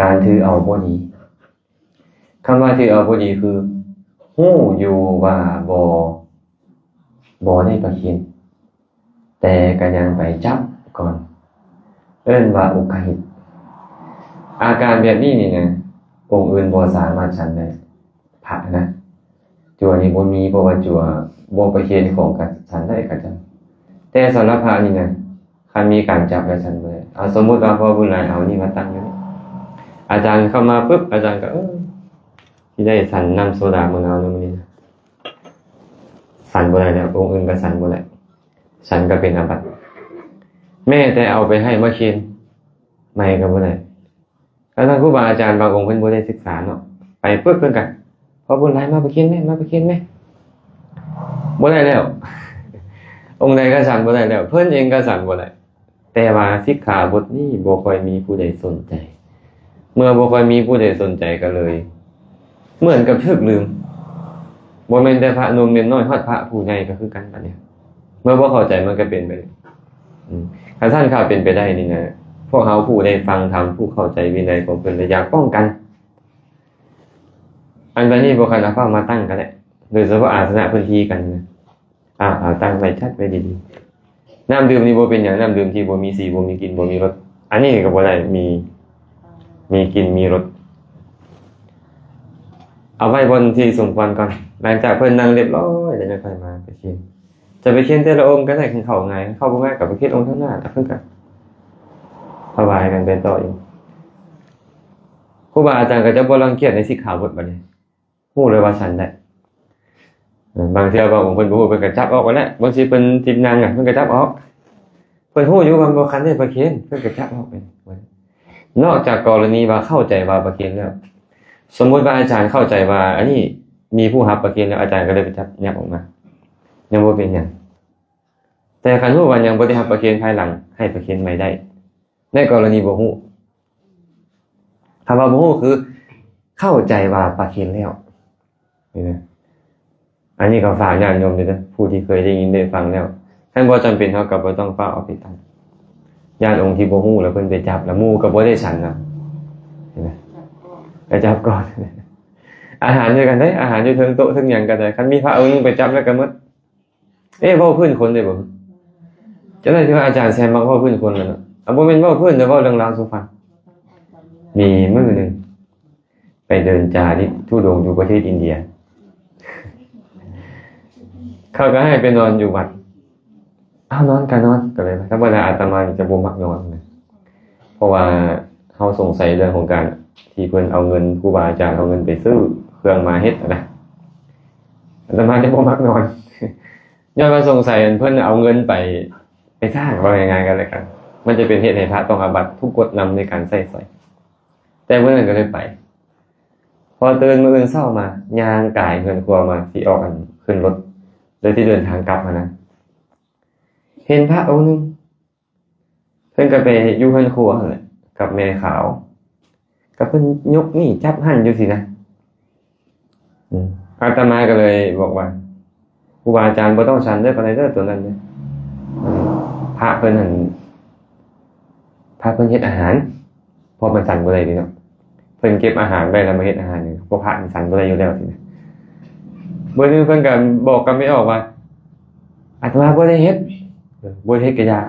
ການຖືເອົາບໍ່ດີ. ຄຳວ່າຖືເອົາບໍ່ດີຄື ຮູ້ຢູ່ວ່າບໍ່ ບໍ່ໄດ້ປະເຄນ ແຕ່ກໍຍັງໄປຈັບກ່ອນ ເອີ້ນວ່າອຸກຄະຫິດ. ອາການແບບນີ້ນີ້ນະ ອົງອື່ນບໍ່ສາມາດສັນໄດ້ ພະນະ ຈົວນີ້ບໍ່ມີ ເພາະວ່າຈົວບໍ່ປະເຄນຂອງກະສັນໄດ້ຂະເຈົ້າ. ແຕ່ສຳລັບພະນີ້ນະ ຄັນມີການຈັບແລ້ວສັນບໍ່ໄດ້. ເອົາ ສົມມຸດວ່າພໍ່ບຸນຫຼາຍເອົານີ້ມາຕັ້ງຢູ່ນີ້ ອາຈານເຂົ້າມາປຶບ ອາຈານກໍ ເອີ ຊິໄດ້ສັນນ້ຳໂຊດາມື້ເຮົານຳມື້ນີ້ນະ ສັນບໍ່ໄດ້ແລ້ວ ອົງອື່ນກໍສັນບໍ່ໄດ້ ສັນກໍເປັນອາບັດ ແມ້ແຕ່ເອົາໄປໃຫ້ມາເຄນໃໝ່ກໍບໍ່ໄດ້. ແລ້ວທ່ານຄູບາອາຈານບາງອົງເພິ່ນບໍ່ໄດ້ສຶກສາເນາະ ໄປປຶບເພິ່ນກໍ ພໍ່ບຸນຫຼາຍມາປະເຄນແມ້ ມາປະເຄນແມ້ ບໍ່ໄດ້ແລ້ວ ອົງໃດກໍສັນບໍ່ໄດ້ແລ້ວ ເພິ່ນເອງກໍສັນບໍ່ໄດ້. ແຕ່ວ່າສິກຂາບົດນີ້ບໍ່ຄ່ອຍມີຜູ້ໃດສົນໃຈ ເມື່ອບໍ່ຄ່ອຍມີຜູ້ໃດສົນໃຈກໍເລີຍ ເໝືອນກັບຖືກລືມ ບໍ່ແມ່ນແຕ່ພະໜຸ່ມເນນນ້ອຍ ຮອດພະຜູ້ໃຫຍ່ກໍຄືກັນ ບາດນີ້ ເມື່ອບໍ່ເຂົ້າໃຈມັນກໍເປັນໄປ ອືມ ຄັນຊັ້ນຖ້າເປັນໄປໄດ້ນີ້ນະ ພວກເຮົາຜູ້ໄດ້ຟັງທຳ ຜູ້ເຂົ້າໃຈວິໄນຂອງເພິ່ນ ແລະ ຢາກປ້ອງກັນ ອັນບາດນີ້ບໍ່ຄັນເອົາພະມາຕັ້ງກໍໄດ້ ໂດຍສະເພາະອາສະນະເພິ່ນທີ່ກັນນະ ອາ ເອົາຕັ້ງໄວ້ ຈັດໄວ້ດີໆ. ນ້ຳດື່ມນີ້ບໍ່ເປັນຫຍັງ ນ້ຳດື່ມທີ່ບໍ່ມີສີ ບໍ່ມີກິ່ນ ບໍ່ມີລົດ ອັນນີ້ກໍບໍ່ໄດ້ ມີ ມີກິ່ນ ມີລົດ ເອົາໄວ້ບ່ອນທີ່ສົມຄວນກ່ອນ ຫຼັງຈາກເພິ່ນນັ່ງລຽບຮ້ອຍແລ້ວ ຈັ່ງຄ່ອຍມາປະເຄນ. ຈະປະເຄນແຕ່ລະອົງກໍໄດ້ ຄັນເຂົ້າງ່າຍ ຄັນເຂົ້າບໍ່ງ່າຍກໍປະເຄນອົງທາງໜ້າ ແລ້ວເພິ່ນກໍຖວາຍກັນໄປຕໍ່ອີກ. ຄູບາອາຈານກໍຈະບໍ່ລັງກຽດໃນສິກຂາບົດບາດນີ້ ຮູ້ເລີຍວ່າສັນໄດ້. ເອີ ບາງເທື່ອບາງອົງເພິ່ນບໍ່ຮູ້ ເພິ່ນກໍຈັບອອກໄປແລ້ວ ບາງທີເພິ່ນຊິນັ່ງອະ ເພິ່ນກໍຈັບອອກ ເພິ່ນຮູ້ຢູ່ວ່າບໍ່ທັນໄດ້ປະເຄນ ເພິ່ນກໍຈັບອອກໄປ. ນອກຈາກກໍລະນີວ່າເຂົ້າໃຈວ່າປະເຄນແລ້ວ ສົມມຸດວ່າອາຈານເຂົ້າໃຈວ່າອັນນີ້ມີຜູ້ຮັບປະເຄນແລ້ວ ອາຈານກໍເລີຍໄປຈັບຍັບອອກມາ ຍັງບໍ່ເປັນຫຍັງ. ແຕ່ຄັນຮູ້ວ່າຍັງບໍ່ໄດ້ຮັບປະເຄນພາຍຫຼັງ ໃຫ້ປະເຄນໃໝ່ໄດ້ ໃນກໍລະນີບໍ່ຮູ້. ຄຳວ່າບໍ່ຮູ້ຄືເຂົ້າໃຈວ່າປະເຄນແລ້ວ. ນີ້ນະ ອັນນີ້ກໍຝາກຍາດໂຍມເດີ ຜູ້ທີ່ເຄີຍໄດ້ຍິນໄດ້ຟັງແລ້ວ ຄັນບໍ່ຈຳເປັນເຮົາກໍບໍ່ຕ້ອງຟ້າວເອົາໄປຕັ້ງ. ຍາດອົງທີ່ບໍ່ຮູ້ແລ້ວເພິ່ນໄປຈັບ ແລ້ວໝູ່ກໍບໍ່ໄດ້ສັນນະ ເຫັນໄໝ ໄປຈັບກ່ອນ. ອາຫານຄືກັນເດ້ ອາຫານຢູ່ເທິງໂຕະເທິງຫຍັງກໍໄດ້ ຄັນມີພະອົງໜຶ່ງໄປຈັບແລ້ວກໍໝົດ. ເອີ ເວົ້າພື້ນຄົນໄດ້ບໍ່? ຈັ່ງໃດທີ່ວ່າອາຈານແຊມມັກເວົ້າພື້ນຄົນແລ້ວເນາະ ອາ ບໍ່ແມ່ນເວົ້າພື້ນ ແຕ່ເວົ້າເລື່ອງລາວສູ່ຟັງ. ມີມື້ໜຶ່ງ ໄປເດີນຈາລິກທຸດົງຢູ່ປະເທດອິນເດຍ ເຂົາກໍໃຫ້ໄປນອນຢູ່ວັດ. ເອົາ ນອນກໍນອນ ກໍເລີຍ ທຳມະດາອາດຕະມານີ້ຈະບໍ່ມັກນອນນະ ເພາະວ່າເຮົາສົງໄສເລື່ອງຂອງການທີ່ເພິ່ນເອົາເງິນ ຄູບາອາຈານເອົາເງິນໄປຊື້ເຄື່ອງມາເຮັດນະ ອາດຕະມາຈະບໍ່ມັກນອນ ຍ້ອນວ່າສົງໄສເພິ່ນເອົາເງິນໄປ ໄປສ້າງ ເວົ້າງ່າຍໆກັນແລ້ວກັນ ມັນຈະເປັນເຮັດໃຫ້ພະຕ້ອງອາບັດ ຖືກກົດນຳໃນການໃຊ້ສອຍ. ແຕ່ມື້ນັ້ນກໍເລີຍໄປ ພໍຕື່ນມື້ອື່ນເຊົ້າມາ ຍ່າງກາຍເຮືອນຄົວມາ ຊິອອກ ອັນ ຂຶ້ນລົດ ແລ້ວຊິເດີນທາງກັບຫັ້ນນະ ເຫັນພະອົງໜຶ່ງ ເພິ່ນກໍໄປຢູ່ເຮືອນຄົວຫັ້ນແຫຼະ ກັບແມ່ຂາວ ກໍເພິ່ນຍົກນີ້ຈັບຫັ້ນຢູ່ຊີ້ນະ. ອາດຕະມາກໍເລີຍບອກວ່າ ຄູບາອາຈານບໍ່ຕ້ອງສັນເດີ ປານໃດເດີ ໂຕນັ້ນເດີ ພະເພິ່ນຫັ້ນ ພະເພິ່ນເຮັດອາຫານ ເພາະມັນສັນບໍ່ໄດ້ເດເນາະ ເພິ່ນເກັບອາຫານໄວ້ແລ້ວມາເຮັດອາຫານນີ້ ພວກພະນີ້ສັນບໍ່ໄດ້ຢູ່ແລ້ວຊີ້ນະ. ມື້ໜຶ່ງເພິ່ນກໍບອກກັບແມ່ອອກວ່າ ອາດຕະມາບໍ່ໄດ້ເຮັດ ເອີ ບໍ່ໄດ້ເຮັດກໍຢ່າ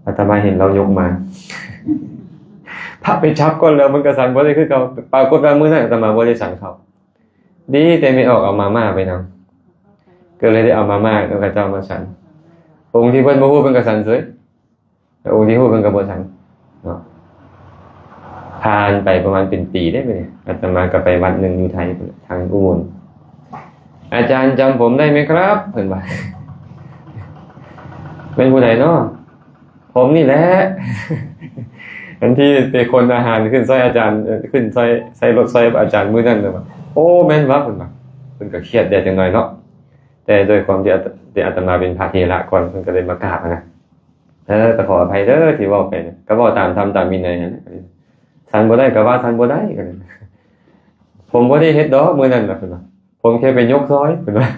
ອາດຕະມາເຫັນລາວຍົກມາ ພະໄປຈັບກ່ອນແລ້ວມັນກໍສັນບໍ່ໄດ້ຄືເກົ່າ. ປາກົດວ່າມື້ນັ້ນອາດຕະມາບໍ່ໄດ້ສັນເຂົ້າ ດີແຕ່ແມ່ອອກເອົາມາມ່າໄປນຳ ກໍເລີຍໄດ້ເອົາມາມ່າກັບເຂົາເຈົ້າມາສັນ. ອົງທີ່ເພິ່ນບໍ່ຮູ້ເພິ່ນກໍສັນເສີຍ ອົງທີ່ຮູ້ເພິ່ນກໍບໍ່ສັງເນາະ. ຜ່ານໄປປະມານເປັນປີເດ້ ອາດຕະມາກໍໄປວັດໜຶ່ງຢູ່ໄທ ທາງອຸບົນ. ອາຈານຈຳຜົມໄດ້ໄໝຄັບ? ເພິ່ນວ່າ. ແມ່ນຜູ້ໃດເນາະ? ຜົມນີ້ແຫຼະ ອັນທີ່ໄປຂົນອາຫານຂຶ້ນຊ່ອຍອາຈານ ເອີ ຂຶ້ນຊ່ອຍ ໃສ່ລົດຊ່ອຍອາຈານມື້ນັ້ນ. ເພິ່ນວ່າ ໂອ້ ແມ່ນຫວາ ເພິ່ນວ່າ. ເພິ່ນກໍຄຽດແດ່ຈັກໜ້ອຍເນາະ ແຕ່ດ້ວຍຄວາມທີ່ອາຕ ທີ່ອາດຕະມາເປັນພະເຖລະກ່ອນ ເພິ່ນກໍເລີຍມາກາບນະ. ເອີ ກໍຂໍອະໄພເດີທີ່ເວົ້າໄປນະ ກໍເວົ້າຕາມທຳຕາມວິໄນຫັ້ນ. ສັນບໍ່ໄດ້ກໍວ່າສັນບໍ່ໄດ້ ກໍ ຜົມບໍ່ໄດ້ເຮັດດອກມື້ນັ້ນນະ ເພິ່ນວ່າ. ຜົມແຄ່ໄປຍົກຊອຍ ເພິ່ນວ່າ.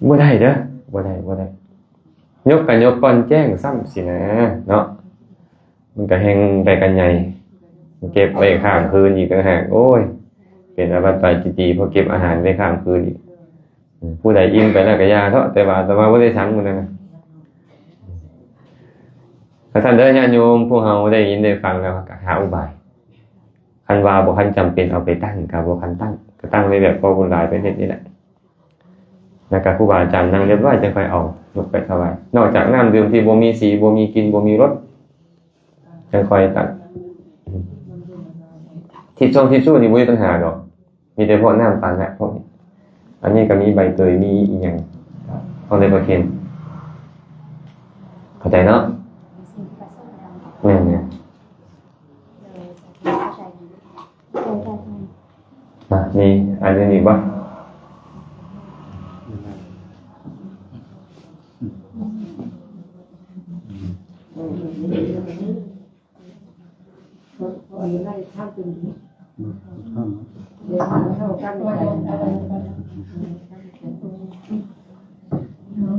ບໍ່ໄດ້ເດີ ບໍ່ໄດ້ ບໍ່ໄດ້. ຍົກກໍຍົກກ່ອນແຈ້ງຊ້ຳຊີ້ນະເນາະ. ມັນກໍແຮ່ງໄປກັນໃຫຍ່ ເກັບໄວ້ຄ້າງຄືນອີກຕ່າງຫາກ. ໂອ້ຍ ເປັນອາບັດປາຈິດຕີ ເພາະເກັບອາຫານໄວ້ຄ້າງຄືນອີກ. ຜູ້ໃດອີ່ມໄປແລ້ວກໍຢ່າເທາະ ແຕ່ວ່າອາດຕະມາບໍ່ໄດ້ສັງມື້ນັ້ນນະ. ຄັນຊັ້ນເດີ ຍາດໂຍມ ພວກເຮົາໄດ້ຍິນໄດ້ຟັງແລ້ວ ກໍຫາອຸບາຍ. ຄັນວ່າບໍ່ ຄັນຈຳເປັນເອົາໄປຕັ້ງ ກໍບໍ່ຄັນຕັ້ງ ກໍຕັ້ງໄວ້ແບບພໍບຸນຫຼາຍໄປເຮັດນີ້ແຫຼະ. ແລ້ວກໍຄູບາອາຈານນັ່ງຮຽບຮ້ອຍ ຈັ່ງຄ່ອຍເອົາຍົກໄປຖວາຍ. ນອກຈາກນ້ຳດື່ມທີ່ບໍ່ມີສີ ບໍ່ມີກິ່ນ ບໍ່ມີລົດ ຈັ່ງຄ່ອຍຕັ້ງ. ທິດຊົງທິດຊູນີ້ບໍ່ມີບັນຫາດອກ ມີແຕ່ພວກນ້ຳປານະພວກນີ້. ອັນນີ້ກໍມີໃບເຕີຍ ມີອີ່ຫຍັງ ຂອງໃນປະເຄນ. ເຂົ້າໃຈເນາະ? ແມ່ນໆ. ນະ ມີອັນອື່ນອີກບໍ່?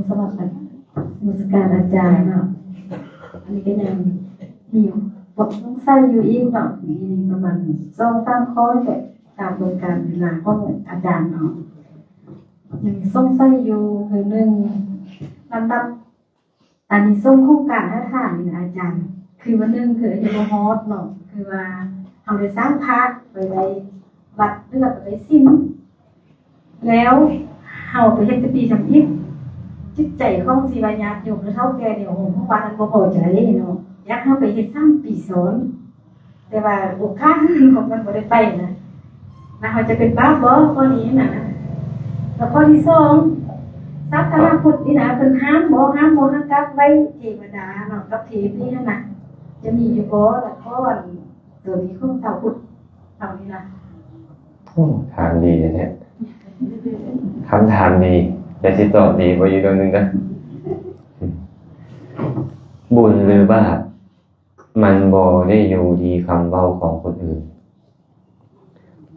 ສະຫວັດດີ ນະມັດສະການອາຈານເນາະ. ອັນນີ້ກໍຍັງມີຂໍ້ສົງໄສຢູ່ອີກເນາະ ມີປະມານສອງສາມຂໍ້ແຫຼະ ຕາມເບິ່ງການເວລາຂອງອາຈານເນາະ. ຍັງສົງໄສຢູ່ຄື ໜຶ່ງ ລຳດັບອານິສົງຂອງການອະທິຖານນີ້ນະອາຈານ ຄືວ່າ ໜຶ່ງ ຄືອາຍຸບໍ່ຮອດເນາະ ຄືວ່າເຮົາໄດ້ສ້າງພະໄປໄວ້ວັດ ຫຼືວ່າໄປໄວ້ສິນ ແລ້ວເຮົາໄປເຮັດແຕ່ປີທຳອິດ ຈິດໃຈຂອງຊິວ່າຍາດໂຍມ ຫຼື ເຖົ້າແກ່ແນວໂຮມຂອງວັດນັ້ນບໍ່ພໍໃຈເນາະ ຢາກໃຫ້ເຮົາໄປເຮັດຊ້ຳປີຊ້ອນ ແຕ່ວ່າໂອກາດຂອງມັນບໍ່ໄດ້ໄປນະ ແລ້ວເຮົາຈະເປັນບາບບໍ່? ຂໍ້ນີ້ນະ. ແລ້ວຂໍ້ທີສອງ ສາສະໜາພຸດນີ້ນະ ເພິ່ນຫ້າມບໍ່? ຫ້າມບໍ່ໃຫ້ກັບໄຫວ້ເທວະດາເນາະ ກັບເທບນີ້ຫັ້ນນະ ຈະມີຢູ່ບໍ່? ແລ້ວຂໍ້ ໂຕນີ້ຂອງຊາວພຸດເຮົານີ້ນະ. ໂອ້ ຖາມດີແທ້ໆ ຄຳຖາມດີ ແຕ່ຊິຕອບດີບໍ່? ອີກເລື່ອງໜຶ່ງນະ ບຸນຫຼືບາບ ມັນບໍ່ໄດ້ຢູ່ທີ່ຄຳເວົ້າຂອງຄົນອື່ນ.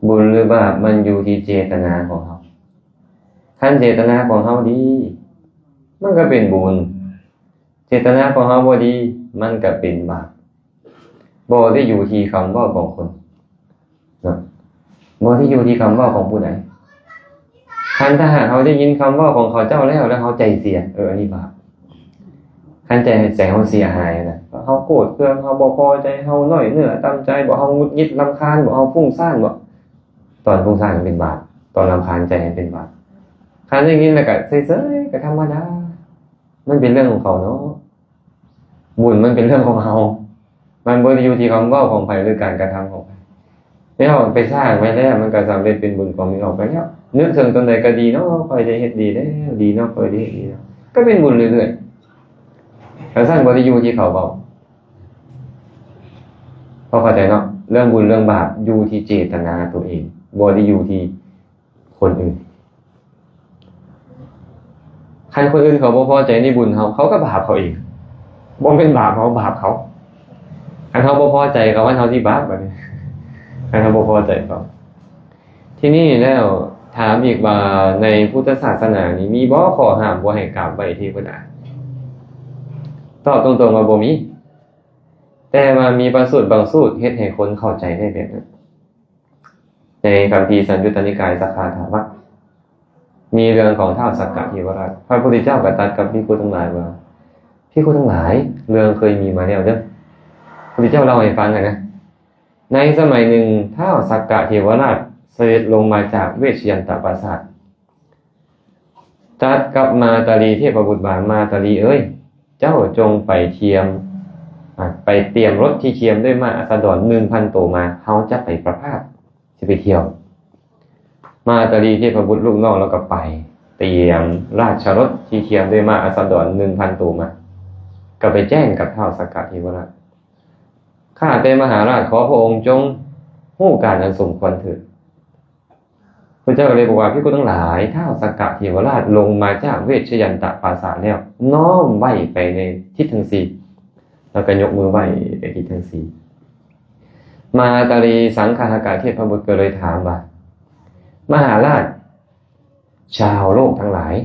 ບຸນຫຼືບາບ ມັນຢູ່ທີ່ເຈດຕະນາຂອງເຮົາ. ຄັນເຈດຕະນາຂອງເຮົາດີ ມັນກໍເປັນບຸນ. ເຈດຕະນາຂອງເຮົາບໍ່ດີ ມັນກໍເປັນບາບ. ບໍ່ໄດ້ຢູ່ທີ່ຄຳເວົ້າຂອງຄົນເນາະ ບໍ່ໄດ້ຢູ່ທີ່ຄຳເວົ້າຂອງຜູ້ໃດ. ຄັນຖ້າຫາກເຮົາໄດ້ຍິນຄຳເວົ້າຂອງເຂົາເຈົ້າແລ້ວ ແລ້ວເຮົາໃຈເສຍ ເອີ ອັນນີ້ບາບ. ຄັນໃຈ ໃຈເຮົາເສຍຫາຍນະ ເຮົາໂກດເຄືອງ ເຮົາບໍ່ພໍໃຈ ເຮົານ້ອຍເນື້ອຕ່ຳໃຈ ບໍ່ ເຮົາຫງຸດຫງິດລຳຄານ ບໍ່ ເຮົາຟຸ້ງສ້ານ ບໍ່ ຕອນຟຸ້ງສ້ານເປັນບາບ ຕອນລຳຄານໃຈເປັນບາບ. ຄັນໄດ້ຍິນແລ້ວກໍເສີຍໆ ກໍທຳມະດາ ມັນເປັນເລື່ອງຂອງເຂົາເນາະ. ບຸນມັນເປັນເລື່ອງຂອງເຮົາ ມັນບໍ່ໄດ້ຢູ່ທີ່ຄຳເວົ້າຂອງໃຜ ຫຼື ການກະທຳຂອງໃຜ. ແລ້ວໄປສ້າງໄວ້ແລ້ວ ມັນກໍສຳເລັດເປັນບຸນຂອງມັນອອກໄປແລ້ວ. ນຶກເຖິງຕົນໃດກໍດີເນາະ ຂ້ອຍໄດ້ເຮັດດີແລ້ວ ດີເນາະ ຂ້ອຍໄດ້ເຮັດດີເນາະ ກໍເປັນບຸນເລື້ອຍໆ. ຄັນຊັ້ນບໍ່ໄດ້ຢູ່ທີ່ເຂົາເວົ້າ ພໍເຂົ້າໃຈເນາະ. ເລື່ອງບຸນເລື່ອງບາບຢູ່ທີ່ເຈດຕະນາຕົວເອງ ບໍ່ໄດ້ຢູ່ທີ່ຄົນອື່ນ. ຄັນຄົນອື່ນເຂົາບໍ່ພໍໃຈໃນບຸນເຮົາ ເຂົາກໍບາບເຂົາເອງ ບໍ່ແມ່ນບາບເຮົາ ບາບເຂົາ. ຄັນເຮົາບໍ່ພໍໃຈເຂົາ ມັນເຮົາຊິບາບບັດນີ້ ຄັນເຮົາບໍ່ພໍໃຈເຂົາ. ທີນີ້ແລ້ວ ຖາມອີກວ່າ ໃນພຸດທະສາສະໜານີ້ ມີບໍ່ຂໍ້ຫ້າມບໍ່ໃຫ້ກາບໄຫວ້ເທວະດາ? ຕອບຕົງໆວ່າບໍ່ມີ ແຕ່ວ່າມີພະສູດບາງສູດເຮັດໃຫ້ຄົນເຂົ້າໃຈໄດ້ແບບນັ້ນ. ໃນຄຳພີສັງຍຸດຕະນິກາຍ ສັກຂາຖາວັກ ມີເລື່ອງຂອງທ້າວສັກກະເທວະລາດ. ພະພຸດທະເຈົ້າກໍຕັດກັບພິກຂຸທັງຫຼາຍວ່າ ພິກຂຸທັງຫຼາຍ ເລື່ອງເຄີຍມີມາແລ້ວເດີ້. ພຸດທະເຈົ້າເລົ່າໃຫ້ຟັງຫັ້ນນະ ໃນສະໄໝໜຶ່ງ ທ້າວສັກກະເທວະລາດສະເດັດລົງມາຈາກເວດຊະຍັນຕະປາສາດ. ຈ ຕັດກັບມາຕາລີເທບພະບຸດວ່າ ມາຕາລີເອີຍ, ເຈົ້າຈົ່ງໄປທຽມ ອາ ໄປຕຽມລົດທີ່ທຽມດ້ວຍມ້າອັສດອນໜຶ່ງພັນໂຕມາ, ເຮົາຈະໄປປະພາດ ຊິໄປທ່ຽວ. ມາຕາລີເທບພະບຸດລູກນ້ອງລາວກໍໄປຕຽມລາຊະລົດທີ່ທຽມດ້ວຍມ້າອັສດອນໜຶ່ງພັນໂຕມາ, ກໍໄປແຈ້ງກັບທ້າວສັກກະເທວະລາດ, ຂ້າແຕ່ມະຫາລາດ ຂໍພະອົງຈົ່ງຮູ້ການອັນສົມຄວນເທີດ. ພະເຈົ້າກໍເລີຍບອກວ່າ ພິກຂຸທັງຫຼາຍ, ທ້າວສັກກະເທວະລາດລົງມາຈາກເວດຊະຍັນຕະປາສາດແລ້ວ ນ້ອມໄຫວ້ໄປໃນທິດທັງສີ່ ແລ້ວກໍຍົກມືໄຫວ້ໄປທິດທັງສີ່. ມາຕາລີສັງຄະຫະກະເທບພະບຸດກໍເລີຍຖາມວ່າ ມະຫາລາດ, ຊາວໂລກທັງຫຼາຍ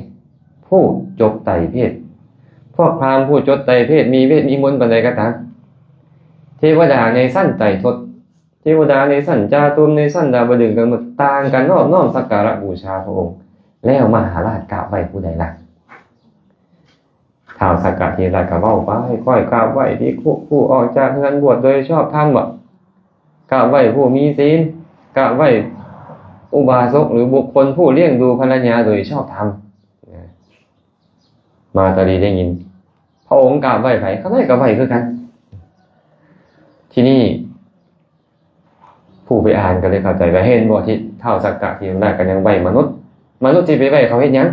ຜູ້ຈົບໄຕເພດ, ພວກພາມຜູ້ຈົບໄຕເພດມີເວດມີມົນປານໃດກໍຕາມ, ເທວະດາໃນຊັ້ນໄຕທົດ, ເທວະດາໃນຊັ້ນຈາຕຸມ, ໃນຊັ້ນດາວະດຶງ ກໍໝົດຕ່າງກັນນອບນ້ອມສັກກາລະບູຊາພະອົງ, ແລ້ວມະຫາລາດກາບໄຫວ້ຜູ້ໃດລະ? ທ້າວສັກກະເທວະລາດກໍເວົ້າໄປ, ຂ້ອຍກາບໄຫວ້ພິກຂຸຜູ້ອອກຈາກເຮືອນບວດໂດຍຊອບທຳບໍ? ກາບໄຫວ້ຜູ້ມີສິນ, ກາບໄຫວ້ອຸບາສົກ ຫຼື ບຸກຄົນຜູ້ລ້ຽງດູພັນລະຍາໂດຍຊອບທຳ. ມາຕາລີໄດ້ຍິນ, ພະອົງກາບໄຫວ້ໃຜ? ຂ້ານ້ອຍກໍໄຫວ້ຄືກັນ. ທີນີ້ ຜູ້ໄປອ່ານກໍເລີຍເຂົ້າໃຈວ່າ ເຫັນບໍ່ ທີ່ທ້າວສັກກະເທວະລາດກໍຍັງໄຫວ້ມະນຸດ, ມະນຸດຊິໄປໄຫວ້ເຂົາເຮັດຫຍັງ?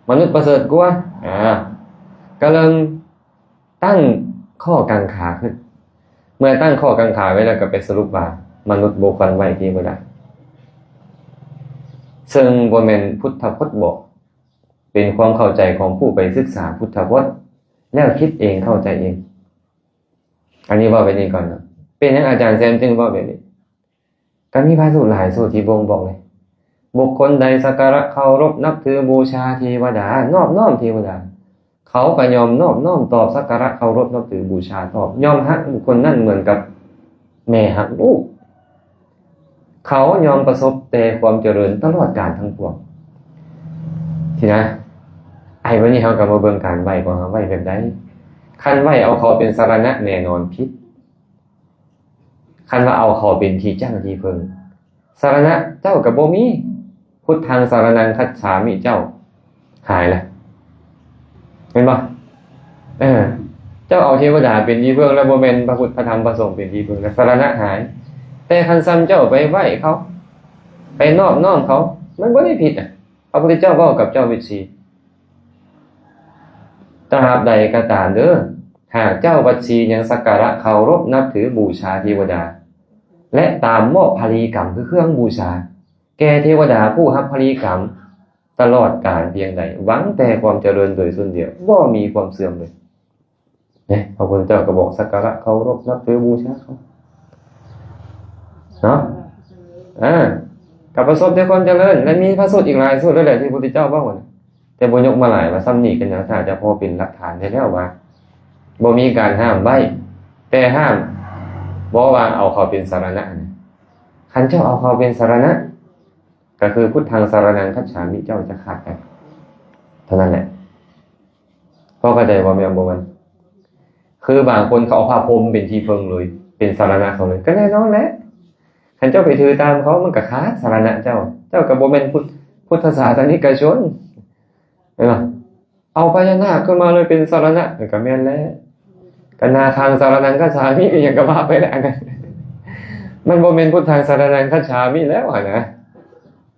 ມະນຸດປະເສີດກວ່າ. ອາ ກໍເລີ່ມຕັ້ງຂໍ້ກັງຂາຂຶ້ນ, ເມື່ອຕັ້ງຂໍ້ກັງຂາໄວ້ແລ້ວ ກໍໄປສະຫຼຸບວ່າ ມະນຸດບໍ່ຄວນໄຫວ້ເທວະດາ, ເຊິ່ງບໍ່ແມ່ນພຸດທະພົດບອກ, ເປັນຄວາມເຂົ້າໃຈຂອງຜູ້ໄປສຶກສາພຸດທະພົດ ແລ້ວຄິດເອງເຂົ້າໃຈເອງ. ອັນນີ້ເວົ້າແບບນີ້ກ່ອນເນາະ. ເປັນຫຍັງອາຈານແຊມຈຶ່ງເວົ້າແບບນີ້? ກໍມີພະສູດຫຼາຍສູດທີ່ບົ່ງບອກເລີຍ, ບຸກຄົນໃດສັກກາລະເຄົາລົບນັບຖືບູຊາເທວະດາ, ນອບນ້ອມເທວະດາ, ເຂົາກໍຍອມນອບນ້ອມຕອບສັກກາລະເຄົາລົບນັບຖືບູຊາຕອບ, ຍອມຮັກບຸກຄົນນັ້ນເໝືອນກັບແມ່ຮັກລູກ. ເຂົາຍອມປະສົບແຕ່ຄວາມຈະເລີນຕະຫຼອດການທັງປວງ. ຊີ້ນະ, ໄອ້ບາດນີ້ເຮົາກໍມາເບິ່ງການໄຫວ້ຂອງເຮົາ ໄຫວ້ແບບໃດ? ຄັນໄຫວ້ເອົາເຂົາເປັນສະລະນະ ແນ່ນອນຜິດ. ຄັນວ່າເອົາເຂົາເປັນທີ່ຢັ້ງທີ່ເພິ່ງ, ສະລະນະເຈົ້າກໍບໍ່ມີ, ພຸດທັງສະລະນັງຄັດສາມິ ເຈົ້າຫາຍລະ ແມ່ນບໍ່? ເອີ ເຈົ້າເອົາເທວະດາເປັນທີ່ເພິ່ງ ແລ້ວບໍ່ແມ່ນພະພຸດ ພະທຳ ພະສົງເປັນທີ່ເພິ່ງ ແລ້ວສະລະນະຫາຍ. ແຕ່ຄັນຊ່ຳເຈົ້າໄປໄຫວ້ເຂົາ, ໄປນອບນ້ອມເຂົາ, ມັນບໍ່ໄດ້ຜິດນະ. ພະພຸດທະເຈົ້າເວົ້າກັບເຈົ້າວັດຊີ, ຕາບໃດກໍຕາມເດີ, ຫາກເຈົ້າວັດຊີຍັງສັກກາລະເຄົາລົບນັບຖືບູຊາເທວະດາ ແລະ ຕາມມອບພະລີກຳ ຄືເຄື່ອງບູຊາ ແກ່ເທວະດາຜູ້ຮັບພະລີກຳຕະຫຼອດການພຽງໃດ, ຫວັງແຕ່ຄວາມຈະເລີນໂດຍສ່ວນດຽວ, ບໍ່ມີຄວາມເສື່ອມເລີຍ. ເນ ພະພຸດທະເຈົ້າກໍບອກ ສັກກາລະເຄົາລົບນັບຖືບູຊາເຂົາເນາະ. ອາ ກໍປະສົບແຕ່ຄວາມຈະເລີນ ແລະ ມີພະສູດອີກຫຼາຍສູດເລີຍແຫຼະທີ່ພະພຸດທະເຈົ້າເວົ້ານະ, ແຕ່ບໍ່ຍົກມາຫຼາຍວ່າ ຊ່ຳນີ້ກໍຍັງ ຖ້າຈະພໍເປັນຫຼັກຖານໄດ້ແລ້ວວ່າ ບໍ່ມີການຫ້າມໄວ້, ແຕ່ຫ້າມບໍ່ວ່າເອົາເຂົາເປັນສາລະນະ. ຄັນເຈົ້າເອົາເຂົາເປັນສາລະນະ ກໍຄື ພຸດທັງສາລະນັງຄັດສາມິ ເຈົ້າຈະຂາດໄປເທົ່ານັ້ນແຫຼະ. ພໍເຂົ້າໃຈບໍ່ ແມ່ນບໍ່ມັນ? ຄືບາງຄົນເຂົາເອົາພະພົມເປັນທີ່ເພິ່ງເລີຍ, ເປັນສາລະນະເຂົາເລີຍ, ກໍແນ່ນອນແຫຼະ. ຄັນເຈົ້າໄປຖືຕາມເຂົາ ມັນກໍຂາດສາລະນະເຈົ້າ, ເຈົ້າກໍບໍ່ແມ່ນພຸດ ພຸດທະສາສະນິກະຊົນ, ແມ່ນບໍ່? ເອົາພະຍານາກຂຶ້ນມາເລີຍເປັນສາລະນະ, ກໍແມ່ນແຫຼະ. ກໍນາທັງສາລະນັງຄັດສາມິ ອີຫຍັງກໍວ່າໄປແຫຼະ, ອັນນັ້ນມັນບໍ່ແມ່ນພຸດທັງສາລະນັງຄັດສາມິແລ້ວຫັ້ນນະ.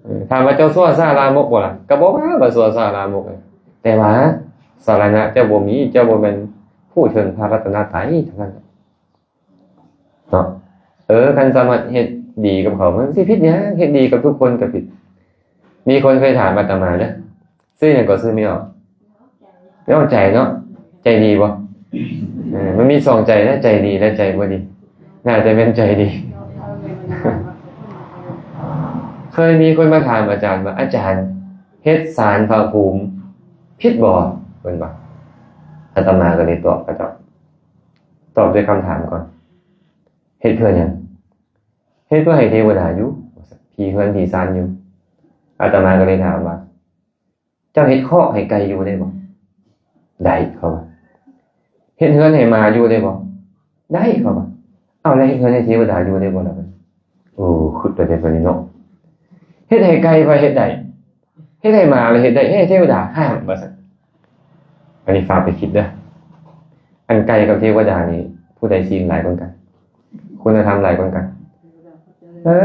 ເອີ ຖາມວ່າເຈົ້າຊົ່ວຊ້າລາມົກບໍ່ລະ? ກໍບໍ່ວ່າວ່າຊົ່ວຊ້າລາມົກ, ແຕ່ວ່າສາລະນະເຈົ້າບໍ່ມີ, ເຈົ້າບໍ່ແມ່ນຜູ້ເຖິງພະລັດຕະນະໄຕເທົ່ານັ້ນເນາະ. ເອີ ຄັນສາມາດເຮັດດີກັບເຂົາ ມັນຊິຜິດຫຍັງ? ເຮັດດີກັບທຸກຄົນກໍຜິດ. ມີຄົນເຄີຍຖາມອາດຕະມາເດີ, ຊື່ຫຍັງກໍ? ຊື່ແມ່ອອກ. ແມ່ອອກໃຈເນາະ, ໃຈດີບໍ່? ເອີ ມັນມີສອງໃຈນະ, ໃຈດີ ແລະ ໃຈບໍ່ດີ. ໜ້າຈະແມ່ນໃຈດີ. ເຄີຍມີຄົນມາຖາມອາຈານວ່າ ອາຈານ ເຮັດສານພະພູມຜິດບໍ່? ເພິ່ນວ່າ. ອາດຕະມາກໍເລີຍຕອບເຂົາເຈົ້າ, ຕອບດ້ວຍຄຳຖາມກ່ອນ, ເຮັດເພື່ອຫຍັງ? ເຮັດເພື່ອໃຫ້ເທວະດາຢູ່, ຜີເຮືອນຜີຊານຢູ່. ອາດຕະມາກໍເລີຍຖາມວ່າ ເຈົ້າເຮັດຄອກໃຫ້ໄກ່ຢູ່ໄດ້ບໍ່? ໄດ້, ເຂົາວ່າ. ເຮັດເຮືອນໃຫ້ໝາຢູ່ໄດ້ບໍ່? ໄດ້, ເຂົາວ່າ. ເອົ້າ ແລ້ວເຮັດເຮືອນໃຫ້ເທວະດາຢູ່ໄດ້ບໍ່ລະ? ໂອ້ ຄຶດໄປແຕ່ບັດນີ້ເນາະ, ເຮັດໃຫ້ໄກ່ກໍເຮັດໄດ້, ຮັດໃຫ້ໝາ ແລ້ວເຮັດໄດ້ ເຮັດໃຫ້ເທວະດາຫ້າມ ວ່າຊັ້ນ. ອັນນີ້ຝາກໄປຄິດເດີ້. ອັນໄກ່ກັບເທວະດານີ້ ຜູ້ໃດສິນຫຼາຍກວ່າກັນ? ຄຸນນະທຳຫຼາຍກວ່າກັນ? ເອີ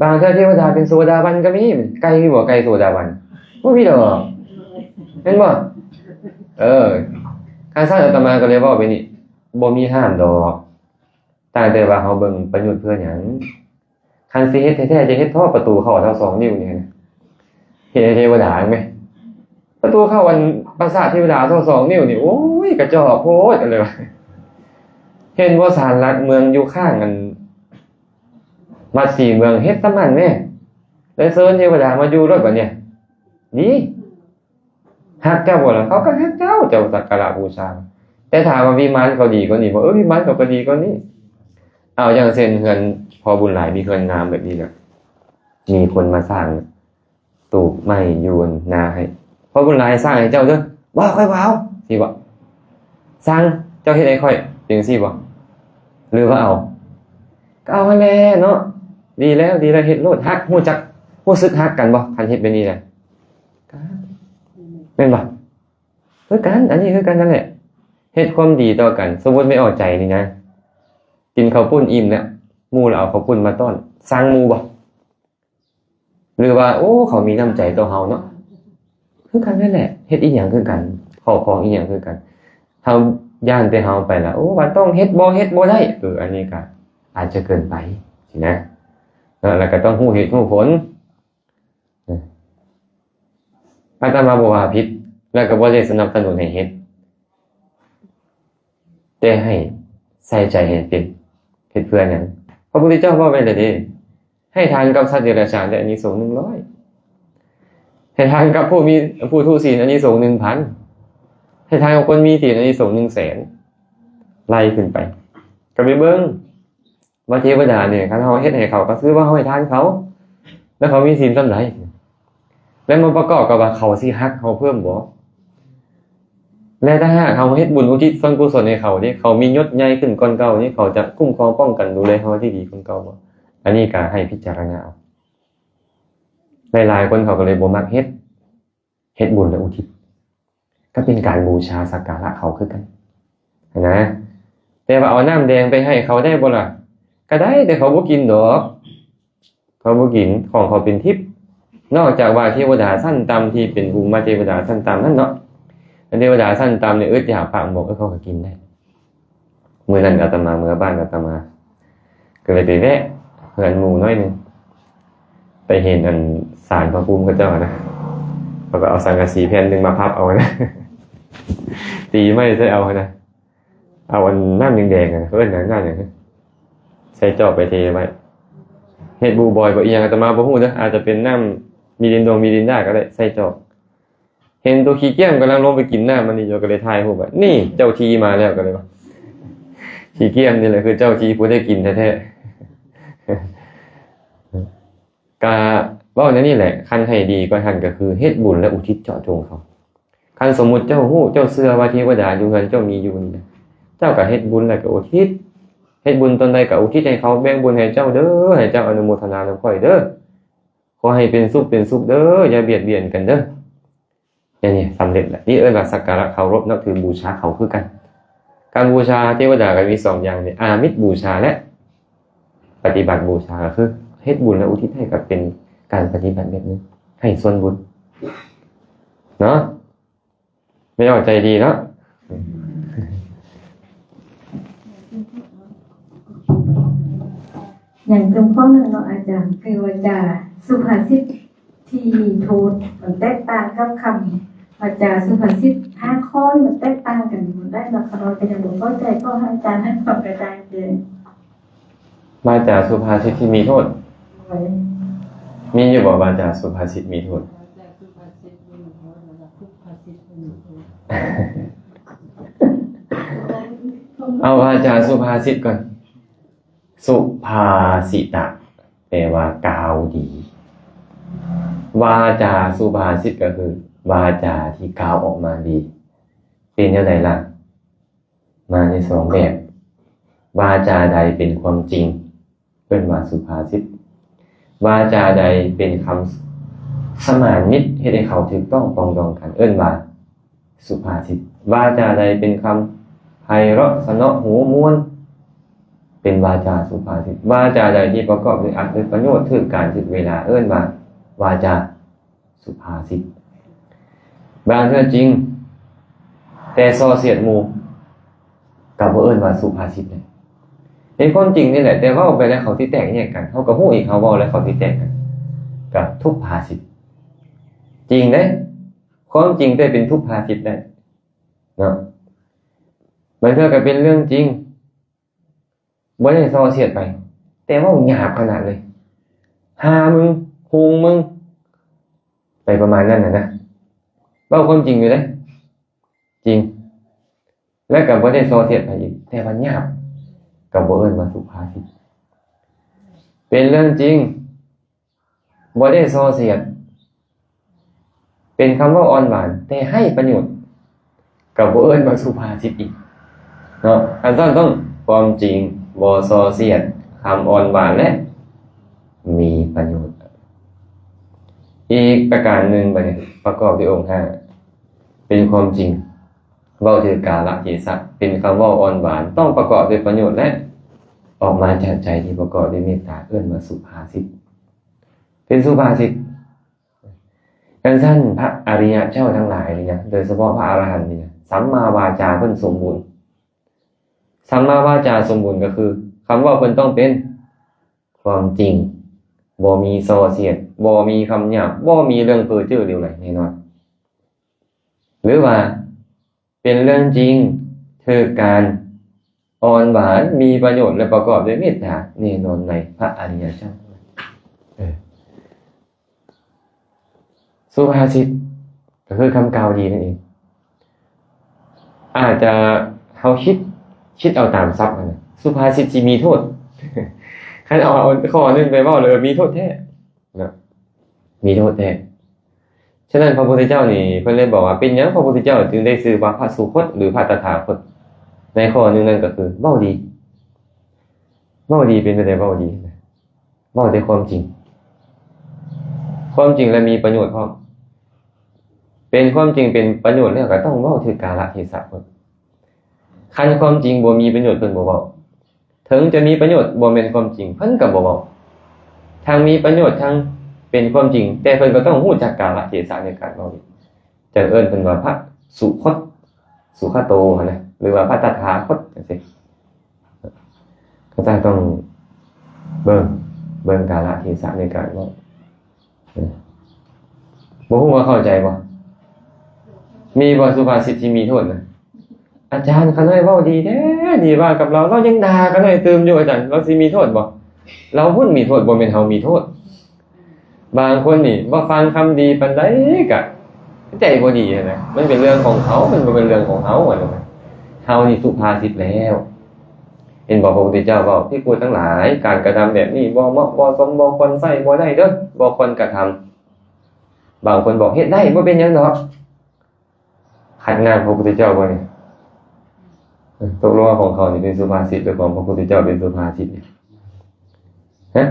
ບາງເທື່ອເທວະດາເປັນໂສດາບັນກໍມີ. ໄກ່ມີບໍ່? ໄກ່ໂສດາບັນ ບໍ່ມີດອກ ແມ່ນບໍ່? ເອີ ຄັນຊັ້ນອາດຕະມາກໍເລີຍເວົ້າໄປນີ້ ບໍ່ມີຫ້າມດອກ ຕ່າງແຕ່ວ່າເຮົາເບິ່ງປະໂຫຍດເພື່ອຫຍັງ. ຄັນຊິເຮັດແທ້ໆ ຈະເຮັດທໍ່ປະຕູເຂົ້າເທົ່າສອງນິ້ວນີ້ນະ. ເຮັດໃຫ້ເທວະດາແມ່ນ ປະຕູເຂົ້າອັນປາສາດເທວະດາເທົ່າສອງນິ້ວນີ້ ໂອ້ຍ ກະຈອກໂພດ ເລີຍວ່າ. ເຫັນບໍ່ ສານຫຼັກເມືອງຢູ່ຂ້າງອັນວັດສີເມືອງ ເຮັດສ່ຳນັ້ນແມ້ ແລ້ວເຊີນເທວະດາມາຢູ່ໂລດບັດນີ້ ດີ. ຮັກເຈົ້າບໍ່ລະ? ເຂົາກໍຮັກເຈົ້າ ເຈົ້າສັກກາລະບູຊາ. ແຕ່ຖາມວ່າວິມານເຂົາດີກວ່ານີ້ບໍ່? ເອີ ວິມານເຂົາກໍດີກວ່ານີ້. ເອົາ ຢ່າງເຊັ່ນເຮືອນພໍ່ບຸນຫຼາຍ ມີເຮືອນງາມແບບນີ້ນະ ມີຄົນມາສ້າງຕູບໄມ້ຢູ່ໜ້າໃຫ້ ພໍ່ບຸນຫຼາຍສ້າງໃຫ້ເຈົ້າເດີ້ ບໍ່ ຂ້ອຍບໍ່ເອົາ ຊີ້ບໍ່? ຊ່າງ ເຈົ້າເຮັດໃຫ້ຂ້ອຍ ຈັ່ງຊີ້ບໍ່? ຫຼືວ່າເອົາ? ກໍເອົາຫັ້ນແຫຼະເນາະ. ດີແລ້ວ ດີແລ້ວ ເຮັດໂລດ. ຮັກ ຮູ້ຈັກ ຮູ້ສຶກຮັກກັນບໍ່ ຄັນເຮັດແບບນີ້ນະ? ກໍ ແມ່ນບໍ່? ຄືກັນ ອັນນີ້ຄືກັນນັ້ນແຫຼະ ເຮັດຄວາມດີຕໍ່ກັນ. ສົມມຸດແມ່ອອກໃຈນີ້ນະ ກິນເຂົ້າປຸ້ນອີ່ມແລ້ວ ໝູ່ລະເອົາເຂົ້າປຸ້ນມາຕ້ອນ ຊັງໝູ່ບໍ່? ຫຼືວ່າ ໂອ້ ເຂົາມີນ້ຳໃຈຕໍ່ເຮົາເນາະ. ຄືກັນນັ້ນແຫຼະ ເຮັດອີ່ຫຍັງຄືກັນ ເຂົ້າຂອງອີ່ຫຍັງຄືກັນ. ເຮົາຢ້ານແຕ່ເຮົາໄປລະ ໂອ້ ວ່າຕ້ອງເຮັດ ບໍ່ເຮັດບໍ່ໄດ້. ເອີ ອັນນີ້ກະອາດຈະເກີນໄປຊີ້ນະ ເນາະ ແລ້ວກະຕ້ອງຮູ້ເຫດຮູ້ຜົນ. ອາດຕະມາບໍ່ວ່າຜິດ ແລ້ວກໍບໍ່ໄດ້ສະໜັບສະໜູນໃຫ້ເຮັດ ແຕ່ໃຫ້ໃສ່ໃຈໃຫ້ເປັນ. ເຮັດເພື່ອຫຍັງ? ພະພຸດທະເຈົ້າເວົ້າໄວ້ແລ້ວເດ້ ໃຫ້ທານກັບສັດເດຍລະສານໄດ້ອານິສົງໜຶ່ງຮ້ອຍ ໃຫ້ທານກັບຜູ້ມີ ຜູ້ທຸສິນອານິສົງໜຶ່ງພັນ ໃຫ້ທານກັບຄົນມີສິນອານິສົງໜຶ່ງແສນ ໄລ່ຂຶ້ນໄປ ກໍໄປເບິ່ງ ວ່າເທວະດານີ້ ຄັນເຮົາເຮັດໃຫ້ເຂົາ ກໍຄືວ່າເຮົາໃຫ້ທານເຂົາ ແລ້ວເຂົາມີສິນສ່ຳໃດ ແລ້ວມາປະກອບກັບວ່າເຂົາຊິຮັກເຮົາເພີ່ມບໍ່? ແລະ ຖ້າຫາກເຮົາເຮັດບຸນອຸທິດສ່ວນກຸສົນໃຫ້ເຂົາເດ້ ເຂົາມີຍົດໃຫຍ່ຂຶ້ນກ່ອນເກົ່ານີ້ ເຂົາຈະຄຸ້ມຄອງປ້ອງກັນດູແລເຮົາໄດ້ດີກ່ອນເກົ່າບໍ່? ອັນນີ້ກໍໃຫ້ພິຈາລະນາເອົາ. ຫຼາຍໆຄົນເຂົາກໍເລີຍບໍ່ມັກເຮັດ ເຮັດບຸນແລ້ວອຸທິດ ກໍເປັນການບູຊາສັກກາລະເຂົາຄືກັນຫັ້ນນະ. ແຕ່ວ່າເອົານ້ຳແດງໄປໃຫ້ເຂົາໄດ້ບໍ່ລະ? ກໍໄດ້ ແຕ່ເຂົາບໍ່ກິນດອກ ເຂົາບໍ່ກິນ ຂອງເຂົາເປັນທິບ. ນອກຈາກວ່າເທວະດາຊັ້ນຕ່ຳທີ່ເປັນພູມມະເທວະດາຊັ້ນຕ່ຳນັ້ນເນາະ ເທວະດາຊັ້ນຕ່ຳນີ້ ອຶດຢາກປາກໝົກ ເອີ ເຂົາກໍກິນໄດ້. ມື້ນັ້ນອາດຕະມາເມືອບ້ານອາດຕະມາ ກໍເລີຍໄປແວະເຮືອນໝູ່ໜ້ອຍໜຶ່ງ ໄປເຫັນອັນສານພະພູມເຂົາເຈົ້າຫັ້ນນະ ເຂົາກໍເອົາສັງກະສີແຜ່ນໜຶ່ງມາພັບເອົາຫັ້ນນະ ຕີໄມ້ໃສ່ເອົາຫັ້ນນະ ເອົາອັນນ້ຳແດງໆຫັ້ນນະ ເຂົາເອີ້ນຫຍັງ ນ້ຳຫຍັງ ໃສ່ຈອກໄປເທໄວ້. ເຮັດບລູບອຍບໍ່ ອີ່ຫຍັງ ອາດຕະມາບໍ່ຮູ້ເດີ້ ອາດຈະເປັນນ້ຳມິລິນດົງມິລິນດາກໍໄດ້ ໃສ່ຈອກ. ເຫັນໂຕຂີ້ກ້ຽມກຳລັງລົງໄປກິນນ້ຳອັນນີ້ຢູ່ ກໍເລີຍຖ່າຍຮູບໄວ້ ນີ້ເຈົ້າທີ່ມາແລ້ວ ກໍເລີຍວ່າ ຂີ້ກ້ຽມນີ້ແຫຼະຄືເຈົ້າທີ່ຜູ້ໄດ້ກິນແທ້ໆ. ກະເວົ້າແນວນີ້ແຫຼະ ຄັນໃຫ້ດີກວ່າຫັ້ນກໍຄືເຮັດບຸນ ແລະ ອຸທິດເຈາະຈົງເຂົາ. ຄັນສົມມຸດເຈົ້າຮູ້ ເຈົ້າເຊື່ອວ່າເທວະດາຢູ່ເຮືອນເຈົ້າມີຢູ່ນີ້ນະ ເຈົ້າກໍເຮັດບຸນ ແລ້ວກໍອຸທິດ ເຮັດບຸນຕອນໃດກໍອຸທິດໃຫ້ເຂົາ ແບ່ງບຸນໃຫ້ເຈົ້າເດີ້ ໃຫ້ເຈົ້າອະນຸໂມທະນານຳຂ້ອຍເດີ້ ຂໍໃຫ້ເປັນສຸກເປັນສຸກເດີ້ ຢ່າບຽດບຽນກັນເດີ້. ອັນນີ້ສຳເລັດແລ້ວ ນີ້ເອີ້ນວ່າສັກກາລະເຄົາລົບນັບຖືບູຊາເຂົາຄືກັນ. ການບູຊາເທວະດາກໍມີສອງຢ່າງນີ້ ອາມິດບູຊາ ແລະ ປະຕິບັດບູຊາ ກໍຄືເຮັດບຸນ ແລະ ອຸທິດໃຫ້ ກໍເປັນການປະຕິບັດແບບໜຶ່ງ ໃຫ້ສ່ວນບຸນເນາະ. ແມ່ອອກໃຈດີເນາະ. ຍັງຕື່ມຂໍ້ໜຶ່ງເນາະອາຈານ ຄືວາຈາສຸພາສິດທີ່ມີໂທດ ມັນແຕກຕ່າງກັບຄຳວາຈາສຸພາສິດຫ້າຂໍ້ນີ້ ມັນແຕກຕ່າງກັນບໍ່ໄດ້ເນາະ ຂ້ານ້ອຍກໍຍັງບໍ່ເຂົ້າໃຈ ຂໍໃຫ້ອາຈານໃຫ້ຄວາມກະຈ່າງແຈ້ງ. ວາຈາສຸພາສິດທີ່ມີໂທດ ໂດຍ ມີຢູ່ບໍ່ ວາຈາສຸພາສິດມີໂທດ? ເອົາວາຈາສຸພາສິດກ່ອນ. ສຸພາສິຕະ ແປວ່າກ່າວດີ. ວາຈາສຸພາສິດກໍຄືວາຈາທີ່ກ່າວອອກມາດີ. ເປັນແນວໃດລະ? ມາໃນສອງແບບ. ວາຈາໃດເປັນຄວາມຈິງ ເອີ້ນວ່າສຸພາສິດ. ວາຈາໃດເປັນຄຳ ສະໝານມິດເຮັດໃຫ້ເຂົາຖືກຕ້ອງປອງດອງກັນ ເອີ້ນວ່າສຸພາສິດ. ວາຈາໃດເປັນຄຳໄພເຣາະສະເນາະຫູມ່ວນ ເປັນວາຈາສຸພາສິດ. ວາຈາໃດທີ່ປະກອບດ້ວຍອັດ ດ້ວຍປະໂຫຍດ ຖືກການຖືກເວລາ ເອີ້ນວ່າວາຈາສຸພາສິດ. ບາງເທື່ອຈິງ ແຕ່ສໍ້ສຽດໝູ່ ກໍບໍ່ເອີ້ນວ່າສຸພາສິດເດ. ເປັນຄວາມຈິງນີ້ແຫຼະ ແຕ່ເວົ້າໄປແລ້ວເຂົາຊິແຕກແຍກກັນ. ເຮົາກໍຮູ້ອີກ ເຮົາເວົ້າແລ້ວເຂົາຊິແຕກກັນ ກໍທຸພາສິດ. ຈິງເດ້ ຄວາມຈິງແຕ່ເປັນທຸພາສິດໄດ້ເນາະ. ບາງເທື່ອກໍເປັນເລື່ອງຈິງ ບໍ່ໄດ້ສໍ້ສຽດໃຜ ແຕ່ເວົ້າຫຍາບຂະໜາດເລີຍ ຫາມຶງ ຄຸງມຶງ ໄປປະມານນັ້ນນະ. ເວົ້າຄວາມຈິງຢູ່ເດ້ ຈິງ ແລະກໍບໍ່ໄດ້ສໍ້ສຽດໃຜອີກ ແຕ່ວ່າຫຍາບ ກໍບໍ່ເອີ້ນວ່າສຸພາສິດ. ເປັນເລື່ອງຈິງ ບໍ່ໄດ້ສໍ້ສຽດ ເປັນຄຳເວົ້າອ່ອນຫວານ ແຕ່ໄຮ້ປະໂຫຍດ ກໍບໍ່ເອີ້ນວ່າສຸພາສິດອີກເນາະ. ອັນຊັ້ນຕ້ອງຄວາມຈິງ ບໍ່ສໍ້ສຽດ ຄຳອ່ອນຫວານ ແລະ ມີປະໂຫຍດ. ອີກປະການໜຶ່ງ ບັດນີ້ປະກອບດ້ວຍອົງຫ້າ ເປັນຄວາມຈິງ ເວົ້າຖືກກາລະເທສະ ເປັນຄຳເວົ້າອ່ອນຫວານ ຕ້ອງປະກອບດ້ວຍປະໂຫຍດ ແລະ ອອກມາຈາກໃຈທີ່ປະກອບດ້ວຍເມດຕາ ເອີ້ນວ່າສຸພາສິດ ເປັນສຸພາສິດ. ດັ່ງຊັ້ນ ພະອະລິຍະເຈົ້າທັງຫຼາຍນີ້ນະ ໂດຍສະເພາະພະອະລະຫັນນີ້ນະ ສຳມາວາຈາເພິ່ນສົມບູນ. ສຳມາວາຈາສົມບູນກໍຄື ຄຳເວົ້າເພິ່ນຕ້ອງເປັນຄວາມຈິງ ບໍ່ມີສໍ້ສຽດ ບໍ່ມີຄຳຫຍາບ ບໍ່ມີເລື່ອງເພີ້ເຈີ້ເຫຼວໄຫຼແນ່ນອນ. ຫຼືວ່າ ເປັນເລື່ອງຈິງ ຖືກການ ອ່ອນຫວານ ມີປະໂຫຍດ ແລະ ປະກອບດ້ວຍເມດຕາ ແນ່ນອນໃນພະອະລິຍະເຈົ້າ. ເອີ ສຸພາສິດ ກໍຄືຄຳກ່າວດີນັ້ນເອງ. ອາດຈະເຮົາຄິດ ຄິດເອົາຕາມສັບຫັ້ນນະ ສຸພາສິດຊິມີໂທດ. ຄັນເອົາ ເອົາຂໍ້ໜຶ່ງໄປເວົ້າແລ້ວ ເອີ ມີໂທດແທ້ເນາະ ມີໂທດແທ້. ສະນັ້ນ ພະພຸດທະເຈົ້ານີ້ ເພິ່ນເລີຍບອກວ່າ ເປັນຫຍັງພະພຸດທະເຈົ້າຈຶ່ງໄດ້ຊື່ວ່າພະສຸຄົດ ຫຼື ພະຕະຖາຄົດ? ໃນຂໍ້ໜຶ່ງນັ້ນກໍຄື ເວົ້າດີ. ເວົ້າດີເປັນແນວໃດ? ເວົ້າດີ ເວົ້າແຕ່ຄວາມຈິງ ຄວາມຈິງ ແລະ ມີປະໂຫຍດພ້ອມ. ເປັນຄວາມຈິງ ເປັນປະໂຫຍດແລ້ວ ກໍຕ້ອງເວົ້າຖືກກາລະເທສະພຸ້ນ. ຄັນຄວາມຈິງບໍ່ມີປະໂຫຍດ ເພິ່ນບໍ່ເວົ້າ. ເຖິງຈະມີປະໂຫຍດ ບໍ່ແມ່ນຄວາມຈິງ ເພິ່ນກໍບໍ່ເວົ້າ. ທັງມີປະໂຫຍດ ທັງເປັນຄວາມຈິງ ແຕ່ເພິ່ນກໍຕ້ອງຮູ້ຈັກກາລະເທສະໃນການເວົ້າ. ຈັ່ງເອີ້ນເພິ່ນວ່າພະສຸຄົດ ສຸຂະໂຕຫັ້ນນະ ຫຼືວ່າພະຕະຖາຄົດຈັ່ງຊີ້. ເຂົາເຈົ້າຕ້ອງເບິ່ງ ເບິ່ງກາລະເທສະໃນການເວົ້າ. ບໍ່ຮູ້ວ່າເຂົ້າໃຈບໍ່? ມີບໍ່ສຸພາສິດທີ່ມີໂທດນະ? ອາຈານ ຂ້ານ້ອຍເວົ້າດີແທ້ ດີວ່າກັບລາວ ລາວຍັງດ່າຂ້ານ້ອຍຕື່ມຢູ່ ອາຈານ ລາວຊິມີໂທດບໍ່? ລາວພຸ້ນມີໂທດ ບໍ່ແມ່ນເຮົາມີໂທດ. ບາງຄົນນີ້ບໍ່ຟັງຄຳດີປານໃດກະໃຈບໍ່ດີຫັ້ນນະ ມັນເປັນເລື່ອງຂອງເຂົາ ມັນບໍ່ແມ່ນເລື່ອງຂອງເຮົາຫັ້ນນະ. ເຮົານີ້ສຸພາສິດແລ້ວ. ເຫັນບໍ່ ພະພຸດທະເຈົ້າເວົ້າ ພິກຂຸທັງຫຼາຍ ການກະທຳແບບນີ້ບໍ່ເໝາະບໍ່ສົມ ບໍ່ຄວນໃຊ້ ບໍ່ໄດ້ເດີ້ ບໍ່ຄວນກະທຳ. ບາງຄົນບອກເຮັດໄດ້ ບໍ່ເປັນຫຍັງດອກ. ຂັດງານພະພຸດທະເຈົ້າບໍ່ນີ້? ຕົກລົງວ່າຂອງເຂົານີ້ເປັນສຸພາສິດ ຫຼືຂອງພະພຸດທະເຈົ້າເປັນສຸພາສິດນີ້? ຮະ?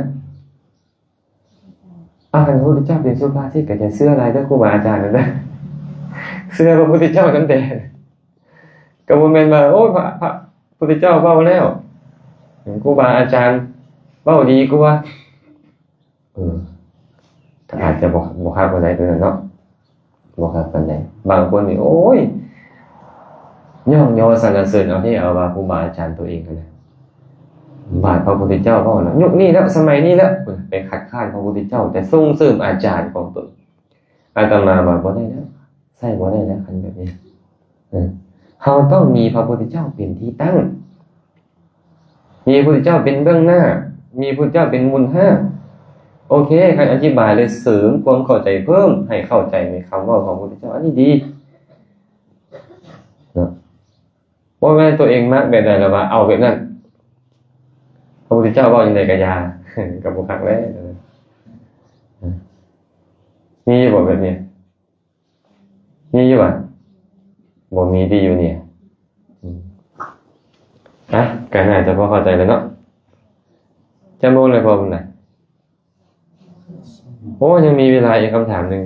ອ້າວ ຄັນພະພຸດທະເຈົ້າເປັນສຸພາສິດ ກໍຈະເຊື່ອຫຼາຍເດີ້ ຄູບາອາຈານນັ້ນເດີ້ ເຊື່ອພະພຸດທະເຈົ້ານັ້ນແດ່. ກໍບໍ່ແມ່ນວ່າ ໂອ້ຍ ພະ ພະພຸດທະເຈົ້າເວົ້າແລ້ວ ຄູບາອາຈານເວົ້າດີກວ່າ. ເອີ ກໍອາດຈະບໍ່ ບໍ່ຄັກປານໃດຕົວນັ້ນເນາະ ບໍ່ຄັກປານໃດ. ບາງຄົນນີ້ ໂອ້ຍ ຍ້ອງຍໍສັນລະເສີນເອົາແທ້ເອົາວ່າຄູບາອາຈານຕົວເອງຫັ້ນນະ. ບາດພະພຸດທະເຈົ້າເວົ້າແລ້ວ ຍຸກນີ້ແລ້ວ ສະໄໝນີ້ແລ້ວ ໄປຄັດຄ້ານພະພຸດທະເຈົ້າ ແຕ່ສົ່ງເສີມອາຈານຂອງຕົນ. ອາດຕະມາວ່າບໍ່ໄດ້ແລ້ວ ໃຊ້ບໍ່ໄດ້ແລ້ວ ຄັນແບບນີ້. ເອີ ເຮົາຕ້ອງມີພະພຸດທະເຈົ້າເປັນທີ່ຕັ້ງ. ມີພະພຸດທະເຈົ້າເປັນເບື້ອງໜ້າ ມີພະພຸດທະເຈົ້າເປັນມູນຮາກ. ໂອເຄ ຄັນອະທິບາຍ ຫຼື ເສີມຄວາມເຂົ້າໃຈເພີ່ມ ໃຫ້ເຂົ້າໃຈໃນຄຳເວົ້າຂອງພະພຸດທະເຈົ້າ ອັນນີ້ດີເນາະ. ບໍ່ແມ່ນຕົວເອງມັກແບບໃດ ແລ້ວວ່າເອົາແບບນັ້ນ ພະພຸດທະເຈົ້າເວົ້າຈັ່ງໃດກໍຢ່າ ກໍບໍ່ຄັກແລ້ວ. ມີບໍ່ແບບນີ້? ມີຢູ່ຫວາ? ບໍ່ມີຕິຢູ່ນີ້. ອືມ ອ່ະ ກໍໜ້າຈະພໍເຂົ້າໃຈແລ້ວເນາະ. ຈັກໂມງແລ້ວພໍ່ບຸນນະ? ໂອ້ ຍັງມີເວລາອີກຄຳຖາມໜຶ່ງ.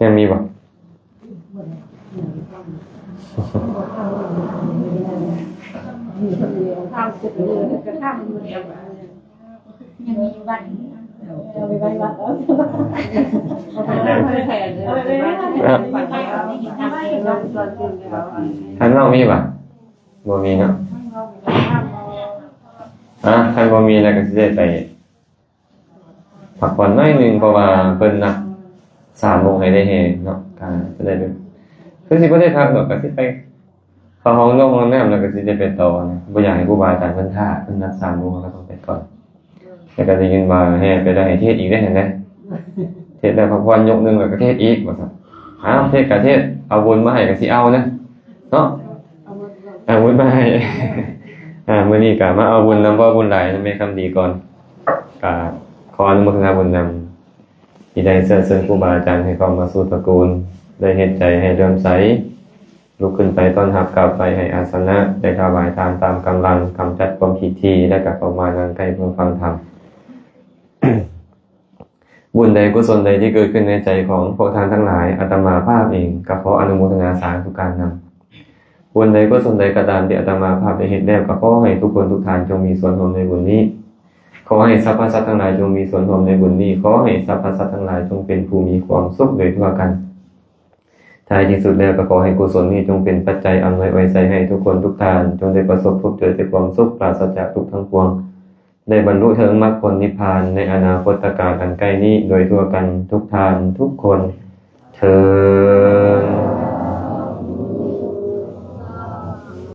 ຍັງມີບໍ່? ຍັງມີວັດ ເອົາໄປໄວ້ວັດ ທ່ານນ້ອງມີບໍ່? ບໍ່ມີເນາະ. ອ່າ ຄັນບໍ່ມີແລ້ວກໍຊິໄດ້ໄປ ພັກຜ່ອນໜ້ອຍໜຶ່ງ ເພາະວ່າເພິ່ນນັດສາມໂມງໃຫ້ໄດ້ແຫ່ເນາະ ກໍຈະໄດ້ໄປ ຄືຊິບໍ່ໄດ້ພັກດອກ ກໍຊິໄປເຂົ້າຫ້ອງນ້ຳ ຫ້ອງນ້ຳ ແລ້ວກໍຊິໄດ້ໄປຕໍ່ນະ. ບໍ່ຢາກໃຫ້ຄູບາອາຈານເພິ່ນຖ້າ ເພິ່ນນັດສາມໂມງ ເຮົາກໍຕ້ອງໄປກ່ອນ. ແລ້ວກໍໄດ້ຍິນວ່າແຫ່ໄປແລ້ວໃຫ້ເທດອີກເດ້ ເຫັນເດ້ ເທດແລ້ວພັກຜ່ອນຍົກໜຶ່ງ ແລ້ວກໍເທດອີກວ່າຊັ້ນ. ອ້າວ ເທດກໍເທດ ເອົາບຸນມາໃຫ້ກໍຊິເອົານະ ເນາະ ເອົາບຸນມາໃຫ້. ອ່າ ມື້ນີ້ກໍມາເອົາບຸນນຳພໍ່ບຸນຫຼາຍນຳແມ່ຄຳດີກ່ອນ ກໍຂໍອະນຸໂມທະນາບຸນນຳ ທີ່ໄດ້ເຊື້ອເຊີນຄູບາອາຈານໃຫ້ເຂົ້າມາສູ່ຕະກູນ, ໄດ້ເຮັດໃຈໃຫ້ເຫຼື້ອມໃສ, ລຸກຂຶ້ນໄປຕ້ອນຮັບ, ກ້າວໄປໃຫ້ອາສະນະ, ໄດ້ຖວາຍທານຕາມກຳລັງ, ກຳຈັດຄວາມຂີ້ຖີ່ ແລະ ກໍເຂົ້າມານັ່ງໃກ້ເພື່ອຟັງທຳ. ບຸນໃດກຸສົນໃດທີ່ເກີດຂຶ້ນໃນໃຈຂອງພວກທ່ານທັງຫຼາຍ, ອາດຕະມາພາບເອງກໍຂໍອະນຸໂມທະນາສາທຸການນຳ. ບຸນໃດກຸສົນໃດກໍຕາມທີ່ອາດຕະມາພາບໄດ້ເຮັດແລ້ວ, ກໍຂໍໃຫ້ທຸກຄົນທຸກທ່ານຈົ່ງມີສ່ວນຮ່ວມໃນບຸນນີ້. ຂໍໃຫ້ສັບພະສັດທັງຫຼາຍຈົ່ງມີສ່ວນຮ່ວມໃນບຸນນີ້. ຂໍໃຫ້ສັບພະສັດທັງຫຼາຍຈົ່ງເປັນຜູ້ມີຄວາມສຸກໂດຍທົ່ວກັນ. ທ້າຍທີ່ສຸດແລ້ວກໍຂໍໃຫ້ກຸສົນນີ້ຈົ່ງເປັນປັດໄຈອຳນວຍອວຍໄຊໃຫ້ທຸກຄົນທຸກທ່ານ ຈົ່ງໄດ້ປະສົບພົບເຈີແຕ່ຄວາມສຸກ ປາສະຈາກທຸກທັງປວງ, ໄດ້ບັນລຸເຖິງມັກຜົນນິບພານໃນອະນາຄົດຕະການອັນໃກ້ນີ້ໂດຍທົ່ວກັນທຸກທ່ານທຸກຄົນເທີ້ນ.